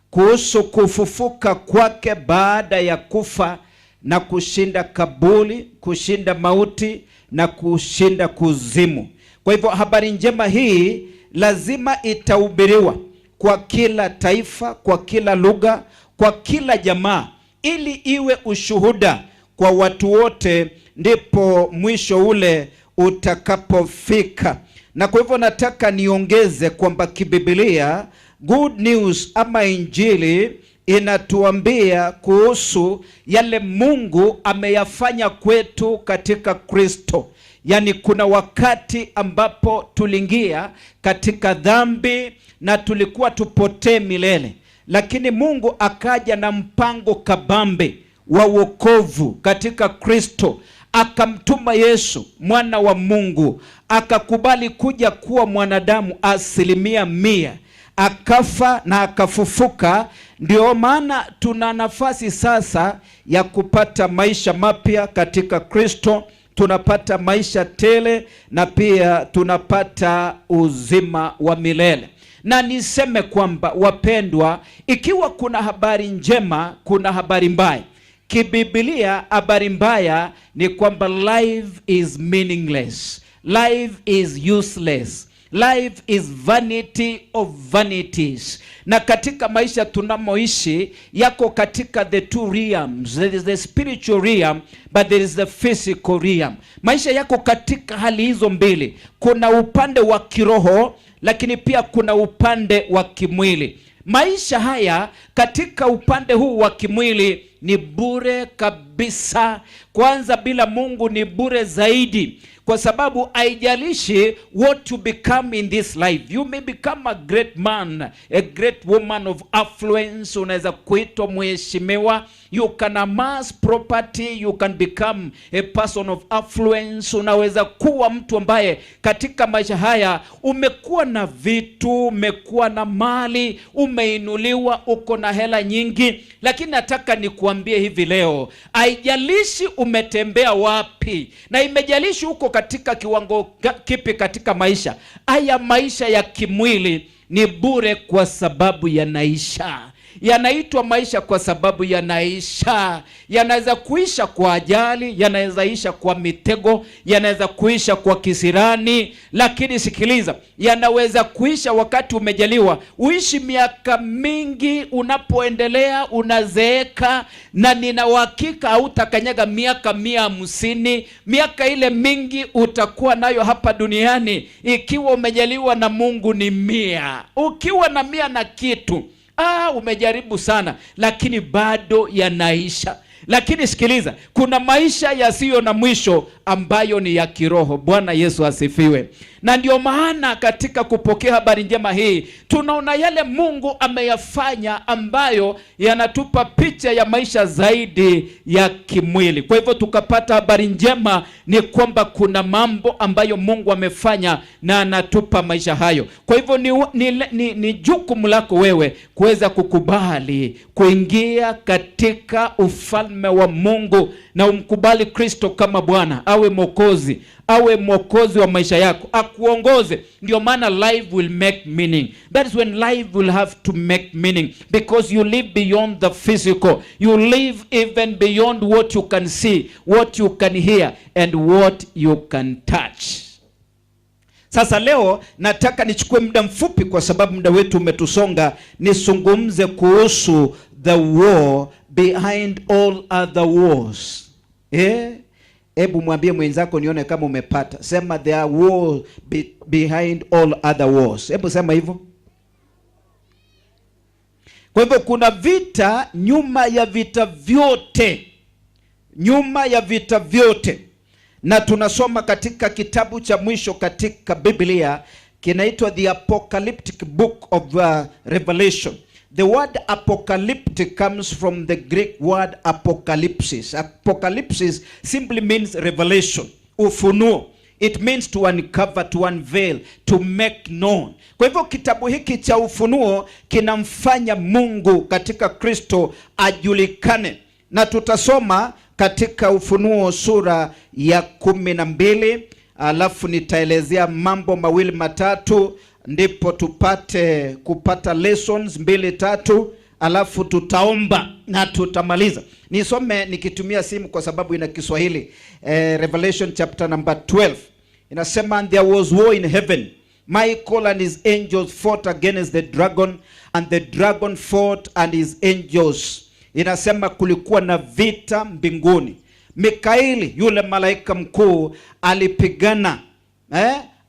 kuhusu kufufuka kwake baada ya kufa na kushinda kaburi, kushinda mauti na kushinda kuzimu. Kwa hivyo habari njema hii lazima itahubiriwa kwa kila taifa, kwa kila lugha, kwa kila jamaa, ili iwe ushuhuda kwa watu wote, ndipo mwisho ule utakapofika. Na kwa hivyo nataka niongeze kwamba kibibilia, good news ama injili inatuambia kuhusu yale Mungu ameyafanya kwetu katika Kristo. Yaani kuna wakati ambapo tuliingia katika dhambi na tulikuwa tupotee milele, lakini Mungu akaja na mpango kabambe wa wokovu katika Kristo, akamtuma Yesu mwana wa Mungu, akakubali kuja kuwa mwanadamu 100%, akafa na akafufuka. Ndio maana tuna nafasi sasa ya kupata maisha mapya katika Kristo, tunapata maisha tele na pia tunapata uzima wa milele. Na niseme kwamba wapendwa, ikiwa kuna habari njema, kuna habari mbaya. Kibibilia, habari mbaya ni kwamba life is meaningless, life is useless, life is vanity of vanities. Na katika maisha tunamoishi yako katika the two realms. There is the spiritual realm but there is the physical realm. Maisha yako katika hali hizo mbili, kuna upande wa kiroho lakini pia kuna upande wa kimwili. Maisha haya katika upande huu wa kimwili ni bure kabisa. Kwanza bila Mungu ni bure zaidi, kwa sababu haijalishi what you become in this life. You may become a great man, a great woman of affluence, unaweza kuitwa mheshimiwa, you can amass property, you can become a person of affluence. Unaweza kuwa mtu ambaye katika maisha haya umekuwa na vitu, umekuwa na mali, umeinuliwa, uko na hela nyingi, lakini nataka nikuambie hivi leo, haijalishi umetembea wapi na imejalishi uko katika kiwango kipi katika maisha haya, maisha ya kimwili ni bure kwa sababu yanaisha. Yanaitwa maisha kwa sababu yanaisha. Yanaweza kuisha kwa ajali, yanaweza isha kwa mitego, yanaweza kuisha kwa kisirani, lakini sikiliza, yanaweza kuisha wakati umejaliwa uishi miaka mingi. Unapoendelea unazeeka, na nina uhakika hautakanyaga miaka 150. Miaka ile mingi utakuwa nayo hapa duniani, ikiwa umejaliwa na Mungu ni 100. Ukiwa na 100 na kitu, umejaribu sana, lakini bado yanaisha. Lakini sikiliza, kuna maisha yasiyo na mwisho ambayo ni ya kiroho. Bwana Yesu asifiwe. Na ndio maana katika kupokea habari njema hii tunaona yale Mungu ameyafanya ambayo yanatupa picha ya maisha zaidi ya kimwili. Kwa hivyo tukapata habari njema ni kwamba kuna mambo ambayo Mungu amefanya na anatupa maisha hayo. Kwa hivyo ni jukumu lako wewe kuweza kukubali kuingia katika ufalme wa Mungu na umkubali Kristo kama Bwana, awe Mwokozi, awe mwokozi wa maisha yako, akuongoze. Ndio maana life will make meaning. That is when life will have to make meaning, because you live beyond the physical. You live even beyond what you can see, what you can hear and what you can touch. Sasa leo nataka nichukue muda mfupi, kwa sababu muda wetu umetusonga, nisungumze kuhusu the war behind all other wars. Hebu mwambie mwenzako nione kama umepata. Sema there are war behind all other wars. Hebu sema hivyo. Kwa hivyo kuna vita nyuma ya vita vyote, nyuma ya vita vyote. Na tunasoma katika kitabu cha mwisho katika Biblia, kinaitwa the Apocalyptic Book of Revelation. The word apocalyptic comes from the Greek word apocalypsis. Apocalypsis simply means revelation, ufunuo. It means to uncover, to unveil, to make known. Kwa hivyo kitabu hiki cha Ufunuo kinamfanya Mungu katika Kristo ajulikane, na tutasoma katika Ufunuo sura ya 12, alafu nitaelezea mambo mawili matatu, ndipo tupate kupata lessons mbili tatu, alafu tutaomba na tutamaliza. Nisome nikitumia simu kwa sababu ina Kiswahili. Revelation chapter number 12 inasema, "And there was war in heaven. Michael and his angels fought against the dragon, and the dragon fought and his angels." Inasema kulikuwa na vita mbinguni. Mikaeli yule malaika mkuu alipigana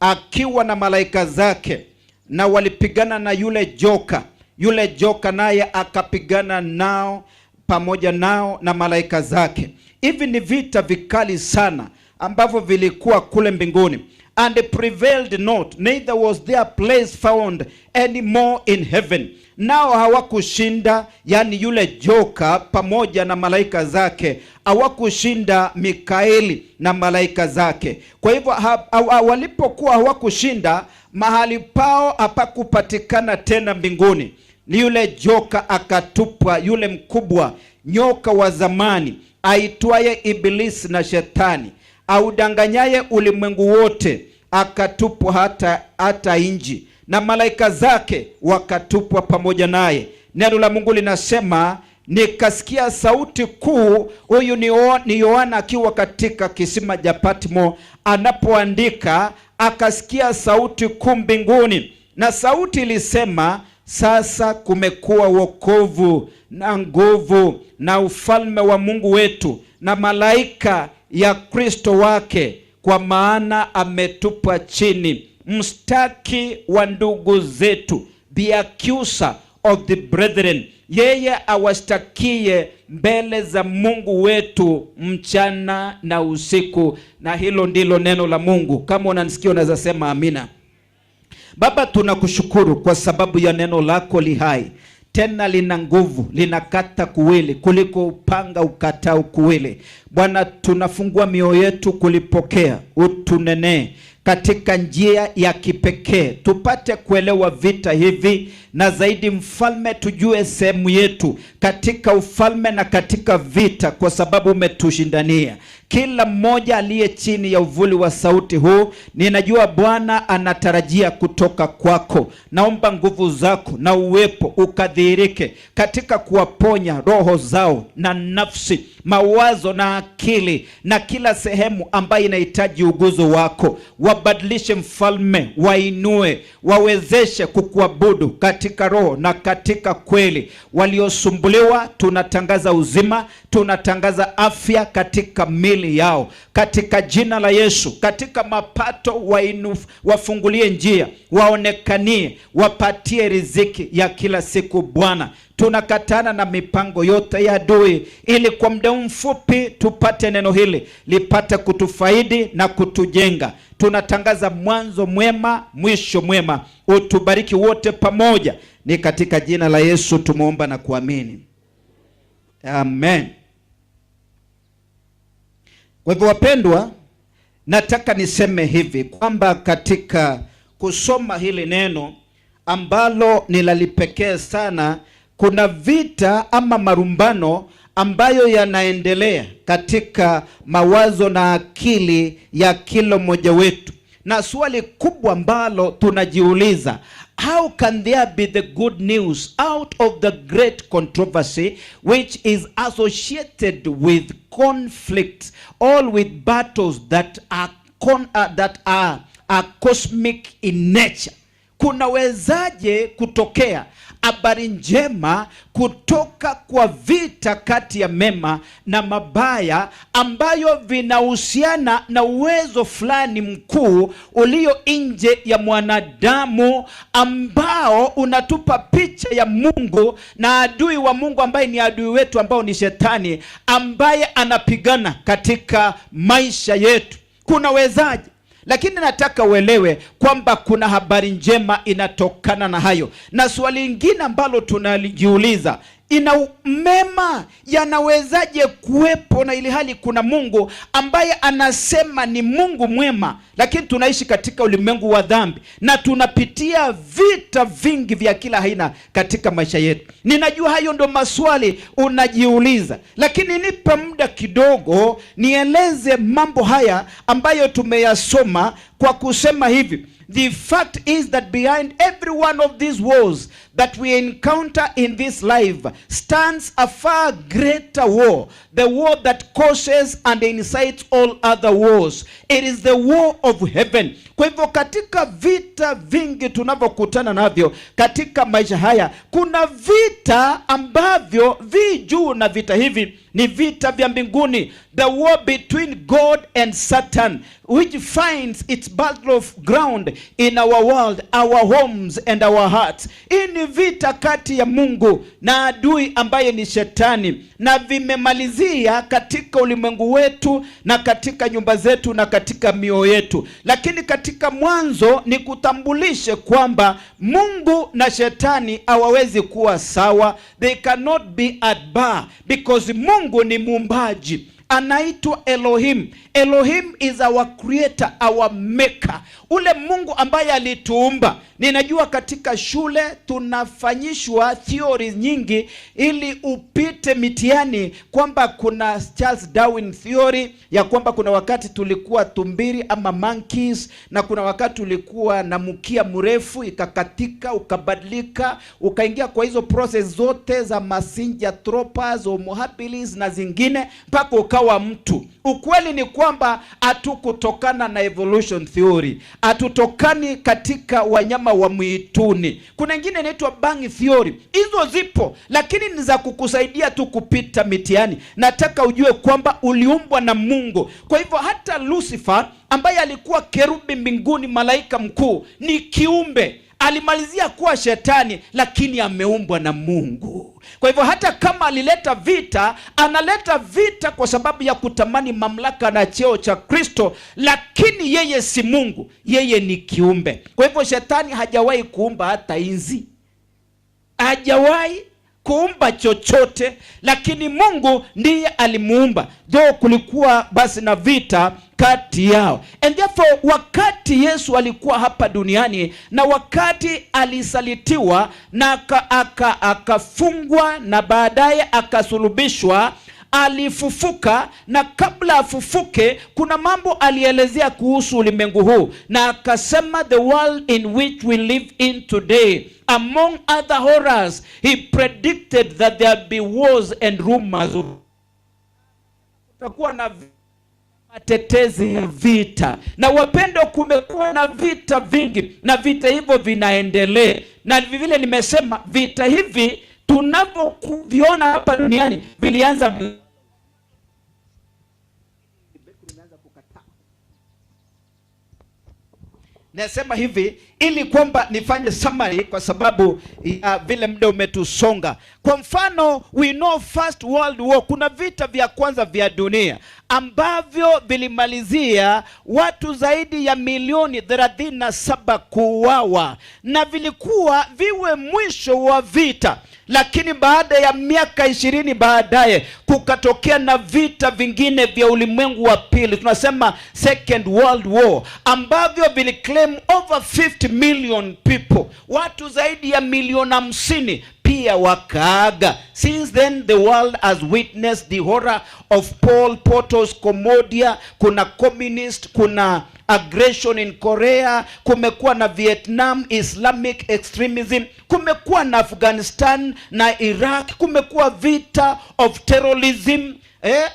akiwa na malaika zake, na walipigana na yule joka. Yule joka naye akapigana nao pamoja nao na malaika zake. Hivi ni vita vikali sana ambavyo vilikuwa kule mbinguni. "And prevailed not, neither was their place found any more in heaven." Nao hawakushinda, yani yule joka pamoja na malaika zake hawakushinda Mikaeli na malaika zake. Kwa hivyo walipokuwa hawakushinda, mahali pao hapakupatikana tena mbinguni. Ni yule joka akatupwa, yule mkubwa nyoka wa zamani aitwaye Ibilisi na Shetani, audanganyaye ulimwengu wote, akatupwa hata inji, na malaika zake wakatupwa pamoja naye. Neno la Mungu linasema, "Nikasikia sauti kuu." Huyu ni Yohana akiwa katika kisima cha Patmo anapoandika, akasikia sauti kuu mbinguni, na sauti ilisema, "Sasa kumekuwa wokovu na nguvu na ufalme wa Mungu wetu na malaika ya Kristo wake, kwa maana ametupwa chini mstaki wa ndugu zetu," the accuser of the brethren, "yeye awastakie mbele za Mungu wetu mchana na usiku." Na hilo ndilo neno la Mungu. Kama unanisikia unaweza sema amina. Baba, tunakushukuru kwa sababu ya neno lako li hai tena lina nguvu, linakata kuwili kuliko upanga ukatao kuwili. Bwana, tunafungua mioyo yetu kulipokea, utunenee katika njia ya kipekee, tupate kuelewa vita hivi, na zaidi Mfalme, tujue sehemu yetu katika ufalme na katika vita, kwa sababu umetushindania. Kila mmoja aliye chini ya uvuli wa sauti huu, ninajua Bwana anatarajia kutoka kwako. Naomba nguvu zako na uwepo ukadhihirike katika kuwaponya roho zao na nafsi, mawazo na akili, na kila sehemu ambayo inahitaji uguzo wako. Wabadilishe Mfalme, wainue, wawezeshe kukuabudu katika roho na katika kweli. Waliosumbuliwa tunatangaza uzima, tunatangaza afya katika mili yao, katika jina la Yesu. Katika mapato wafungulie njia, waonekanie, wapatie riziki ya kila siku. Bwana, tunakatana na mipango yote ya adui, ili kwa muda mfupi tupate neno hili lipate kutufaidi na kutujenga. Tunatangaza mwanzo mwema, mwisho mwema. Utubariki wote pamoja, ni katika jina la Yesu tumeomba na kuamini, amen. Kwa hivyo wapendwa, nataka niseme hivi kwamba katika kusoma hili neno ambalo ni la lipekee sana, kuna vita ama marumbano ambayo yanaendelea katika mawazo na akili ya kila mmoja wetu, na swali kubwa ambalo tunajiuliza, how can there be the good news out of the great controversy which is associated with conflict all with battles that are cosmic in nature? Kunawezaje kutokea Habari njema kutoka kwa vita kati ya mema na mabaya ambayo vinahusiana na uwezo fulani mkuu ulio nje ya mwanadamu ambao unatupa picha ya Mungu na adui wa Mungu ambaye ni adui wetu ambao ni Shetani ambaye anapigana katika maisha yetu. Kunawezaje? Lakini nataka uelewe kwamba kuna habari njema inatokana na hayo. Na swali lingine ambalo tunajiuliza, ina mema yanawezaje kuwepo na ili hali kuna Mungu ambaye anasema ni Mungu mwema, lakini tunaishi katika ulimwengu wa dhambi na tunapitia vita vingi vya kila aina katika maisha yetu. Ninajua hayo ndo maswali unajiuliza, lakini nipe muda kidogo nieleze mambo haya ambayo tumeyasoma kwa kusema hivi: The fact is that behind every one of these wars that we encounter in this life stands a far greater war, the war that causes and incites all other wars. It is the war of heaven. Kwa hivyo katika vita vingi tunavyokutana navyo katika maisha haya, kuna vita ambavyo vi juu, na vita hivi ni vita vya mbinguni, the war between God and Satan, which finds its battleground in our world, our homes and our hearts. Hii ni vita kati ya Mungu na adui ambaye ni Shetani, na vimemalizia katika ulimwengu wetu na katika nyumba zetu na katika mioyo yetu. Lakini katika mwanzo ni kutambulishe kwamba Mungu na Shetani hawawezi kuwa sawa, they cannot be at par because Mungu ni muumbaji, anaitwa Elohim. Elohim is our creator, our maker, ule Mungu ambaye alituumba. Ninajua katika shule tunafanyishwa theories nyingi ili upite mitihani, kwamba kuna Charles Darwin theory ya kwamba kuna wakati tulikuwa tumbiri ama monkeys, na kuna wakati tulikuwa na mkia mrefu ikakatika, ukabadilika, ukaingia kwa hizo process zote za Masinjanthropus, Homo habilis na zingine mpaka ukawa mtu. Ukweli ni kwamba hatukutokana na evolution theory, hatutokani katika wanyama wa mwituni. Kuna ingine inaitwa bang theory, hizo zipo, lakini ni za kukusaidia tu kupita mitihani. Nataka ujue kwamba uliumbwa na Mungu. Kwa hivyo hata Lucifer ambaye alikuwa kerubi mbinguni, malaika mkuu, ni kiumbe alimalizia kuwa shetani, lakini ameumbwa na Mungu. Kwa hivyo hata kama alileta vita, analeta vita kwa sababu ya kutamani mamlaka na cheo cha Kristo, lakini yeye si Mungu, yeye ni kiumbe. Kwa hivyo shetani hajawahi kuumba hata inzi, hajawahi kuumba chochote, lakini Mungu ndiye alimuumba. Though kulikuwa basi na vita kati yao. And therefore wakati Yesu alikuwa hapa duniani na wakati alisalitiwa na akafungwa na baadaye akasulubishwa, alifufuka, na kabla afufuke kuna mambo alielezea kuhusu ulimwengu huu, na akasema the world in which we live in today, among other horrors, he predicted that there be wars and rumors, kutakuwa na matetezi ya vita. Na wapendwa, kumekuwa na vita vingi na vita hivyo vinaendelea, na vile nimesema vita hivi tunavyoviona hapa duniani vilianza. Nasema hivi ili kwamba nifanye summary kwa sababu ya vile muda umetusonga. Kwa mfano, we know First World War, kuna vita vya kwanza vya dunia ambavyo vilimalizia watu zaidi ya milioni 37 kuuawa, na vilikuwa viwe mwisho wa vita, lakini baada ya miaka 20 baadaye kukatokea na vita vingine vya ulimwengu wa pili, tunasema Second World War, ambavyo viliclaim over 50 million people, watu zaidi ya milioni 50 pia wakaaga. Since then the world has witnessed the horror of Pol Pot's Cambodia. Kuna communist, kuna aggression in Korea, kumekuwa na Vietnam Islamic extremism, kumekuwa na Afghanistan na Iraq, kumekuwa vita of terrorism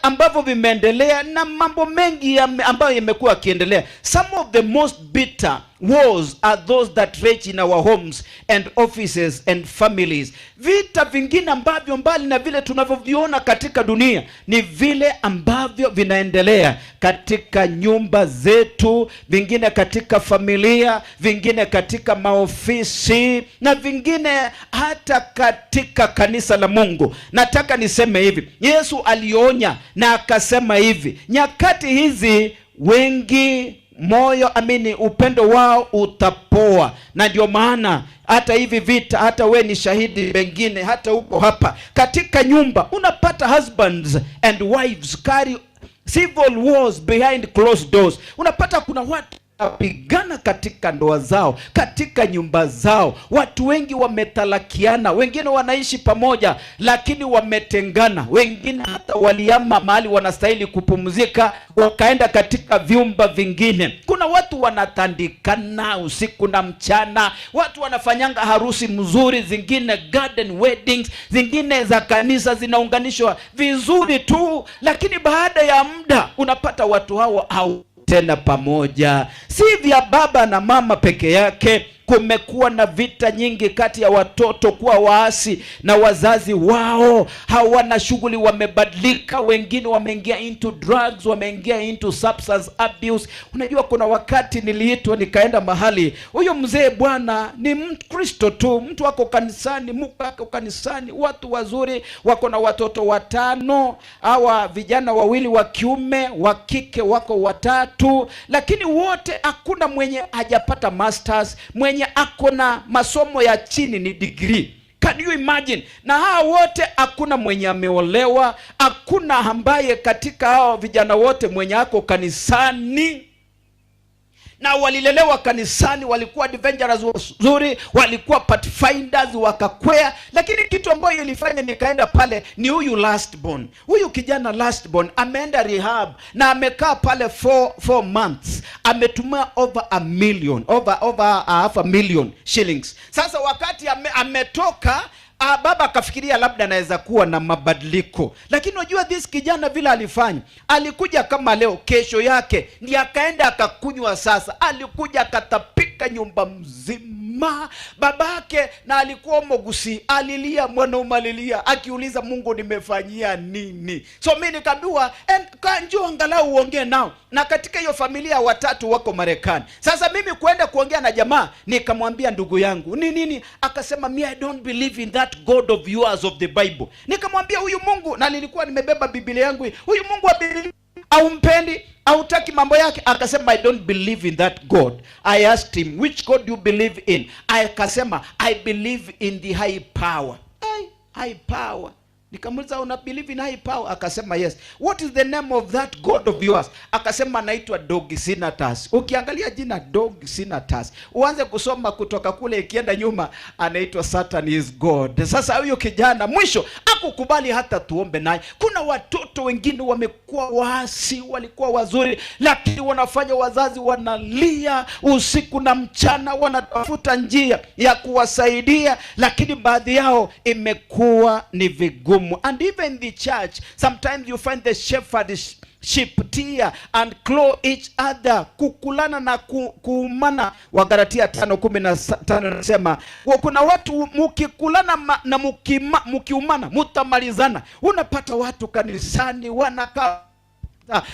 ambavyo vimeendelea na mambo mengi ambayo yamekuwa yakiendelea. Some of the most bitter wars are those that rage in our homes and offices and families. Vita vingine ambavyo mbali na vile tunavyoviona katika dunia ni vile ambavyo vinaendelea katika nyumba zetu, vingine katika familia, vingine katika maofisi na vingine hata katika kanisa la Mungu. Nataka niseme hivi, Yesu alionya na akasema hivi, nyakati hizi wengi moyo amini upendo wao utapoa, na ndio maana hata hivi vita, hata we ni shahidi, pengine hata uko hapa katika nyumba unapata husbands and wives carry civil wars behind closed doors. Unapata kuna watu pigana katika ndoa zao, katika nyumba zao. Watu wengi wametalakiana, wengine wanaishi pamoja lakini wametengana, wengine hata walihama mahali wanastahili kupumzika wakaenda katika vyumba vingine. Kuna watu wanatandikana usiku na mchana, watu wanafanyanga harusi mzuri, zingine garden weddings, zingine za kanisa zinaunganishwa vizuri tu, lakini baada ya muda unapata watu hao hao tena pamoja. Si vya baba na mama peke yake. Kumekuwa na vita nyingi kati ya watoto kuwa waasi na wazazi wao, hawana shughuli, wamebadilika. Wengine wameingia into drugs, wameingia into substance abuse. Unajua, kuna wakati niliitwa nikaenda mahali, huyu mzee bwana ni Mkristo tu, mtu ako kanisani, mke ako kanisani, watu wazuri, wako na watoto watano, hawa vijana wawili wa kiume, wa kike wako watatu, lakini wote hakuna mwenye hajapata masters, mwenye ako na masomo ya chini ni degree. Can you imagine? Na hawa wote hakuna mwenye ameolewa, hakuna ambaye katika hao vijana wote mwenye ako kanisani na walilelewa kanisani, walikuwa adventurers wazuri, walikuwa pathfinders, wakakwea. Lakini kitu ambayo ilifanya nikaenda pale ni huyu last born. Huyu kijana last born ameenda rehab na amekaa pale 4 months, ametumia over a million, over half a million shillings. Sasa wakati ametoka baba akafikiria labda anaweza kuwa na mabadiliko, lakini unajua this kijana vile alifanya, alikuja kama leo, kesho yake ndiye akaenda akakunywa. Sasa alikuja akatapika nyumba mzima babake, na alikuwa Mogusi, alilia, mwanaume alilia akiuliza Mungu, nimefanyia nini? So mi nikaambiwa, "Njoo angalau uongee nao." Na katika hiyo familia watatu wako Marekani. Sasa mimi kuenda kuongea na jamaa, nikamwambia, "Ndugu yangu, ni nini?" Akasema, "Me, I don't believe in that God of yours of the Bible." Nikamwambia, "Huyu Mungu," na nilikuwa nimebeba Biblia yangu, "huyu Mungu wa Biblia haumpendi, hautaki mambo yake." Akasema, "I don't believe in that God." I asked him, "Which God do you believe in?" Akasema, "I believe in the high power." Hey, high power. Nikamuuliza, "Una believe in high power?" Akasema, "Yes." "What is the name of that God of yours?" Akasema, "Anaitwa Dog Sinatas." Ukiangalia jina Dog Sinatas, uanze kusoma kutoka kule ikienda nyuma, anaitwa Satan is God. Sasa huyo kijana mwisho akukubali hata tuombe naye. Kuna watoto wengine wamekuwa waasi, walikuwa wazuri, lakini wanafanya wazazi wanalia usiku na mchana, wanatafuta njia ya kuwasaidia, lakini baadhi yao imekuwa ni vigumu. And even the church, sometimes you find the shepherd sheep tear and claw each other, kukulana na kuumana. Wagalatia 5:15 nasema kuna watu mukikulana na mukiumana mutamalizana. Unapata watu kanisani wanakaa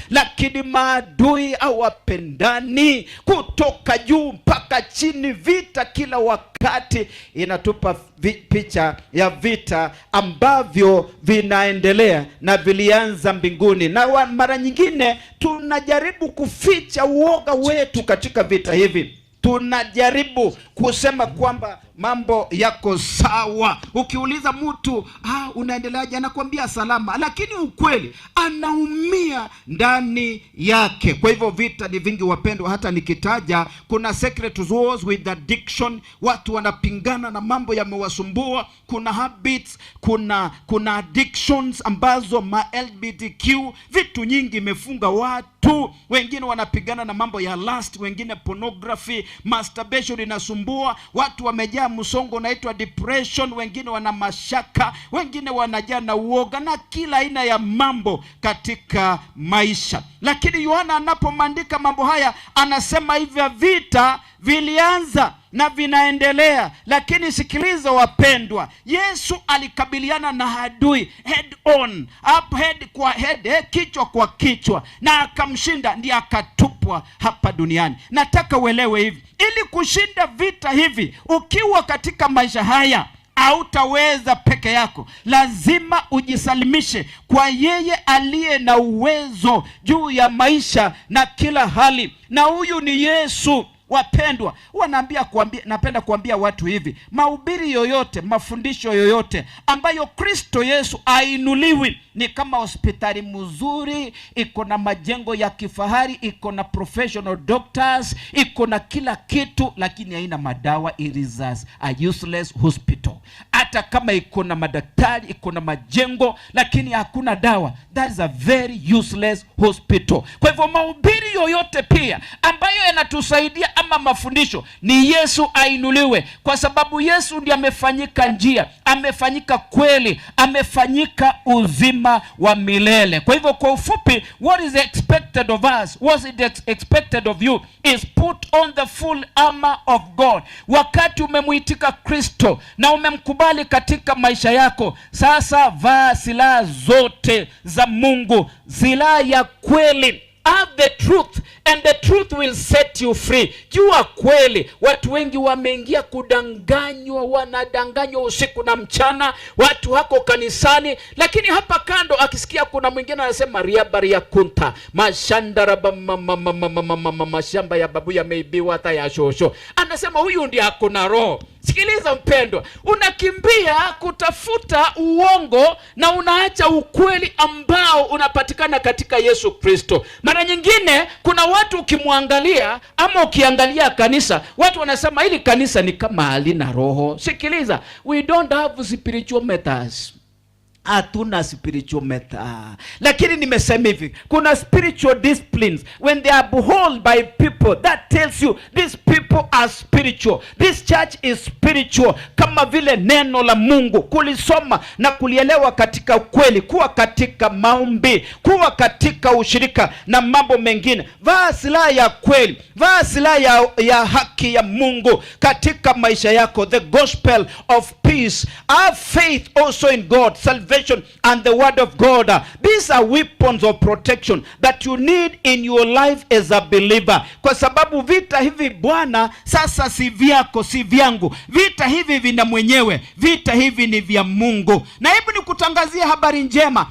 lakini maadui hawapendani kutoka juu mpaka chini, vita kila wakati. Inatupa picha ya vita ambavyo vinaendelea na vilianza mbinguni, na mara nyingine tunajaribu kuficha uoga wetu katika vita hivi. Tunajaribu kusema kwamba mambo yako sawa. Ukiuliza mtu, "Unaendeleaje?" anakuambia salama, lakini ukweli anaumia ndani yake. Kwa hivyo vita ni vingi, wapendwa. Hata nikitaja, kuna secret wars with addiction, watu wanapingana na mambo yamewasumbua. Kuna habits, kuna addictions ambazo ma LGBTQ, vitu nyingi imefunga watu. Wengine wanapigana na mambo ya lust, wengine pornography, masturbation inasumbua watu, wamejaa. msongo unaitwa depression, wengine wana mashaka, wengine wanajaa na uoga na kila aina ya mambo katika maisha. Lakini Yohana anapomandika mambo haya anasema hivyo vita vilianza na vinaendelea. Lakini sikiliza wapendwa, Yesu alikabiliana na adui head on, up head kwa head, kichwa kwa kichwa, na akamshinda, ndiye akatupwa hapa duniani. Nataka uelewe hivi, ili kushinda vita hivi ukiwa katika maisha haya hautaweza peke yako, lazima ujisalimishe kwa yeye aliye na uwezo juu ya maisha na kila hali, na huyu ni Yesu. Wapendwa, huwa napenda kuambia watu hivi, mahubiri yoyote, mafundisho yoyote ambayo Kristo Yesu ainuliwi ni kama hospitali mzuri, iko na majengo ya kifahari, iko na professional doctors, iko na kila kitu, lakini haina madawa. It is a useless hospital. Hata kama iko na madaktari, iko na majengo, lakini hakuna dawa, that is a very useless hospital. Kwa hivyo mahubiri yoyote pia ambayo yanatusaidia ama mafundisho, ni Yesu ainuliwe, kwa sababu Yesu ndiye amefanyika njia, amefanyika kweli, amefanyika uzima wa milele. Kwa hivyo kwa ufupi, what is expected of us, what is expected of you is put on the full armor of God. Wakati umemuitika Kristo na umemkubali katika maisha yako, sasa vaa silaha zote za Mungu, silaha ya kweli. Have the truth and the truth will set you free. Jua kweli. Watu wengi wameingia kudanganywa, wanadanganywa usiku na mchana. Watu wako kanisani, lakini hapa kando akisikia kuna mwingine anasema riabaria kunta mashandaraba mashamba ya babu yameibiwa hata ya shosho, anasema huyu ndiye ako na roho. Sikiliza mpendwa, unakimbia kutafuta uongo na unaacha ukweli ambao unapatikana katika Yesu Kristo. Mara nyingine kuna watu ukimwangalia ama ukiangalia kanisa, watu wanasema hili kanisa ni kama halina roho. Sikiliza, we don't have spiritual matters. Hatuna spiritual matter, lakini nimesema hivi, kuna spiritual disciplines when they are uphold by people that tells you these people are spiritual, this church is spiritual. Kama vile neno la Mungu kulisoma na kulielewa katika ukweli, kuwa katika maombi, kuwa katika ushirika na mambo mengine. Vaa silaha ya kweli, vaa silaha ya haki ya Mungu katika maisha yako, the gospel of peace. Have faith also in God, salvation and the word of God. These are weapons of protection that you need in your life as a believer, kwa sababu vita hivi Bwana sasa si vyako, si vyangu. Vita hivi vina mwenyewe, vita hivi ni vya Mungu. Na hebu nikutangazia habari njema,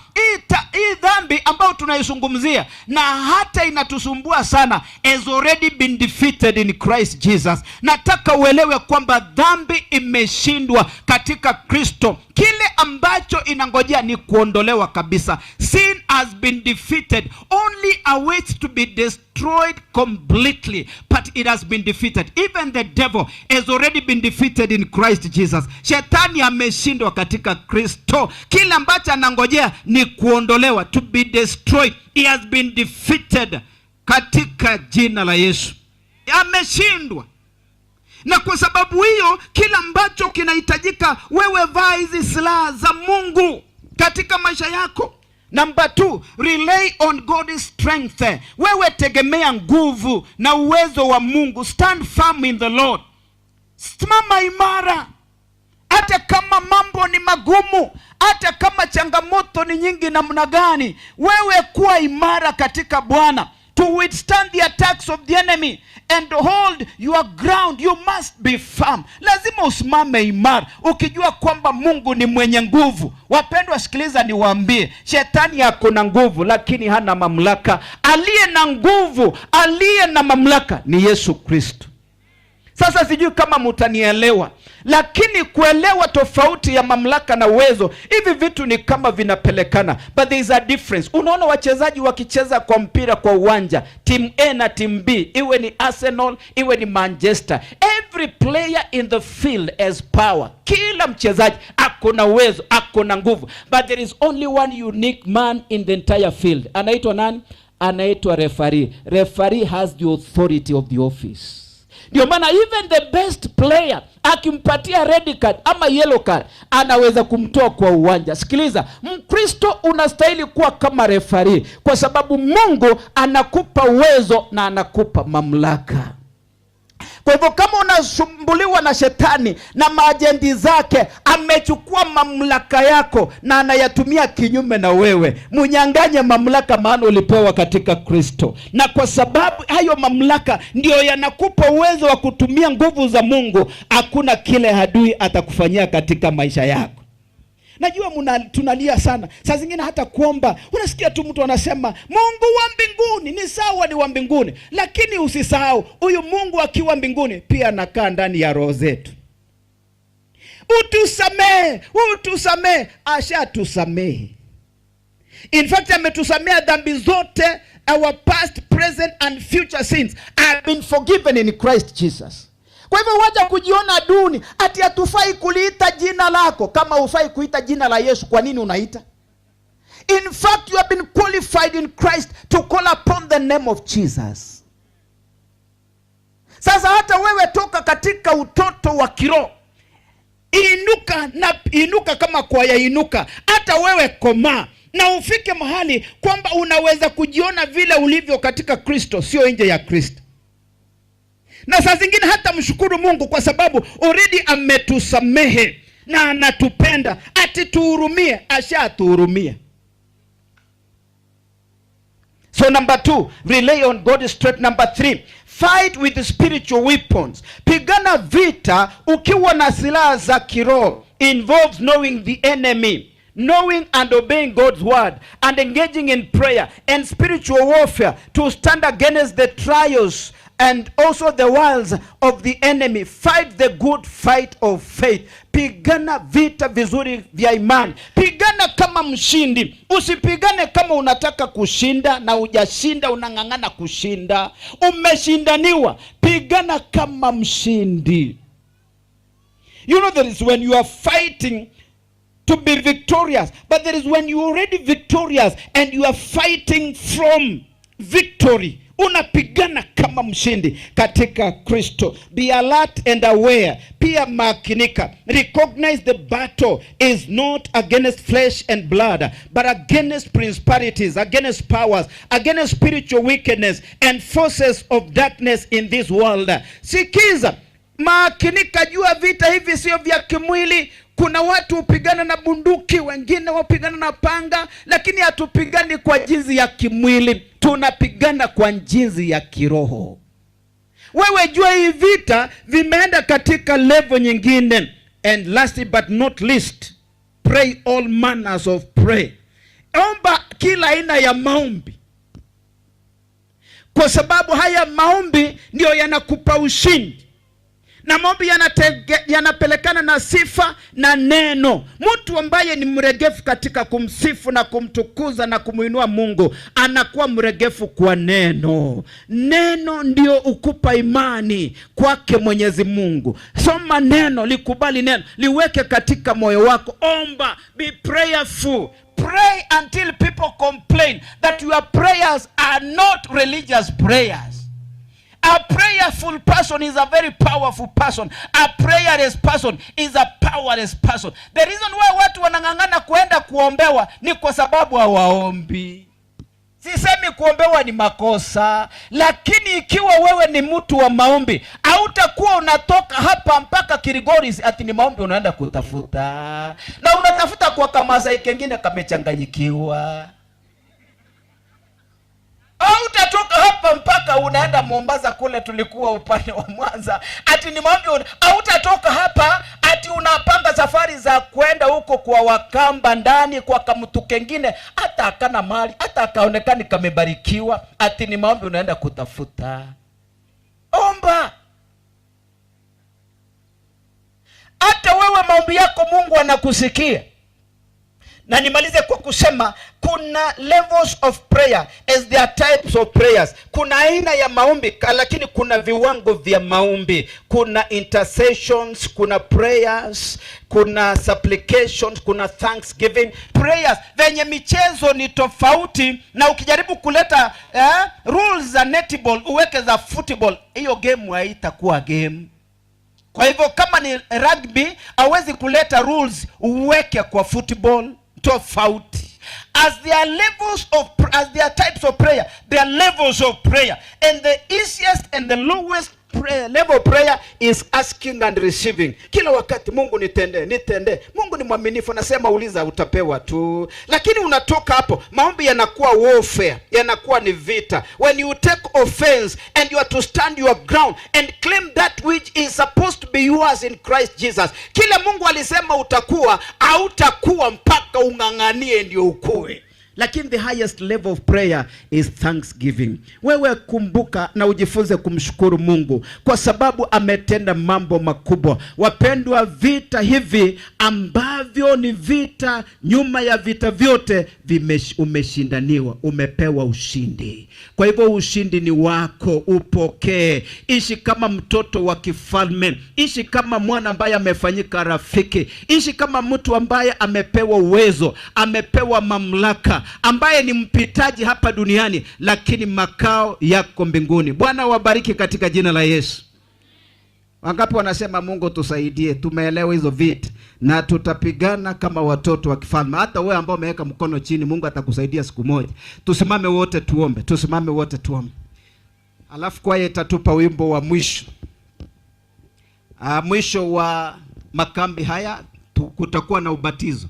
hii dhambi ambayo tunaizungumzia na hata inatusumbua sana has already been defeated in Christ Jesus. Nataka uelewe kwamba dhambi imeshindwa katika Kristo. Kile ambacho inangojea ni kuondolewa kabisa. Sin has been defeated, only awaits to be destroyed completely, but it has been defeated. Even the devil has already been defeated in Christ Jesus. Shetani ameshindwa katika Kristo. Kile ambacho anangojea ni kuondolewa, to be destroyed. He has been defeated katika jina la Yesu. Ameshindwa. Na kwa sababu hiyo, kila ambacho kinahitajika, wewe vaa hizi silaha za Mungu katika maisha yako. Number 2, rely on God's strength. Wewe tegemea nguvu na uwezo wa Mungu. Stand firm in the Lord. Simama imara. Hata kama mambo ni magumu, hata kama changamoto ni nyingi namna gani, wewe kuwa imara katika Bwana. To withstand the attacks of the enemy and hold your ground, you must be firm. Lazima usimame imara ukijua kwamba Mungu ni mwenye nguvu. Wapendwa, sikiliza niwaambie, shetani ako na nguvu lakini hana mamlaka. Aliye na nguvu, aliye na mamlaka ni Yesu Kristo. Sasa sijui kama mutanielewa, lakini kuelewa tofauti ya mamlaka na uwezo, hivi vitu ni kama vinapelekana, but there is a difference. Unaona wachezaji wakicheza kwa mpira kwa uwanja, team A na team B, iwe ni Arsenal, iwe ni Manchester, every player in the field has power. Kila mchezaji ako na uwezo, ako na nguvu, but there is only one unique man in the entire field. Anaitwa nani? Anaitwa referee. Referee has the authority of the office. Ndio maana even the best player akimpatia red card ama yellow card anaweza kumtoa kwa uwanja. Sikiliza, Mkristo unastahili kuwa kama refari, kwa sababu Mungu anakupa uwezo na anakupa mamlaka. Kwa hivyo kama unasumbuliwa na shetani na maajendi zake, amechukua mamlaka yako na anayatumia kinyume na wewe, munyanganye mamlaka, maana ulipewa katika Kristo. Na kwa sababu hayo mamlaka ndiyo yanakupa uwezo wa kutumia nguvu za Mungu, hakuna kile adui atakufanyia katika maisha yako. Najua tunalia sana saa zingine, hata kuomba unasikia tu mtu anasema Mungu wa mbinguni. Ni sawa, ni wa mbinguni, lakini usisahau huyu Mungu akiwa mbinguni pia anakaa ndani ya roho zetu. Utusamehe, utusamehe. Ashatusamehe. In fact, ametusamea dhambi zote. Our past, present and future sins have been forgiven in Christ Jesus. Kwa hivyo wacha kujiona duni, ati hatufai kuliita jina lako. Kama hufai kuita jina la Yesu, kwa nini unaita? In fact, you have been qualified in Christ to call upon the name of Jesus. Sasa hata wewe toka katika utoto wa kiroho, inuka na inuka kama kwaya inuka. Hata wewe komaa na ufike mahali kwamba unaweza kujiona vile ulivyo katika Kristo, sio nje ya Kristo. Na saa zingine hata mshukuru Mungu kwa sababu already ametusamehe na anatupenda, ati tuhurumie, ashatuhurumia. So number two, rely on God's strength. Number three, fight with spiritual weapons. Pigana vita ukiwa na silaha za kiroho. Involves knowing the enemy, knowing and obeying God's word, and engaging in prayer and spiritual warfare to stand against the trials and also the wiles of the enemy. Fight the good fight of faith. Pigana vita vizuri vya imani. Pigana kama mshindi. Usipigane kama unataka kushinda na hujashinda, unang'ang'ana kushinda. Umeshindaniwa. Pigana kama mshindi. You know, there is when you are fighting to be victorious, but there is when you are already victorious and you are fighting from victory. Unapigana kama mshindi katika Kristo. Be alert and aware. Pia makinika. Recognize the battle is not against flesh and blood, but against principalities, against powers, against spiritual wickedness and forces of darkness in this world. Sikiza, makinika, jua vita hivi sio vya kimwili. Kuna watu hupigana na bunduki, wengine wapigana na panga, lakini hatupigani kwa jinsi ya kimwili, tunapigana kwa jinsi ya kiroho. Wewe jua hii vita vimeenda katika level nyingine. And last but not least, pray all manners of pray. Omba kila aina ya maombi, kwa sababu haya maombi ndiyo yanakupa ushindi, na maombi yanapelekana na sifa na neno. Mtu ambaye ni mregefu katika kumsifu na kumtukuza na kumuinua Mungu anakuwa mregefu kwa neno. Neno ndio ukupa imani kwake Mwenyezi Mungu. Soma neno, likubali neno, liweke katika moyo wako. Omba, be prayerful. Pray until people complain that your prayers are not religious prayers. A prayerful person is a very powerful person. A prayerless person is a powerless person. The reason why watu wanang'ang'ana kuenda kuombewa ni kwa sababu hawaombi. Sisemi kuombewa ni makosa, lakini ikiwa wewe ni mtu wa maombi, hautakuwa unatoka hapa mpaka Kilgoris ati ni maombi unaenda kutafuta, na unatafuta kwa kamasai kengine kamechanganyikiwa. Hautatoka hapa mpaka unaenda Mombasa kule tulikuwa upande wa Mwanza ati ni maombi. Hautatoka hapa ati unapanga safari za kwenda huko kwa Wakamba ndani kwa kamtu kengine, hata akana mali, hata akaonekani kamebarikiwa, ati ni maombi unaenda kutafuta. Omba. Hata wewe maombi yako Mungu anakusikia. Na nimalize kwa kusema kuna levels of prayer as there are types of prayers. Kuna aina ya maombi, lakini kuna viwango vya maombi. Kuna intercessions, kuna prayers, kuna supplications, kuna thanksgiving prayers. Venye michezo ni tofauti, na ukijaribu kuleta rules za netball uweke za football, hiyo game haitakuwa game. Kwa hivyo kama ni rugby, hawezi kuleta rules uweke kwa football, tofauti. As there are levels of, as there are types of prayer, there are levels of prayer. And the easiest and the lowest prayer, level of prayer is asking and receiving. Kila wakati Mungu nitende, nitende. Mungu ni mwaminifu, anasema uliza utapewa tu. Lakini unatoka hapo, maombi yanakuwa warfare, yanakuwa ni vita. When you take offense and you are to stand your ground and claim that which is supposed to be yours in Christ Jesus. Kile Mungu alisema utakuwa, hautakuwa mpaka ung'ang'anie ndio ukue. Lakini the highest level of prayer is thanksgiving. Wewe kumbuka na ujifunze kumshukuru Mungu kwa sababu ametenda mambo makubwa. Wapendwa, vita hivi ambavyo ni vita, nyuma ya vita vyote umeshindaniwa, umepewa ushindi. Kwa hivyo ushindi ni wako, upokee. Ishi kama mtoto wa kifalme, ishi kama mwana ambaye amefanyika rafiki, ishi kama mtu ambaye amepewa uwezo, amepewa mamlaka, ambaye ni mpitaji hapa duniani lakini makao yako mbinguni. Bwana wabariki katika jina la Yesu. Wangapi wanasema Mungu tusaidie, tumeelewa hizo vita na tutapigana kama watoto wa kifalme. Hata wewe ambao umeweka mkono chini, Mungu atakusaidia siku moja. Tusimame wote tuombe, tusimame wote tuombe. Alafu kwaya itatupa wimbo wa mwisho. Mwisho wa makambi haya kutakuwa na ubatizo.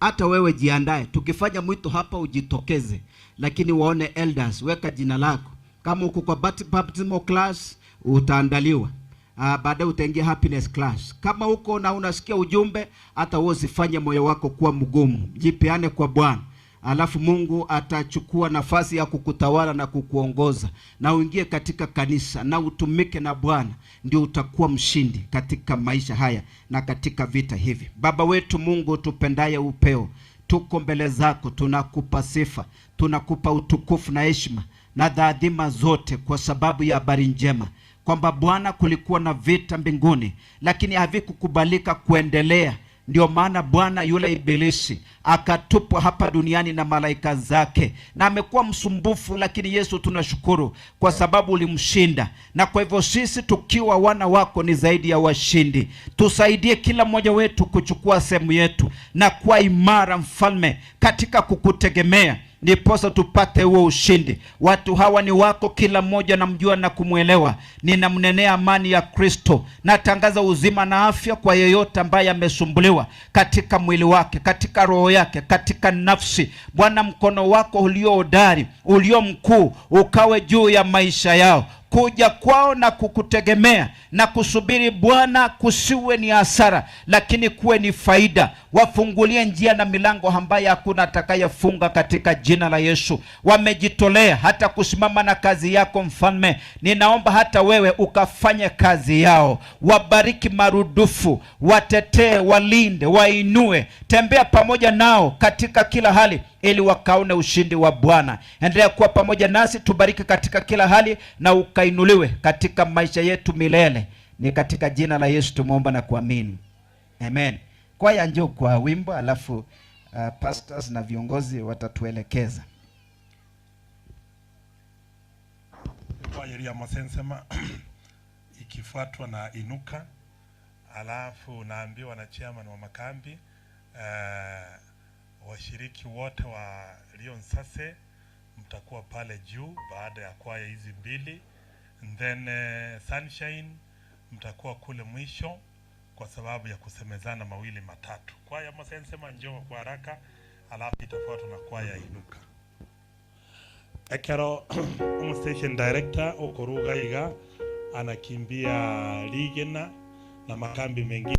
Hata wewe jiandae, tukifanya mwito hapa ujitokeze, lakini waone elders, weka jina lako. Kama uko kwa baptismal class utaandaliwa. Baadaye utaingia happiness class. Kama uko na unasikia ujumbe, hata wewe usifanye moyo wako kuwa mgumu, jipeane kwa Bwana. Alafu Mungu atachukua nafasi ya kukutawala na kukuongoza, na uingie katika kanisa na utumike na Bwana, ndio utakuwa mshindi katika maisha haya na katika vita hivi. Baba wetu Mungu tupendaye upeo, tuko mbele zako, tunakupa sifa, tunakupa utukufu na heshima na dhaadhima zote kwa sababu ya habari njema kwamba Bwana kulikuwa na vita mbinguni, lakini havikukubalika kuendelea. Ndio maana Bwana yule ibilisi akatupwa hapa duniani na malaika zake, na amekuwa msumbufu, lakini Yesu tunashukuru kwa sababu ulimshinda. Na kwa hivyo sisi tukiwa wana wako ni zaidi ya washindi. Tusaidie kila mmoja wetu kuchukua sehemu yetu na kuwa imara mfalme katika kukutegemea, ndiposa tupate huo ushindi. Watu hawa ni wako, kila mmoja namjua na kumwelewa. Ninamnenea amani ya Kristo. Natangaza uzima na afya kwa yeyote ambaye amesumbuliwa katika mwili wake, katika roho yake, katika nafsi. Bwana, mkono wako ulio hodari, ulio mkuu, ukawe juu ya maisha yao. Kuja kwao na kukutegemea na kusubiri Bwana kusiwe ni hasara, lakini kuwe ni faida. Wafungulie njia na milango ambayo hakuna atakayefunga katika jina la Yesu. Wamejitolea hata kusimama na kazi yako mfalme. Ninaomba hata wewe ukafanye kazi yao. Wabariki marudufu, watetee, walinde, wainue. Tembea pamoja nao katika kila hali ili wakaone ushindi wa Bwana. Endelea kuwa pamoja nasi, tubariki katika kila hali na ukainuliwe katika maisha yetu milele. Ni katika jina la Yesu tumeomba na kuamini. Amen. Kwaya njoo kwa wimbo, alafu pastors na viongozi watatuelekeza. Kwaya ya Masensema ikifuatwa na Inuka, alafu naambiwa na chairman wa makambi washiriki wote wa Lion Sase mtakuwa pale juu baada ya kwaya hizi mbili, and then Sunshine mtakuwa kule mwisho kwa sababu ya kusemezana mawili matatu. Kwaya Masensema njoo kwa haraka, alafu itafuatwa na kwaya Inuka. Ekero station director okoruga iga anakimbia Ligena na makambi mengine.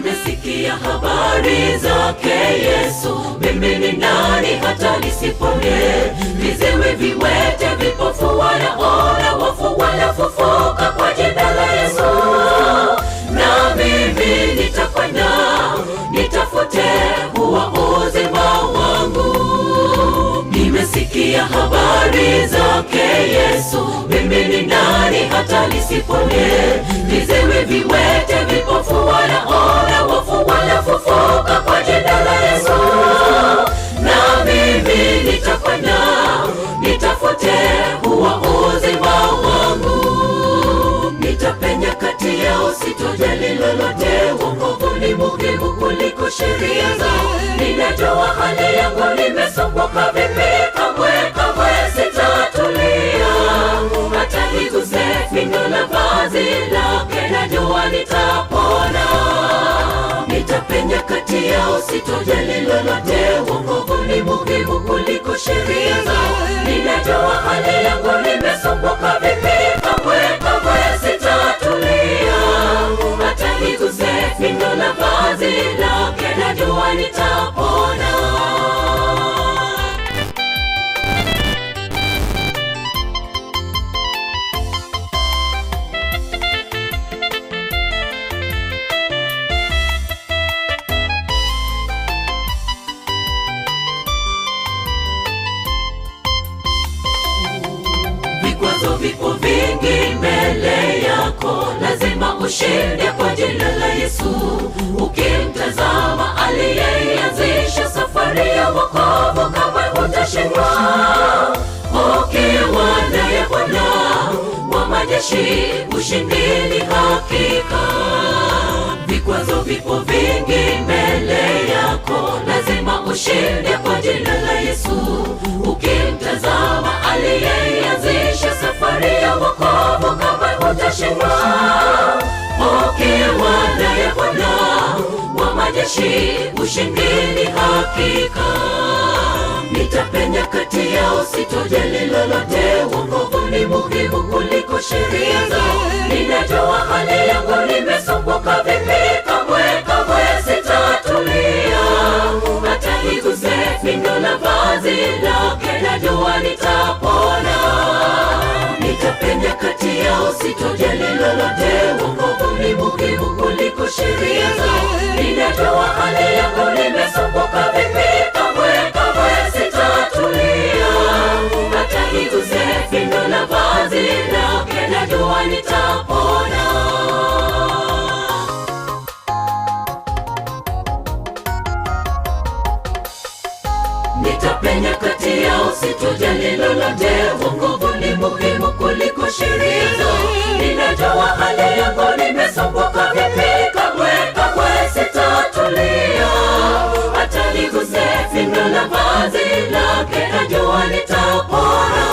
Nimesikia habari zake Yesu, mimi ni nani hata nisipone? Viziwi, viwete, vipofu wanaona, wafu wanafufuka kwa jina la Yesu. Na mimi nitafanya, nitafute huo uzima wangu. Nimesikia habari zake Yesu, mimi ni nani hata nisipone? Viziwi, viwete, vipofu wanaona, wafu wanafufuka kwa jina la Yesu. Na mimi nitafanya, nitafute huo uzima wangu. Nitapenya kati yao, sitojali lolote. Wokovu ni muhimu kuliko sheria zao. Ninajua hali yangu, nimesumbuka vipi, kamwe kamwe sitatulia. Hata niguse pindo la vazi lake, najua nitapona. Nitapenya kati yao, sitojali lolote. Wokovu ni muhimu kuliko sheria zao. Ninajua hali yangu, nimesumbuka vipi, kamwe kamwe sitatulia. Hata niguse pindo la vazi lake, najua nitapona. Vikwazo vipo vingi mbele yako, lazima ushinde kwa jina la Yesu. Ukimtazama aliyeanzisha safari ya wokovu, kamwe hutashindwa. Ukiwa naye Bwana wa majeshi, ushindi ni hakika. Vikwazo vipo vingi mbele yako, lazima ushinde kwa jina la Yesu. Ukimtazama aliyeanzisha safari ya wokovu, kamwe hutashindwa. Ukiwa naye Bwana wa majeshi, ushindi ni hakika. Nitapenya kati yao, sitojali lolote. Wokovu ni muhimu kuliko sheria zao. Ninajua hali yangu, nimesumbuka vipi, kamwe kamwe sitatulia. Hata niguse pindo la vazi lake, najua nitapona. Nitapenya kati yao, sitojali lolote. Wokovu ni muhimu kuliko sheria zao. Ninajua hali yangu, nimesumbuka vipi, kamwe kamwe sitatulia. Hata niguse pindo la vazi lake, najua nitapona. Nitapenya kati yao, sitojali lolote. Wokovu ni muhimu kuliko sheria zao. Ninajua hali yangu, nimesumbuka vipi, kamwe kamwe sitatulia. Hata niguse pindo la vazi lake, najua nitapona.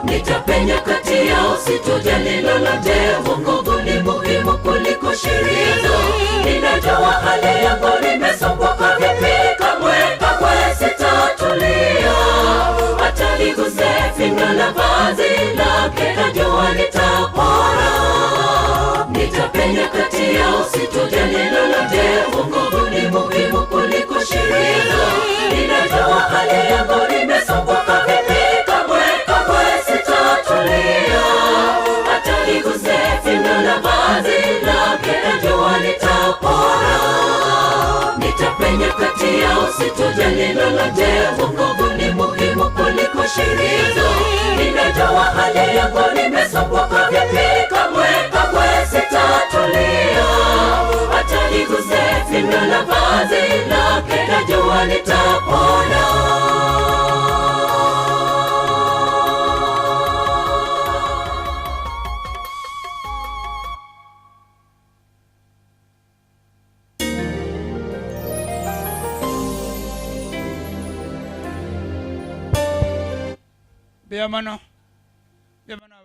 Nitapenya kati yao, sitojali lolote. Wokovu ni muhimu kuliko sheria zao. Ninajua hali yangu, nimesumbuka vipi, kamwe kamwe sitatulia. Hata niguse pindo la vazi lake, najua nitapona. Nitapenya kati yao, sitojali lolote. Wokovu ni muhimu kuliko sheria zao. Ninajua hali yangu, nimesumbuka vipi, kamwe kamwe sitatulia. Hata niguse pindo la vazi lake, najua nitapona. Nitapenya kati yao, sitojali lolote. Wokovu ni muhimu kuliko sheria zao. Ninajua hali yangu, nimesumbuka vipi, kamwe kamwe sitatulia. Hata niguse pindo la vazi lake, najua nitapona. Biamano. Biamano.